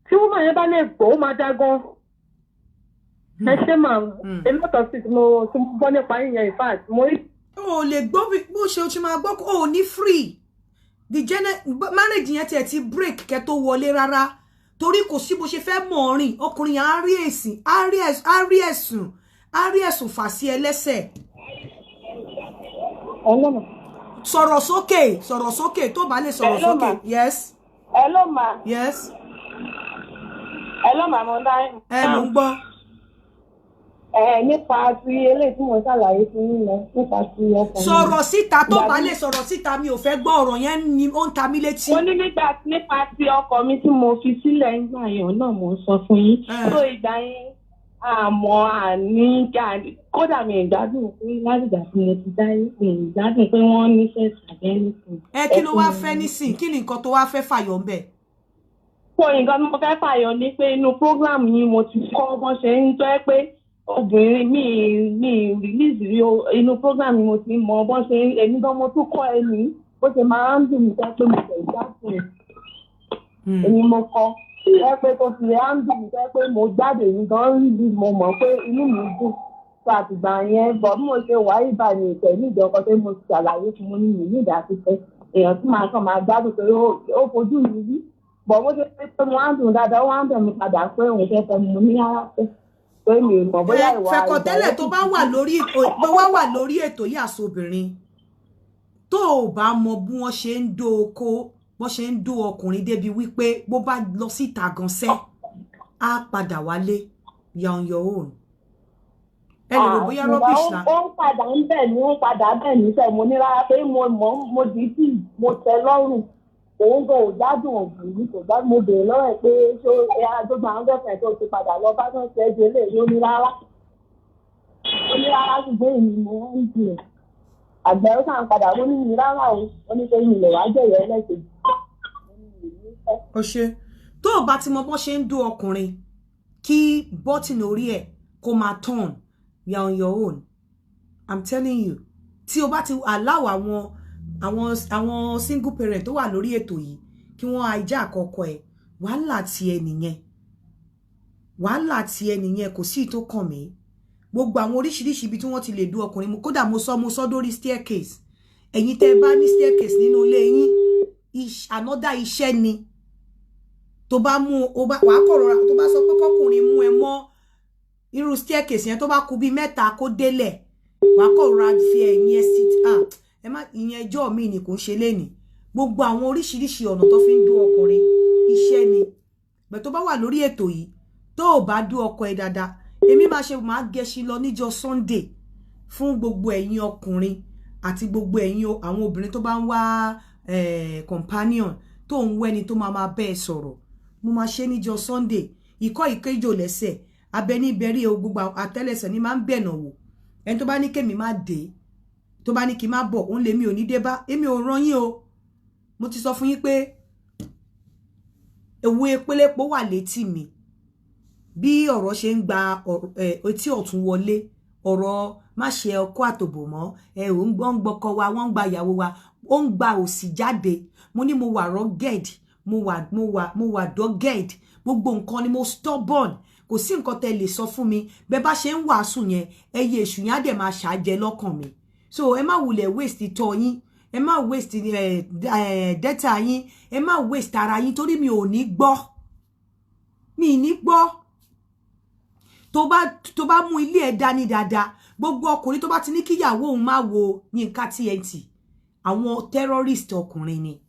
Tí woman yẹn bá lè gbọ́, ó máa dá gan. Ẹ ṣé mà. A lot of things mo tí mo gbọ́ nípa yín yẹn, in fact mo rí.
O ò lè gbọ́ bó ṣe o ti máa gbọ́. O ò ní free the marriage yẹn tiẹ̀ ti break kẹ́ tó wọlé rárá, torí kò sí bó ṣe fẹ́ mọ̀ ọ́ rìn. Ọkùnrin yẹn á rí èsì, á rí ẹ̀sùn fà sí ẹlẹ́sẹ̀. Sọ̀rọ̀ sókè, sọ̀rọ̀ sókè tó bá lè sọ̀rọ̀.
Hello,
sókè
ma.
Yes.
Hello, ma.
Yes.
Hello, ma, mo dá.
Ẹ mò ń gbọ́.
Ẹ nípa ti eléyìí tí mo ń ṣàlàyé fún yín lọ, nípa ti ọkọ mi.
Sọ̀rọ̀ síta tó bá lè sọ̀rọ̀ síta. Mi ò fẹ́ gbọ́ ọ̀rọ̀ yẹn ni ó ń ta mí létí.
Mo ní nígbà nípa ti ọkọ mi tí mo fi sílẹ̀ ńgbà yẹn náà, mo ń sọ fún yín. Tó ìgbà yẹn, àmọ́ àní kódà mi ìgbádùn pé látìgbà tí mo ti dáyé, mi ìgbádùn pé wọ́n nífẹ̀ẹ́ tàbí anything.
Ẹ kí ló wá fẹ́ nísìn? Kí ni nǹkan tó wá fẹ́ fàyọ̀ ń bẹ̀?
So nǹkan tí mo fẹ́ fàyọ ni pé inú program yìí mo ti kọ́ bọ́n ṣe ń tọ́ ẹ pé obìnrin mi release rí o. Inú program yìí mo ti mọ bọ́n ṣe ń, èmi gan mo tún kọ́ ẹni bó ṣe máa ń dùn mí tẹ́ pé mo tẹ̀ gbádùn ẹ̀. Èmi mo kọ́ ẹ pé tó fi á ń dùn mí tẹ́ pé mo jáde, èmi gan rí bí mo mọ̀ pé inú mi dùn. Tó àtìgbà yẹn bọ̀, bí mo ṣe wà yìí báyìí, ìtẹ̀ ní ìjọkọ pé mo ti ṣàlàyé fún mo ní mi ní ìdásífẹ́ èèyàn tí màá kàn máa gbádùn pé ó fojú mi rí bọ̀. Bó ṣe pé mo á ń dùn dáadáa, ó wá ń bẹ̀ mí padà pé òun fẹ́ fẹ́ mu ní rárá pé mi ò mọ̀ bóyá ìwà
Fẹ̀kọ̀tẹ́lẹ̀, tó bá wà lórí ètò yìí, àsobìnrin tó o bá mọ bí wọ́n ṣe ń dó oko, wọ́n ṣe ń dó ọkùnrin débi wípé bó bá lọ síta gan sẹ́ á padà wálé, you are on your own. Ẹ lè rò bóyá rubbish la.
Ó ń padà ń bẹ̀ mí, ó ń padà bẹ̀ mí sẹ́. Mo ní rárá pé mo mọ̀, mo dìídì mo tẹ́ lọ́rùn. Òun gan ò gbádùn ògùn yìí, kò gbádùn. Mo béèrè lọ́wọ́ ẹ̀ pé ṣó ẹ gbogbo àwọn girlfriend tó ti padà lọ bá tó ń ṣe é ju eléyìí, ó ní rárá, ó ní rárá. Ṣùgbọ́n èmi mo ń dùn àgbẹ̀, ó sàn padà. Ó ní mi rárá o, ó ní pé mi lè wá jẹ̀yẹ́ ẹlẹ́kejì.
Ó ṣe tó o bá ti mọ bó ṣe ń dó ọkùnrin kí bọ́tìnì orí ẹ̀ kó máa turn, you are on your own, I'm telling you. Tí o bá ti allow àwọn single parent tó wà lórí ètò yìí kí wọ́n hijack ọkọ ẹ̀, wàhálà ti ẹ nìyẹn, wàhálà ti ẹ nìyẹn. Kò sí tó kàn mí. Gbogbo àwọn oríṣiríṣi ibi tí wọ́n ti lè du ọkùnrin, kódà mo sọ dórí staircase. Ẹ̀yin tẹ́ ẹ bá ní staircase nínú ilé yín, another iṣẹ́ ni. Tó bá mú o bá wàá kọ̀ rọra, tó bá sọ pé kọkùnrin mú ẹ mọ́ irú staircase yẹn, tó bá kù bíi mẹ́ta kó délẹ̀, wàá kọ̀ rọra fi ẹ̀yìn ẹ sí. Ah, ẹ má, ìyẹn ẹjọ́ mi ni kò ń ṣe lénìí. Gbogbo àwọn oríṣiríṣi ọ̀nà tó fi ń dún ọkùnrin, iṣẹ́ ni. Bẹ̀ tó bá wà lórí ètò yìí, tó o bá dún ọkọ ẹ dáadáa, èmi máa ṣe máa gẹṣin lọ níjọ́ Sunday fún gbogbo ẹ̀yin ọkùnrin àti gbogbo ẹ̀yin àwọn obìnrin tó bá ń wá companion, tó ń wẹ́ni tó máa máa bẹ́ẹ̀ sọ̀rọ̀. Mo máa ṣe níjọ́ Sunday. Ìkọ́ ìkéjò lẹ́sẹ̀ abẹ ní bẹ̀rí o, gbogbo àtẹ́lẹsẹ̀ ní máa ń bẹ̀nà wò. Ẹni tó bá ní kémi má dé, tó bá ní kí n má bọ̀, òun lèmi ò ní dé bá. Èmi ò ràn yín o. Mo ti sọ fún yín pé ewu elépo wà létí mi. Bí ọ̀rọ̀ ṣe ń gba etí ọ̀tún wọlé, ọ̀rọ̀ má ṣe ọkọ àtòbò mọ́ ẹ ò ń gbọ́kọ wa, wọ́n ń gba ìyàwó wa, ó ń gba òsì jáde. Mo ní mo wà rugged, mo wà dogged. Gbogbo nǹkan ni mo stubborn. Kò sí nǹkan tẹ́ lè sọ fún mi. Bẹ́ẹ̀ bá ṣe ń wàásù yẹn, ẹyẹ èṣù yẹn á dẹ̀ máa ṣàjẹ lọ́kàn mi. So ẹ má wulẹ̀ waste ìtọ́ yín, ẹ má waste data yín, ẹ má waste ara yín, torí mi ò ní gbọ́, mi ì ní gbọ́. Tó bá mú ilé ẹ dání dáadáa, gbogbo ọkùnrin tó bá ti ní kíyàwó òun máa wo Yínká TNT, àwọn terrorist ọkùnrin ni.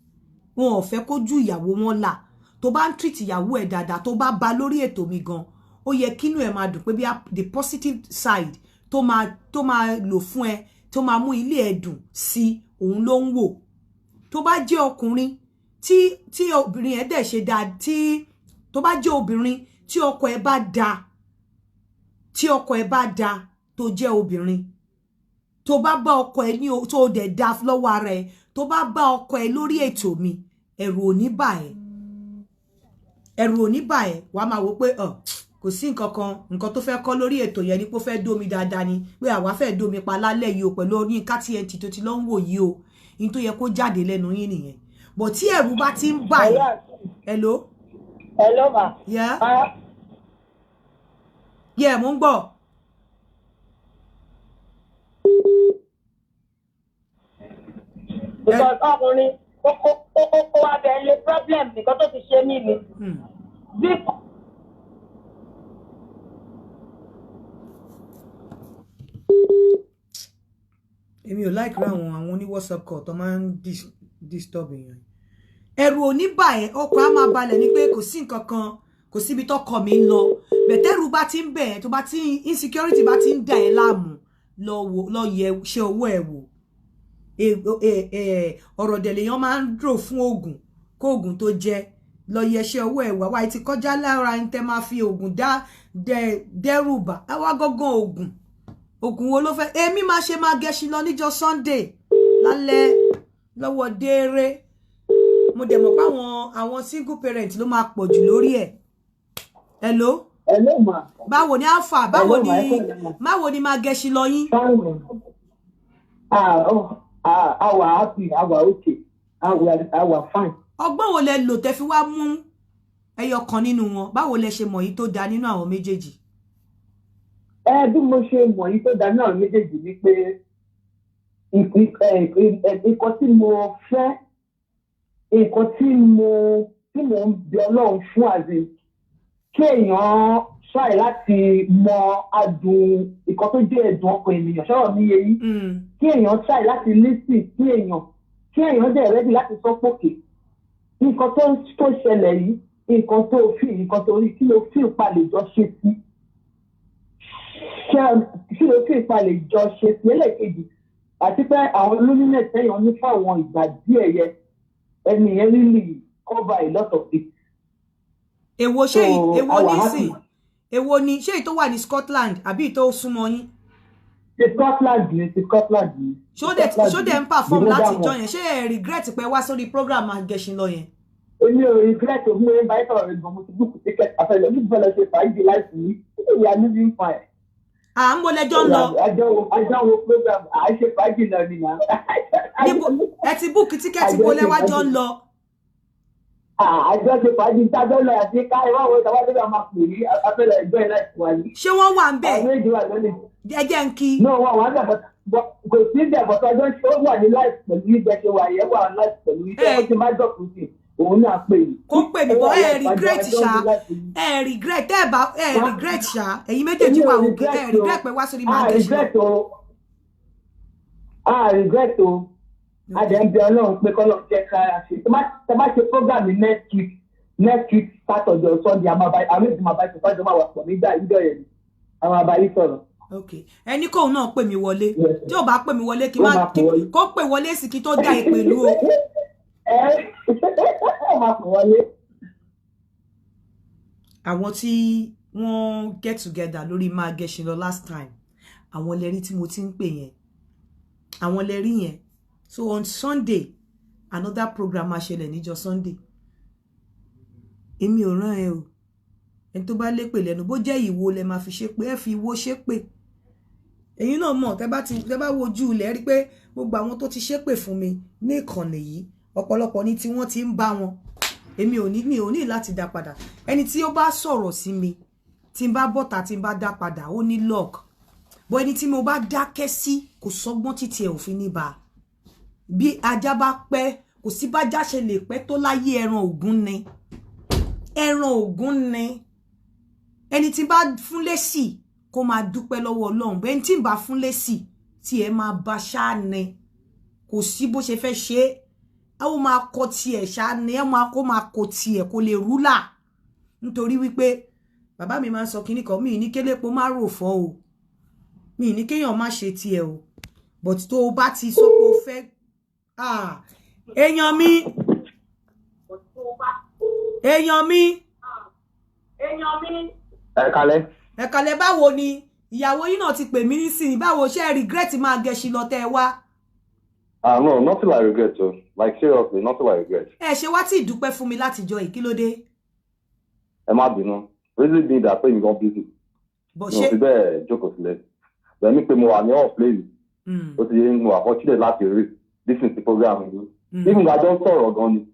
Wọn ò fẹ́ kójú ìyàwó wọn là. Tó bá ń treat ìyàwó ẹ̀ dáadáa, tó bá ba lórí ètò mi gan, ó yẹ kínú ẹ̀ máa dùn pé bí the positive side tó máa lò fún ẹ, tó máa mú ilé ẹ dùn sí, òun ló ń wò. Tó bá jẹ́ ọkùnrin tí obìnrin ẹ̀ dẹ̀ ṣe dáa, tí tó bá jẹ́ obìnrin tí ọkọ ẹ̀ bá dáa, tí ọkọ ẹ̀ bá dáa, tó jẹ́ obìnrin tó bá bá ọkọ ẹ̀ ní tó dẹ̀ dá lọ́wọ́ ara ẹ̀, tó bá bá ọkọ ẹ̀ lórí ètò mi, ẹ̀rù ò ní bà ẹ́, ẹ̀rù ò ní bà ẹ́. Wàá máa wò pé kò sí nǹkan kan. Nǹkan tó fẹ́ kọ́ lórí ètò yẹn ni pé ó fẹ́ dómi dáadáa ni, pé àwa fẹ́ dómi pa lálẹ́ yìí o, pẹ̀lú Yínká TNT tó ti lọ ń wò yìí o. Ní tó yẹ kó jáde lẹ́nu yín nìyẹn bọ̀. Tí ẹ̀rù bá ti ń bà ẹ́. Hello.
Hello ma.
Yeah. Yeah, mo ń gbọ́.
Because ọkùnrin ó kó wá bẹ lé problem nìkan tó ti ṣe mí ni. Bí
Èmi ò like àwọn oní WhatsApp call tó máa ń disturb èèyàn. Ẹ̀rù ò ní bà ẹ́, ọkàn á máa balẹ̀ ní pé kò sí nǹkan kan, kò síbi tọ́kọ mi ń lọ. Bẹ̀tẹ́rù bá ti ń bẹ̀ ẹ́, tó bá ti insecurity bá ti ń dà ẹ́ láàmú, lọ wò, lọ yẹ ṣe owó ẹ̀ wò. Ọ̀rọ̀ dẹ̀ lèèyàn máa ń dúró fún oògùn kó oògùn tó jẹ. Lọ yẹ ṣe owó ẹ̀ wá. Wáyé ti kọjá lára ń tẹ́ máa fi oògùn dá dẹ́rù bà ẹ wá gángan. Oògùn wo ló fẹ́ èmi máa ṣe máa gẹṣin lọ níjọ́ Sunday lálẹ́ lọ́wọ́ déere? Mo dẹ̀ mọ̀ pé àwọn single parent ló máa pọ̀ jù lórí ẹ̀. Hello.
Hello ma.
Báwo ni alpha? Báwo ni, báwo ni máa gẹṣin lọ yín?
Ah, oh, ah, àwa happy, àwa okay, àwa fine.
Ọgbọ́n wo lẹ lò tẹ́ fi wá mú ẹyọ kan nínú wọn? Báwo lẹ ṣe mọ̀ yìí tó da nínú àwọn méjèèjì?
Ẹ bí mo ṣe mọ̀ yìí tó da nínú àwọn méjèèjì ni pé nǹkan tí mo fẹ́, nǹkan tí mo ń bẹ Ọlọ́run fún, àti kí èèyàn ṣáì láti mọ adùn nǹkan tó jẹ́ ẹ̀dùn ọkàn ènìyàn. Ṣọ́rọ̀ mi yé yín? Kí èèyàn ṣáì láti listen sí èèyàn, kí èèyàn dẹ̀ ready láti sọ pókè nǹkan tó ṣẹlẹ̀ yìí, nǹkan tó fi, nǹkan tó rí, kí ló fi ìpalẹ̀ jọ ṣe sí, kí ló fi ìpalẹ̀ jọ ṣe sí. Ẹlẹ́ẹ̀kejì, àti pé àwọn loneliness tẹ́yàn ní fáwọn ìgbà díẹ̀ yẹ, ẹni yẹn really cover a lot of it.
Èwo ṣé, èwo nísìn, èwo ni? Ṣé èyí tó wà ní Scotland àbí èyí tó súnmọ́ yín?
Ti Scotland ni, ti Scotland ni.
Ṣó dẹ̀ ń perform láti jọ yẹn? Ṣé ẹ regret pé wá sórí program Agẹṣin lọ yẹn?
Èmi ò regret o. Mo ń bá sọ̀rọ̀ rẹ̀ gan, mo ti book ticket, àfẹ́lẹ́ mo ti fẹ́ lọ ṣe fàájì láìsí ní we are living fine.
À ń bolẹ́jọ́ ń lọ.
Àjọ wo program, à ń ṣe fàájì lọ ni nà.
Níbo ẹ ti book ticket? Bolẹ́wájọ́ ń lọ?
Àjọ ṣe fàájì tájọ́ lọ àti ká ẹ wá wo ìtawá tó bá máa pè ní afẹ́lẹ́ ẹjọ́ ẹ̀ láti wà ní.
Ṣé wọ́n wà ń bẹ̀?
Àwọn méjì wà lónìí.
Ẹ jẹ́ ń kí.
No, wọn wà ń bẹ̀, kò sí bẹ̀ bọ́tọ̀ ọjọ́ ó wà ní live pẹ̀lú ibẹ̀ ṣe wà yẹn, wà live pẹ̀lú ibẹ̀ ó ti má dọ̀kú sí òun náà pè mí.
Kó pè mí bọ́. Ẹ regret ṣá? Ẹ regret? Ẹ bá ẹ regret ṣá? Ẹ̀yin méjèèjì wà òkè, ẹ regret pé wá sórí máa gẹ̀ṣin?
A regret o. A dẹ̀ ń bẹ Ọlọ́run pé kọ́lọ́run jẹ́ ká ṣe tó bá ṣe program ní next week, next week Saturday or Sunday, àwọn èdè máa bá ṣe fájọ máa wà pọ̀ nígbà ìjọ yẹn ni àwọn àbáyé sọ̀rọ̀.
Ok, ẹni kóun náà pè mí wọlé. Tí ò bá pè mí wọlé, kí má kó pè wọlé sí kí tó dá ìpè lú o.
Ẹ máa pè wọlé.
Àwọn tí wọ́n get together lórí máa gẹṣin lọ last time, àwọn lẹ́rí tí mo ti ń pè yẹn, àwọn lẹ́rí yẹn. So on Sunday, another program máa ṣẹlẹ̀ níjọ́ Sunday. Èmi ò rán ẹ o. Ẹni tó bá lépè lẹ́nu, bó jẹ́ ìwo lẹ máa fi ṣépè, ẹ fi ìwo ṣépè. Ẹ̀yin náà mọ̀, tẹ́ bá ti tẹ́ bá wojú ilẹ̀ rí pé gbogbo àwọn tó ti ṣépè fún mi ní ìkànnì yìí, ọ̀pọ̀lọpọ̀ ní tí wọ́n ti ń bá wọn. Èmi ò ní, mi ò ní láti dá padà. Ẹni tí ó bá sọ̀rọ̀ sí mi, tí n bá bọ́ta, tí n bá dá padà, ó ní luck bọ́. Ẹni tí mo bá dákẹ́ sí, kò sọ́gbọ́n títí ẹ̀ òfin ní bá. Bí ajá bá pẹ́, kò sí bájá ṣe lè pẹ́ tó láyé, ẹran ògún ni, ẹran ògún ni. Ẹni tí bá fún lésì, kó máa dúpẹ́ lọ́wọ́ Ọlọ́run. Bẹ́ẹ̀ tí ń bá fún lésì, tí ẹ máa bá ṣáà ni, kò sí bó ṣe fẹ́ ṣe é. Ó máa kọ tiẹ̀ ṣá ni, ẹ máa kó máa kọ tiẹ̀, kó lè rúlà. Nítorí wípé bàbá mi máa ń sọ kinní kan, mi ní kélépo má rò fọ́ o, mi ní kéèyàn má ṣe tiẹ̀ o, but tó o bá ti sọ pé o fẹ́, ah, èèyàn mi, èèyàn mi,
Èèyàn mi.
Ẹ kalẹ́.
Ẹ kalẹ̀. Báwo ni? Ìyàwó yín náà ti pè mí nísìnyí. Báwo, ṣe regret máa gẹṣin lọ tẹ́ ẹ wá?
Ah, no, nothing I regret o. Like, seriously, nothing I regret.
Ẹ ṣe wá tí ìdúpẹ́ fún mi látijọ́ yìí, kí ló dé?
Ẹ má bínú. Reason being that pé mi gan busy.
Bó
Mi ò fi bẹ́ẹ̀ jókòó sílẹ̀. Bẹ́ẹ̀ ni pé mo wà ní off lane. Ó ti yé, mo wà fortunate láti rí listen to program yìí. Even a jọ ń sọ̀rọ̀ gan ni.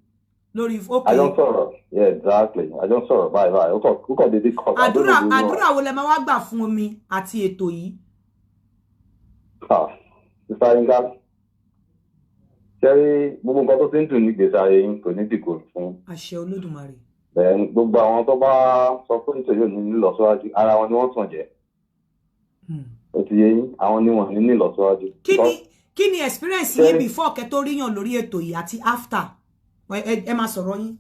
Lórí
A jọ ń sọ̀rọ̀. Yeah, exactly. A jọ ń sọ̀rọ̀ báyìí báyìí. Ó kàn dédé kọ̀.
Àdúrà wo lẹ máa wá gbà fún omi àti ètò yìí?
Ah, Sister Yinka, ṣé rí gbogbo nǹkan tó ti ń dùn ní ìgbésí ayé yín, kò ní dìkò fún.
Àṣẹ Olódùmarè.
Then gbogbo àwọn tó bá sọ pé nítorí òní nílọsíwájú, ara wọn ni wọ́n tàn jẹ. Ó ti yé yín, àwọn ni wọ́n ní nílọsíwájú.
Kí ni experience yín before kẹ́ tó ríyàn lórí ètò yìí àti after? Ẹ máa sọ̀rọ̀ yín.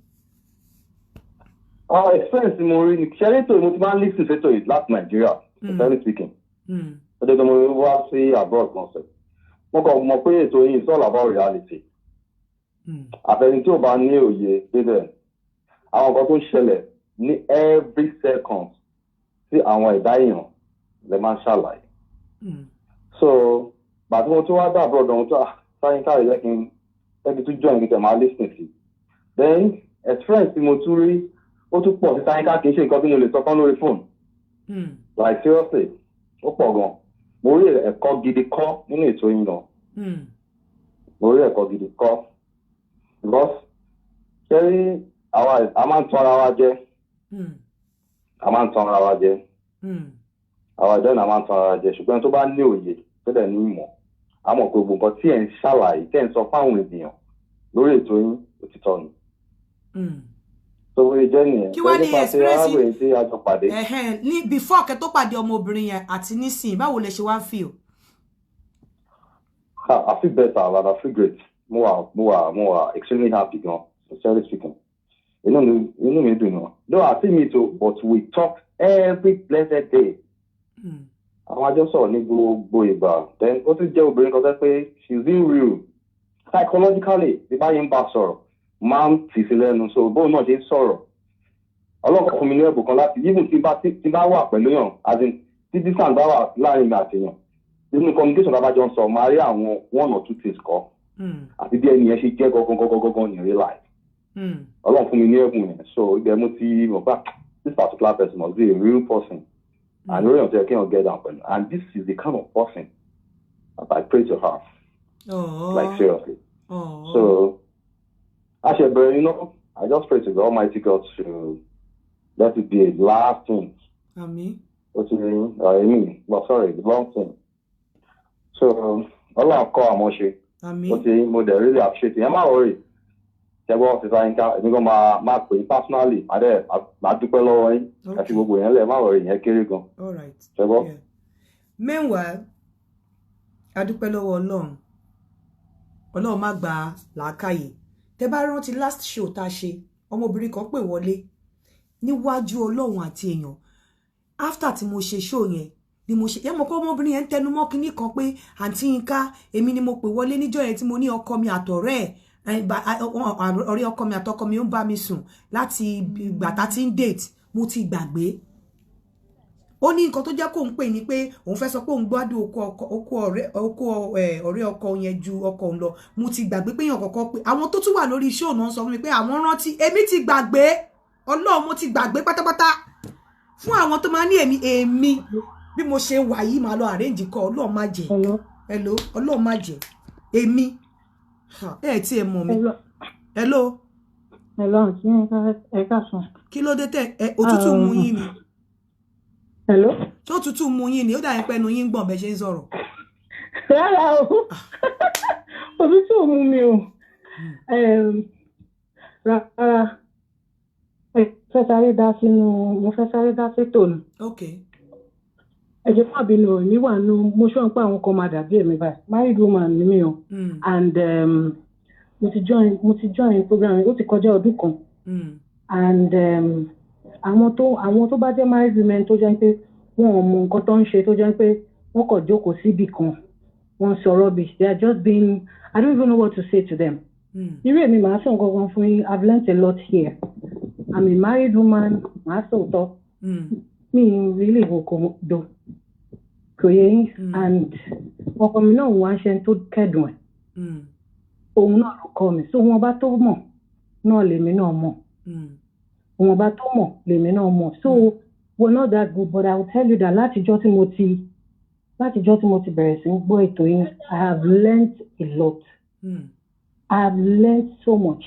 Ah, experience mo rí ni, ṣe ètò yìí, mo ti máa ń listen sétò yìí láti Nàìjíríà, sincerely speaking. Ó dé tó mo wá sí abroad kan sẹ. Mo kàn mọ̀ pé ètò yìí is all about reality. Àfẹni tí ò bá ní òye débẹ̀, àwọn nǹkan tó ń ṣẹlẹ̀ ní every second sí àwọn ẹ̀dá èèyàn lè máa ń ṣàlàyé. So bàtí mo tún wá dé abroad ọ̀hún tó sáyẹn káàrí, jẹ́ kí n tún join, kí n tẹ̀ máa listen sí. Then experience tí mo tún rí, ó tún pọ̀ sí sáyẹn ká, kì í ṣe nǹkan tí mo lè sọ tán lórí phone. Like, seriously, ó pọ̀ gan. Mo rí ẹ̀kọ́ gidi kọ́ nínú ètò yín gan. Mo rí ẹ̀kọ́ gidi kọ́ because ṣé rí, àwa a máa ń tan ara wa jẹ. A máa ń tan ara wa jẹ. Àwa ìjọ náà máa ń tan ara wa jẹ, ṣùgbọ́n tó bá ní òye, tó dẹ̀ ní ìmọ̀, a mọ̀ pé gbogbo nǹkan tí ẹ̀ ń ṣàlàyé, tẹ́ ẹ̀ ń sọ fáwọn ènìyàn lórí ètò yín, òtítọ́ ni. Tó bóyá jẹ́ nìyẹn.
Kí wá ní
Nípa ti
experience
arábìnrin tí a jọ pàdé.
Ẹ̀hẹ́n, ní before kẹ́ tó pàdé ọmọbìnrin yẹn àti nísìnyí, báwo lẹ ṣe wá ń feel?
Ah, I feel better and I feel great. Mo wà extremely happy gan, sincerely speaking. Inú mi dùn gan. Though I still meet o, but we talk every blessed day. Àwọn àjọ sọ̀rọ̀ ní gbogbo ìgbà. Then ó tún jẹ́ obìnrin kan tẹ́ pé she's been real. Psychologically, bí báyìí ń bá sọ̀rọ̀, máa ń tì sí lẹ́nu. So bóun náà ṣe ń sọ̀rọ̀. Ọlọ́run fún mi ní ẹ̀bùn kan láti even tí n bá wà pẹ̀lú yàn, as in tí distance bá wà láàrin mi àti yàn, nínú communication tá a bá jọ ń sọ, máa rí àwọn one or two things kọ́ àti bí ẹni yẹn ṣe jẹ́ gangan gangan gangan in real life. Ọlọ́run fún mi ní ẹ̀bùn yẹn, so ibẹ̀ mo ti mọ̀ pé this particular person must be a real person and lórí ọ̀tọ̀ yẹ kéèyàn get down pẹ̀lú, and this is the kind of person that I pray to have. Like, seriously. So a ṣe bẹ̀rẹ̀, I just pray to the Almighty God to let it be a lasting.
Àmín.
Ó ti rí I mean, well, sorry, the long thing. So Ọlọ́run kọ́ àmọ́ ṣe.
Àmín.
Ó ti mo dẹ̀ really appreciate it. Ẹ má worry, ṣẹgbọ́n ti sáyínká, èmi gan máa pè é personally, má dẹ̀ máa dúpẹ́ lọ́wọ́ yín. Ẹ fi gbogbo yẹn lẹ̀, ẹ má worry, yẹn kéré gan.
All right.
Ṣẹgbọ́n.
Yeah. Meanwhile, a dúpẹ́ lọ́wọ́ Ọlọ́run. Ọlọ́run má gba làákàyè. Tẹ́ bá rántí last show tá a ṣe, ọmọbìnrin kan pè wọlé níwájú Ọlọ́run àti èèyàn. After tí mo ṣe show yẹn ni mo ṣe yẹn mọ̀ pé ọmọbìnrin yẹn ń tẹnu mọ́ kinní kan pé, "Àǹtí Yínká, èmi ni mo pè wọlé níjọ́ yẹn tí mo ní ọkọ mi àtọ̀rẹ́ ẹ̀, ọ̀rẹ́ ọkọ mi àtọkọ mi ó ń bá mi sùn láti ìgbà tá ti ń date. Mo ti gbàgbé." Ó ní nǹkan tó jẹ́ kóun pè ní pé òun fẹ́ sọ pé òun gbádùn okó ọ̀rẹ́ ọkọ yẹn ju ọkọ òun lọ. Mo ti gbàgbé pé èèyàn kọ̀ọ̀kan pé àwọn tó tún wà lórí show náà sọ fún mi pé àwọn rántí. Èmi ti gbàgbé. Ọlọ́run, mo ti gbàgbé pátápátá. Fún àwọn tó máa ní èmi bí mo ṣe wà yìí, máa lọ arrange kọ. Ọlọ́run má jẹ́. Hello. Ọlọ́run má jẹ́ èmi ẹ tí ẹ mọ̀ mi. Hello.
Hello, àǹtí, ẹ káàsán.
Kí ló dé tẹ ẹ, òtútù mú yín ni?
Hello.
Tó tútù mú yín ni? Ó dàbí pé ẹnu yín ń gbọ̀n bẹ́ẹ̀ ṣe ń sọ̀rọ̀.
Rárá o, òtútù ò mú mi o. Rárá, ẹ fẹ́ sáré dá sínú, mo fẹ́ sáré dá sétò ni.
Ok.
Ẹ jẹ́ má bínú, èmi wà nù, mo ṣọ́ pé àwọn kan máa dàbí èmi báyìí. Married woman ni mí o. And Mo ti join program yìí, ó ti kọjá ọdún kan. And àwọn tó bá jẹ́ married women tó jẹ́ pé wọn ò mọ nǹkan tó ń ṣe, tó jẹ́ pé wọ́n kàn jókòó síbì kan, wọ́n sọ rubbish, they are just being, I don't even know what to say to them. Irú èmi, màá sọ nǹkan kan fún yín. I've learnt a lot here. I'm a married woman. Màá sòótọ́, mi ì really wò kò do kò yé yín. And ọkọ mi náà wá ṣe tó kẹ́dùn ẹ̀, òun náà ló kọ́ mi, so wọn bá tó mọ̀ náà lèmi náà mọ̀, wọn bá tó mọ̀ lèmi náà mọ̀. So we're not that good, but I will tell you that látijọ́ tí mo ti bẹ̀rẹ̀ sí ń gbọ́ ètò yín, I have learnt a lot. I have learnt so much.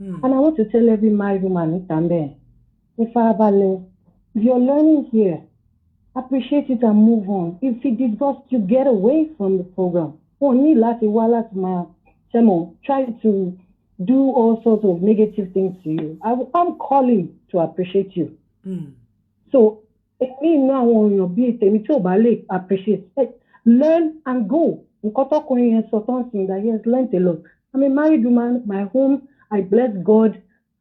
And I want to tell every married woman níta ń bẹ̀, ẹ farabalẹ̀. If you're learning here, appreciate it and move on. If it disgusts you, get away from the program. Wọn ní láti wá láti máa ṣẹ́mọ̀ try to do all sorts of negative things to you. I'm calling to appreciate you. So èmi inú àwọn èèyàn bíi tèmi tí ò bá lè appreciate, learn and go. Nǹkan tọkùnrin yẹn sọ tán sí that he has learnt a lot. I'm a married woman. My home, I bless God,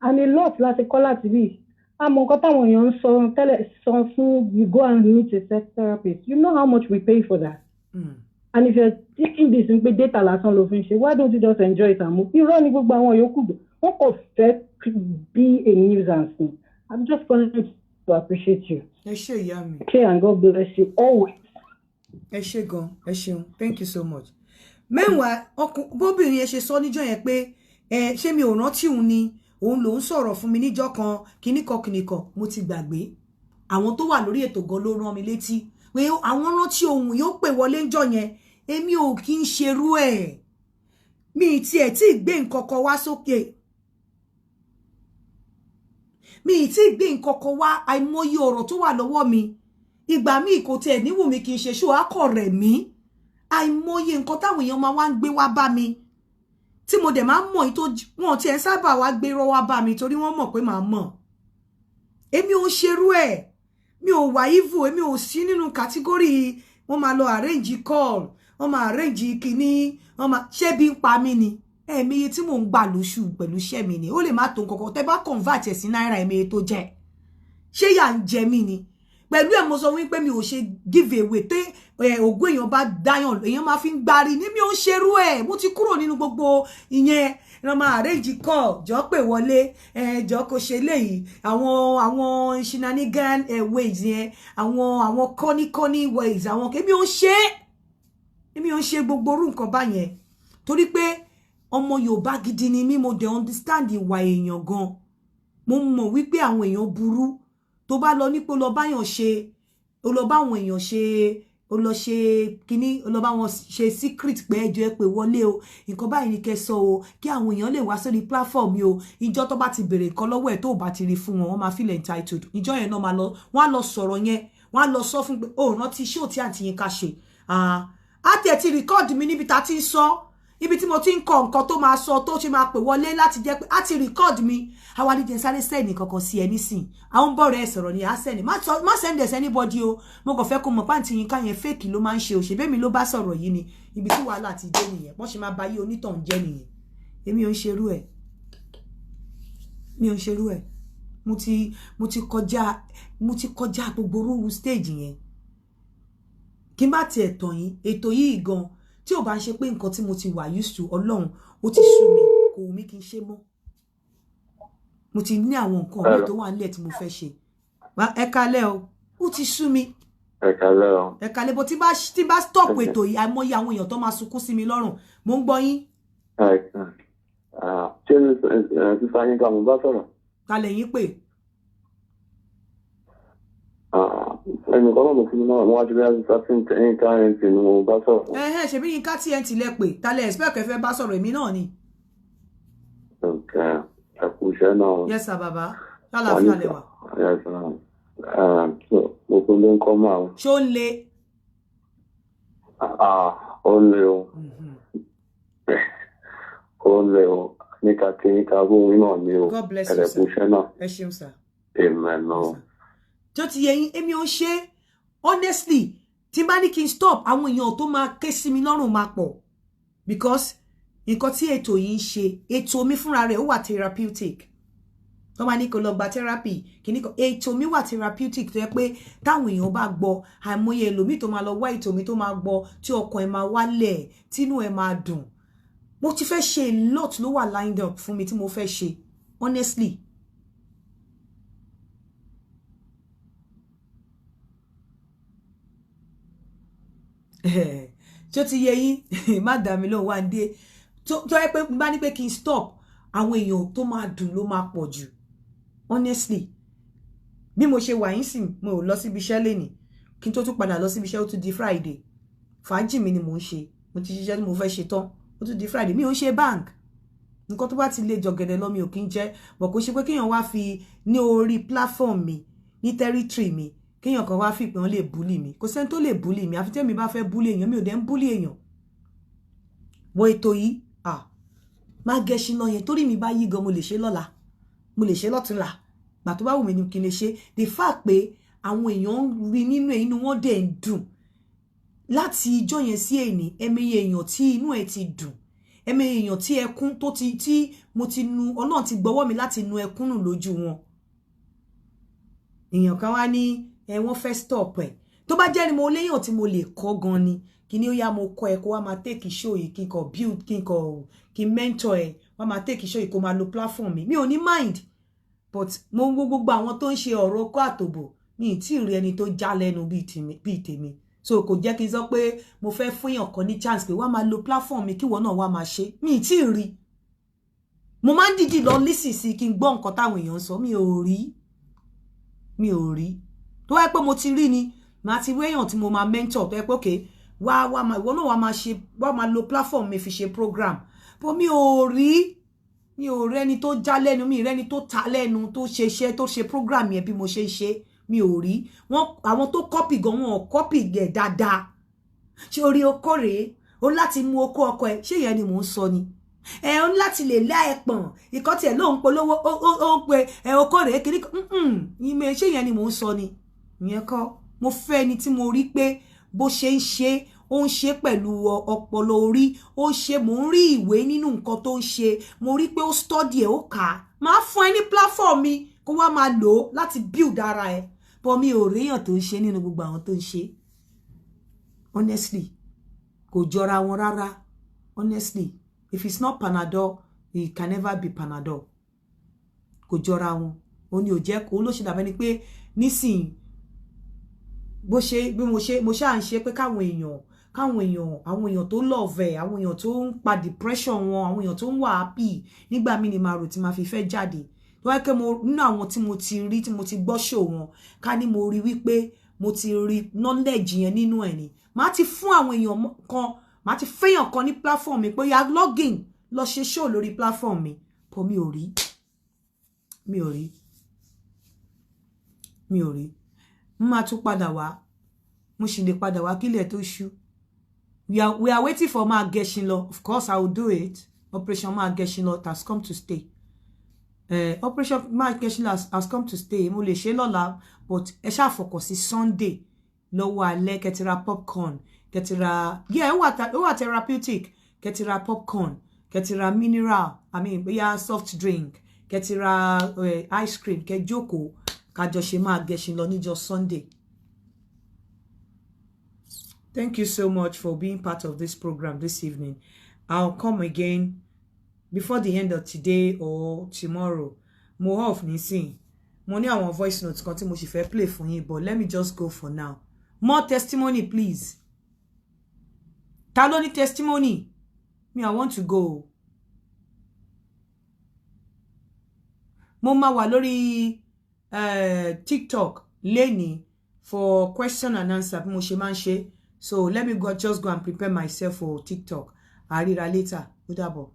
and a lot láti kọ́ láti bí àmọ́ nǹkan táwọn èèyàn ń sọ tẹ́lẹ̀ sọ fún. You go and meet a sex therapist, you know how much we pay for that. And if you're taking this ń pé data lásán ló fi ń ṣe, why don't you just enjoy it and move? Irọ́ ni gbogbo àwọn yòókù, wọn kò fẹ́ be a nuisance ni. I'm just calling to appreciate you.
Ẹ ṣé, ìyá mi.
Okay, and God bless you always.
Ẹ ṣé gan, ẹ ṣeun, thank you so much. Mẹ́wàá ọkùn bóbìnrin yẹn ṣe sọ níjọ́ yẹn pé ẹ ṣé mi ò rántí òun ni, òun lòún sọ̀rọ̀ fún mi níjọ́ kan, kíníkan kíníkan, mo ti gbàgbé. Àwọn tó wà lórí ètò gan ló rán mi létí pé àwọn rántí ohun yóò pè wọlé ńjọ́ yẹn. Èmi ò kí ń ṣerú ẹ̀. Mi tiẹ̀ tí ì gbé nǹkan kan wá sókè, mi ì tí ì gbé nǹkan kan wá. Àìmọye ọ̀rọ̀ tó wà lọ́wọ́ mi, ìgbà míì kò tiẹ̀ níwù mí kí n ṣe ṣó akọ̀ rẹ̀ mí. Àìmọye nǹkan táwọn èèyàn máa wá ń gbé wá bá mi tí mo dẹ̀ máa ń mọ̀ tó wọn tiẹ̀ sábà wá gbé rọ́ wá bá mi torí wọ́n mọ̀ pé màá mọ̀. Èmi ò ṣerú ẹ̀, mi ò wà evil, èmi ò sí nínú category wọ́n máa lọ arrange call, wọ́n máa arrange kinní, wọ́n máa ṣé bí ń pa mí ni. Ẹ̀mí iye tí mò ń gbà lóṣù pẹ̀lú iṣẹ́ mi ni, ó lè má tó nǹkan kan. Tẹ́ bá convert ẹ̀ sí náírà, ẹ̀mí iye tó jẹ́, ṣé yà ń jẹ mí ni? Pẹ̀lú ẹ̀, mo sọ wípé mi ò ṣe give away tẹ́ ògùn. Èèyàn bá dáyàn, èèyàn máa fi ń gbárí ní. Mi ò ń ṣerú ẹ̀, mo ti kúrò nínú gbogbo ìyẹn. Ìran máa arrange call, jọ pé wọlé, jọ kó ṣe léyìí, àwọn shenanigan ways yẹn, àwọn corny corny ways, àwọn èmi ò ń ṣe, èmi ò ń ṣe gbogbo orú nǹkan báyẹn, torí pé ọmọ Yorùbá gidi ni mí. Mo dẹ̀ understand ìwà èèyàn gan. Mo mọ̀ wípé àwọn èèyàn burú. Tó bá lọ nípò lọ báyàn ṣe, ó lọ bá àwọn èèyàn ṣe, ó lọ ṣe kínní, ó lọ bá wọn ṣe secret pé ẹjọ́ ẹ pé wọlé o, nǹkan báyìí ni kẹ́ sọ o, kí àwọn èèyàn lè wá sórí platform mi o. Ìjọ tó bá ti béèrè nǹkan lọ́wọ́ ẹ̀, tó bá ti rí fún wọn, wọ́n máa feel entitled. Ìjọ yẹn náà máa lọ, wọ́n á lọ sọ̀rọ̀ yẹn, wọ́n á lọ sọ fún pé ó rántí ṣé ò tí àǹtí yín ká ṣe á tiẹ̀ ti record mi níbi tá a ti ń sọ, ibi tí mo ti ń kọ nǹkan tó máa sọ, tó ṣe máa pè wọlé, láti jẹ́ pé á ti record mi. Àwa ní jẹ́ sáré send kankan sí ẹ nísìn, àwọn bọ̀rẹ̀ ẹ sọ̀rọ̀ ni, á send. Má send ẹ̀ anybody o. Mo kàn fẹ́ kó mọ̀ pàǹtí yín ká yẹn fake ló máa ń ṣe. Òṣèbémi ló bá sọ̀rọ̀ yìí ni. Ibi tí wàhálà ti dé nìyẹn, wọ́n ṣe máa ba yé onítàn jẹ́ nìyẹn. Èmi ò ń ṣerú ẹ̀, mi ò ń ṣerú ẹ̀. Mo ti kọjá gbogbo rúru stage yẹn. Kí n bá tiẹ̀ tàn yín, ètò yìí gan, tí ò bá ń ṣe pé nǹkan tí mo ti wà used to, Ọlọ́run, ó ti sú mi, kò wù mí kí n ṣe mọ́. Mo ti ní àwọn nǹkan mi tó wà nílẹ̀ tí mo fẹ́ ṣe. Ẹ kalẹ́ o, ó ti sú mi.
Ẹ kalẹ́ o.
Ẹ kalẹ́ bó. Tí bá stop ètò yìí, àìmọye àwọn èèyàn tó máa sunkún sí mi lọ́rùn. Mo ń gbọ́ yín.
Ṣé sísá yín ká mo bá sọ̀rọ̀?
Ta lẹ̀yin pè?
Ẹnìkan náà mo fún mi náà, mo wá ti bí sísá tí Yínká TNT ni mo bá sọ̀rọ̀.
Ẹ̀hẹ́n, ṣebí Yínká TNT lẹ pè. Ta lẹ expect ẹ fẹ́ bá sọ̀rọ̀? Èmi náà ni.
Ẹ kú iṣẹ́ náà.
Yes sir, bàbá, ṣàlàáfíà lẹ wà?
Yes sir. Mo tún ló ń kọ́ máa.
Ṣó ń le?
Ó ń le o. Ó ń le o. Níka kí níka bóun náà ni o.
God bless you, sir.
Ẹ kú iṣẹ́ náà.
Ẹ ṣeun, sir.
Amen o.
Tó ti yẹ yín, èmi ò ṣe. Honestly, tí n bá ní kí n stop, àwọn èèyàn tó máa ké sí mi lọ́rùn máa pọ̀ because Nǹkan tí ètò yìí ń ṣe, ètò mi fúnra rẹ̀ ó wà therapeutic. Tó máa ní kó lọ gba therapy kìíní kan, ètò mi wà therapeutic, tó yẹ pé táwọn èèyàn bá gbọ́, àìmọye ẹlòmíì tó máa lọ wá ètò mi tó máa gbọ́, tí ọkàn ẹ̀ máa wálẹ̀, tínú ẹ̀ máa dùn. Mo ti fẹ́ ṣe, a lot ló wà lined up fún mi tí mo fẹ́ ṣe, honestly. Tí ó ti yẹ yín, má dà mí lóhùn, wá ń dé tó yẹ pé bá ní pé kí n stop, àwọn èèyàn tó máa dùn ló máa pọ̀ jù, honestly. Bí mo ṣe wà yín sìn, mo ò lọ síbi iṣẹ́ lénìí. Kí n tó tún padà lọ síbi iṣẹ́, ó tún di Friday. Fàájì mi ni mò ń ṣe. Mo ti ṣiṣẹ́ tí mo fẹ́ ṣe tán, ó tún di Friday. Mi ò ń ṣe bank. Nǹkan tó bá ti lè jọ̀gẹ̀dẹ̀ lọ, mi ò kí ń jẹ́ bọ̀. Kó ṣe pé kéèyàn wá fi ní orí platform mi, ní territory mi, kéèyàn kan wá fi pé wọ́n lè bully mi. Kò sẹ́ni tó lè bully mi, àfi tẹ́mi bá fẹ́ bully èèyàn. Mi ò dẹ̀ ń bully èèyàn. Wọ ètò yìí, ah, má gẹṣin lọ yẹn. Torí mi bá yí gan, mo lè ṣe lọ́la, mo lè ṣe lọ́túnla, gbà tó bá wù mí ni kí n lè ṣe. The fact pé àwọn èèyàn ń rí nínú ẹ̀, inú wọn dẹ̀ ń dùn láti ijọ́ yẹn sí èní. Ẹmẹyẹ èèyàn tí inú ẹ̀ ti dùn, ẹmẹyẹ èèyàn tí ẹkún tó ti tí mo ti nu, Ọlọ́run ti gbọ́wọ́ mi láti nu ẹkún nù lójú wọn. Èèyàn kan wá ní ẹ wọ́n fẹ́ stop ẹ̀. Tó bá jẹ́ ni mo léèyàn tí mo lè kọ́ gan ni kí ni ó yá, mo kọ́ ẹ kó wá máa take show yìí, kí n kàn build, kí n kàn kí n mentor ẹ, wá máa take show yìí, kó máa lo platform mi, mi ò ní mind. But mo ń wo gbogbo àwọn tó ń ṣe ọ̀rọ̀ ọkọ àtòbò, mi ì tí ì rí ẹni tó já lẹ́nu bíi tèmi. So kò jẹ́ kí n sọ pé mo fẹ́ fún èèyàn kan ní chance pé wá máa lo platform mi, kí ìwọ náà wá máa ṣe. Mi ì tí ì rí. Mo máa ń dìdì lọ lísì sí kí n gbọ́ nǹkan táwọn èèyàn ń sọ. Mi ò rí, mi ò rí. Tó wáyé pé mo ti rí ni, màá ti rí èèyàn tí mo máa mentor, tó yẹ pé okay, wá wá máa, ìwọ náà wá máa ṣe, wá máa lo platform mi fi ṣe program. But mi ò rí, mi ò rẹ́ni tó já lẹ́nu, mi rẹ́ni tó ta lẹ́nu, tó ṣe iṣẹ́, tó ṣe program yẹn bí mo ṣe ń ṣe. Mi ò rí wọn. Àwọn tó copy gan, wọn ò copy gẹ̀ dáadáa. Ṣé orí okó rèé o láti mú okó ọkọ ẹ? Ṣé ìyẹn ni mò ń sọ ni? Ẹ o ní láti lè lá ẹpọ̀n ìkọ́ tiẹ̀ ló ń polówó, ó ń pe ẹ okó rèé kiri. Ìmọ̀ ṣé ìyẹn ni mò ń sọ ni? Ìyẹn kọ́. Mo fẹ́ ẹni tí mo rí pé bó ṣe ń ṣe, ó ń ṣe pẹ̀lú ọpọlọ orí, ó ń ṣe, mò ń rí ìwé nínú nǹkan tó ń ṣe, mo rí pé ó study ẹ̀, ó kà á. Máa fún ẹ ní platform mi kó wá máa lò ó láti build ara ẹ. But mi ò ríyàn tó ń ṣe nínú gbogbo àwọn tó ń ṣe, honestly. Kò jọra wọn rárá, honestly. If it's not Panadol, it can never be Panadol. Kò jọra wọn. Ó ní ò jẹ́ kó ló ṣe dàbẹ́ ni pé nísìnyí, bó ṣe bí mo ṣe, mo ṣáà ń ṣe pé káwọn èèyàn, àwọn èèyàn tó love ẹ̀, àwọn èèyàn tó ń pa depression wọn, àwọn èèyàn tó ń wà happy. Nígbà míì ni màá rò tí màá fi fẹ́ jáde. Tó wáyé pé mo nínú àwọn tí mo ti rí, tí mo ti gbọ́ show wọn, ká ní mo rí wípé mo ti rí knowledge yẹn nínú ẹ̀ ni, màá ti fún àwọn èèyàn kan, màá ti fẹ́yàn kan ní platform mi pé ya login lọ ṣe show lórí platform mi. But mi ò rí, mi ò rí, mi ò rí. N máa tún padà wá, mo sì lè padà wá kílẹ̀ tó ṣú. We are waiting for Máa Gẹṣin Lọ. Of course I will do it. Operation Máa Gẹṣin Lọ has come to stay. Operation Máa Gẹṣin Lọ has come to stay. Mo lè ṣe lọ́la, but ẹ ṣáà fọkàn sí Sunday lọ́wọ́ alẹ́. Kẹtìrà popcorn, kẹtìrà, yeah, ó wà therapeutic. Kẹtìrà popcorn, kẹtìrà mineral, I mean, bóyá soft drink, kẹtìrà ice cream, kẹ jókòó, kájọ ṣe Máa Gẹṣin Lọ níjọ́ Sunday. Thank you so much for being part of this program this evening. I'll come again before the end of today or tomorrow. Mo off nísìn. Mo ní àwọn voice notes kan tí mo sì fẹ́ play fún yín, but let me just go for now. More testimony, please. Ta ló ní testimony? Me, I want to go. Mo máa wà lórí TikTok lénìí for question and answer bí mo ṣe máa ń ṣe. So let me go, just go and prepare myself for TikTok. Àríra later. Ó dàbọ̀.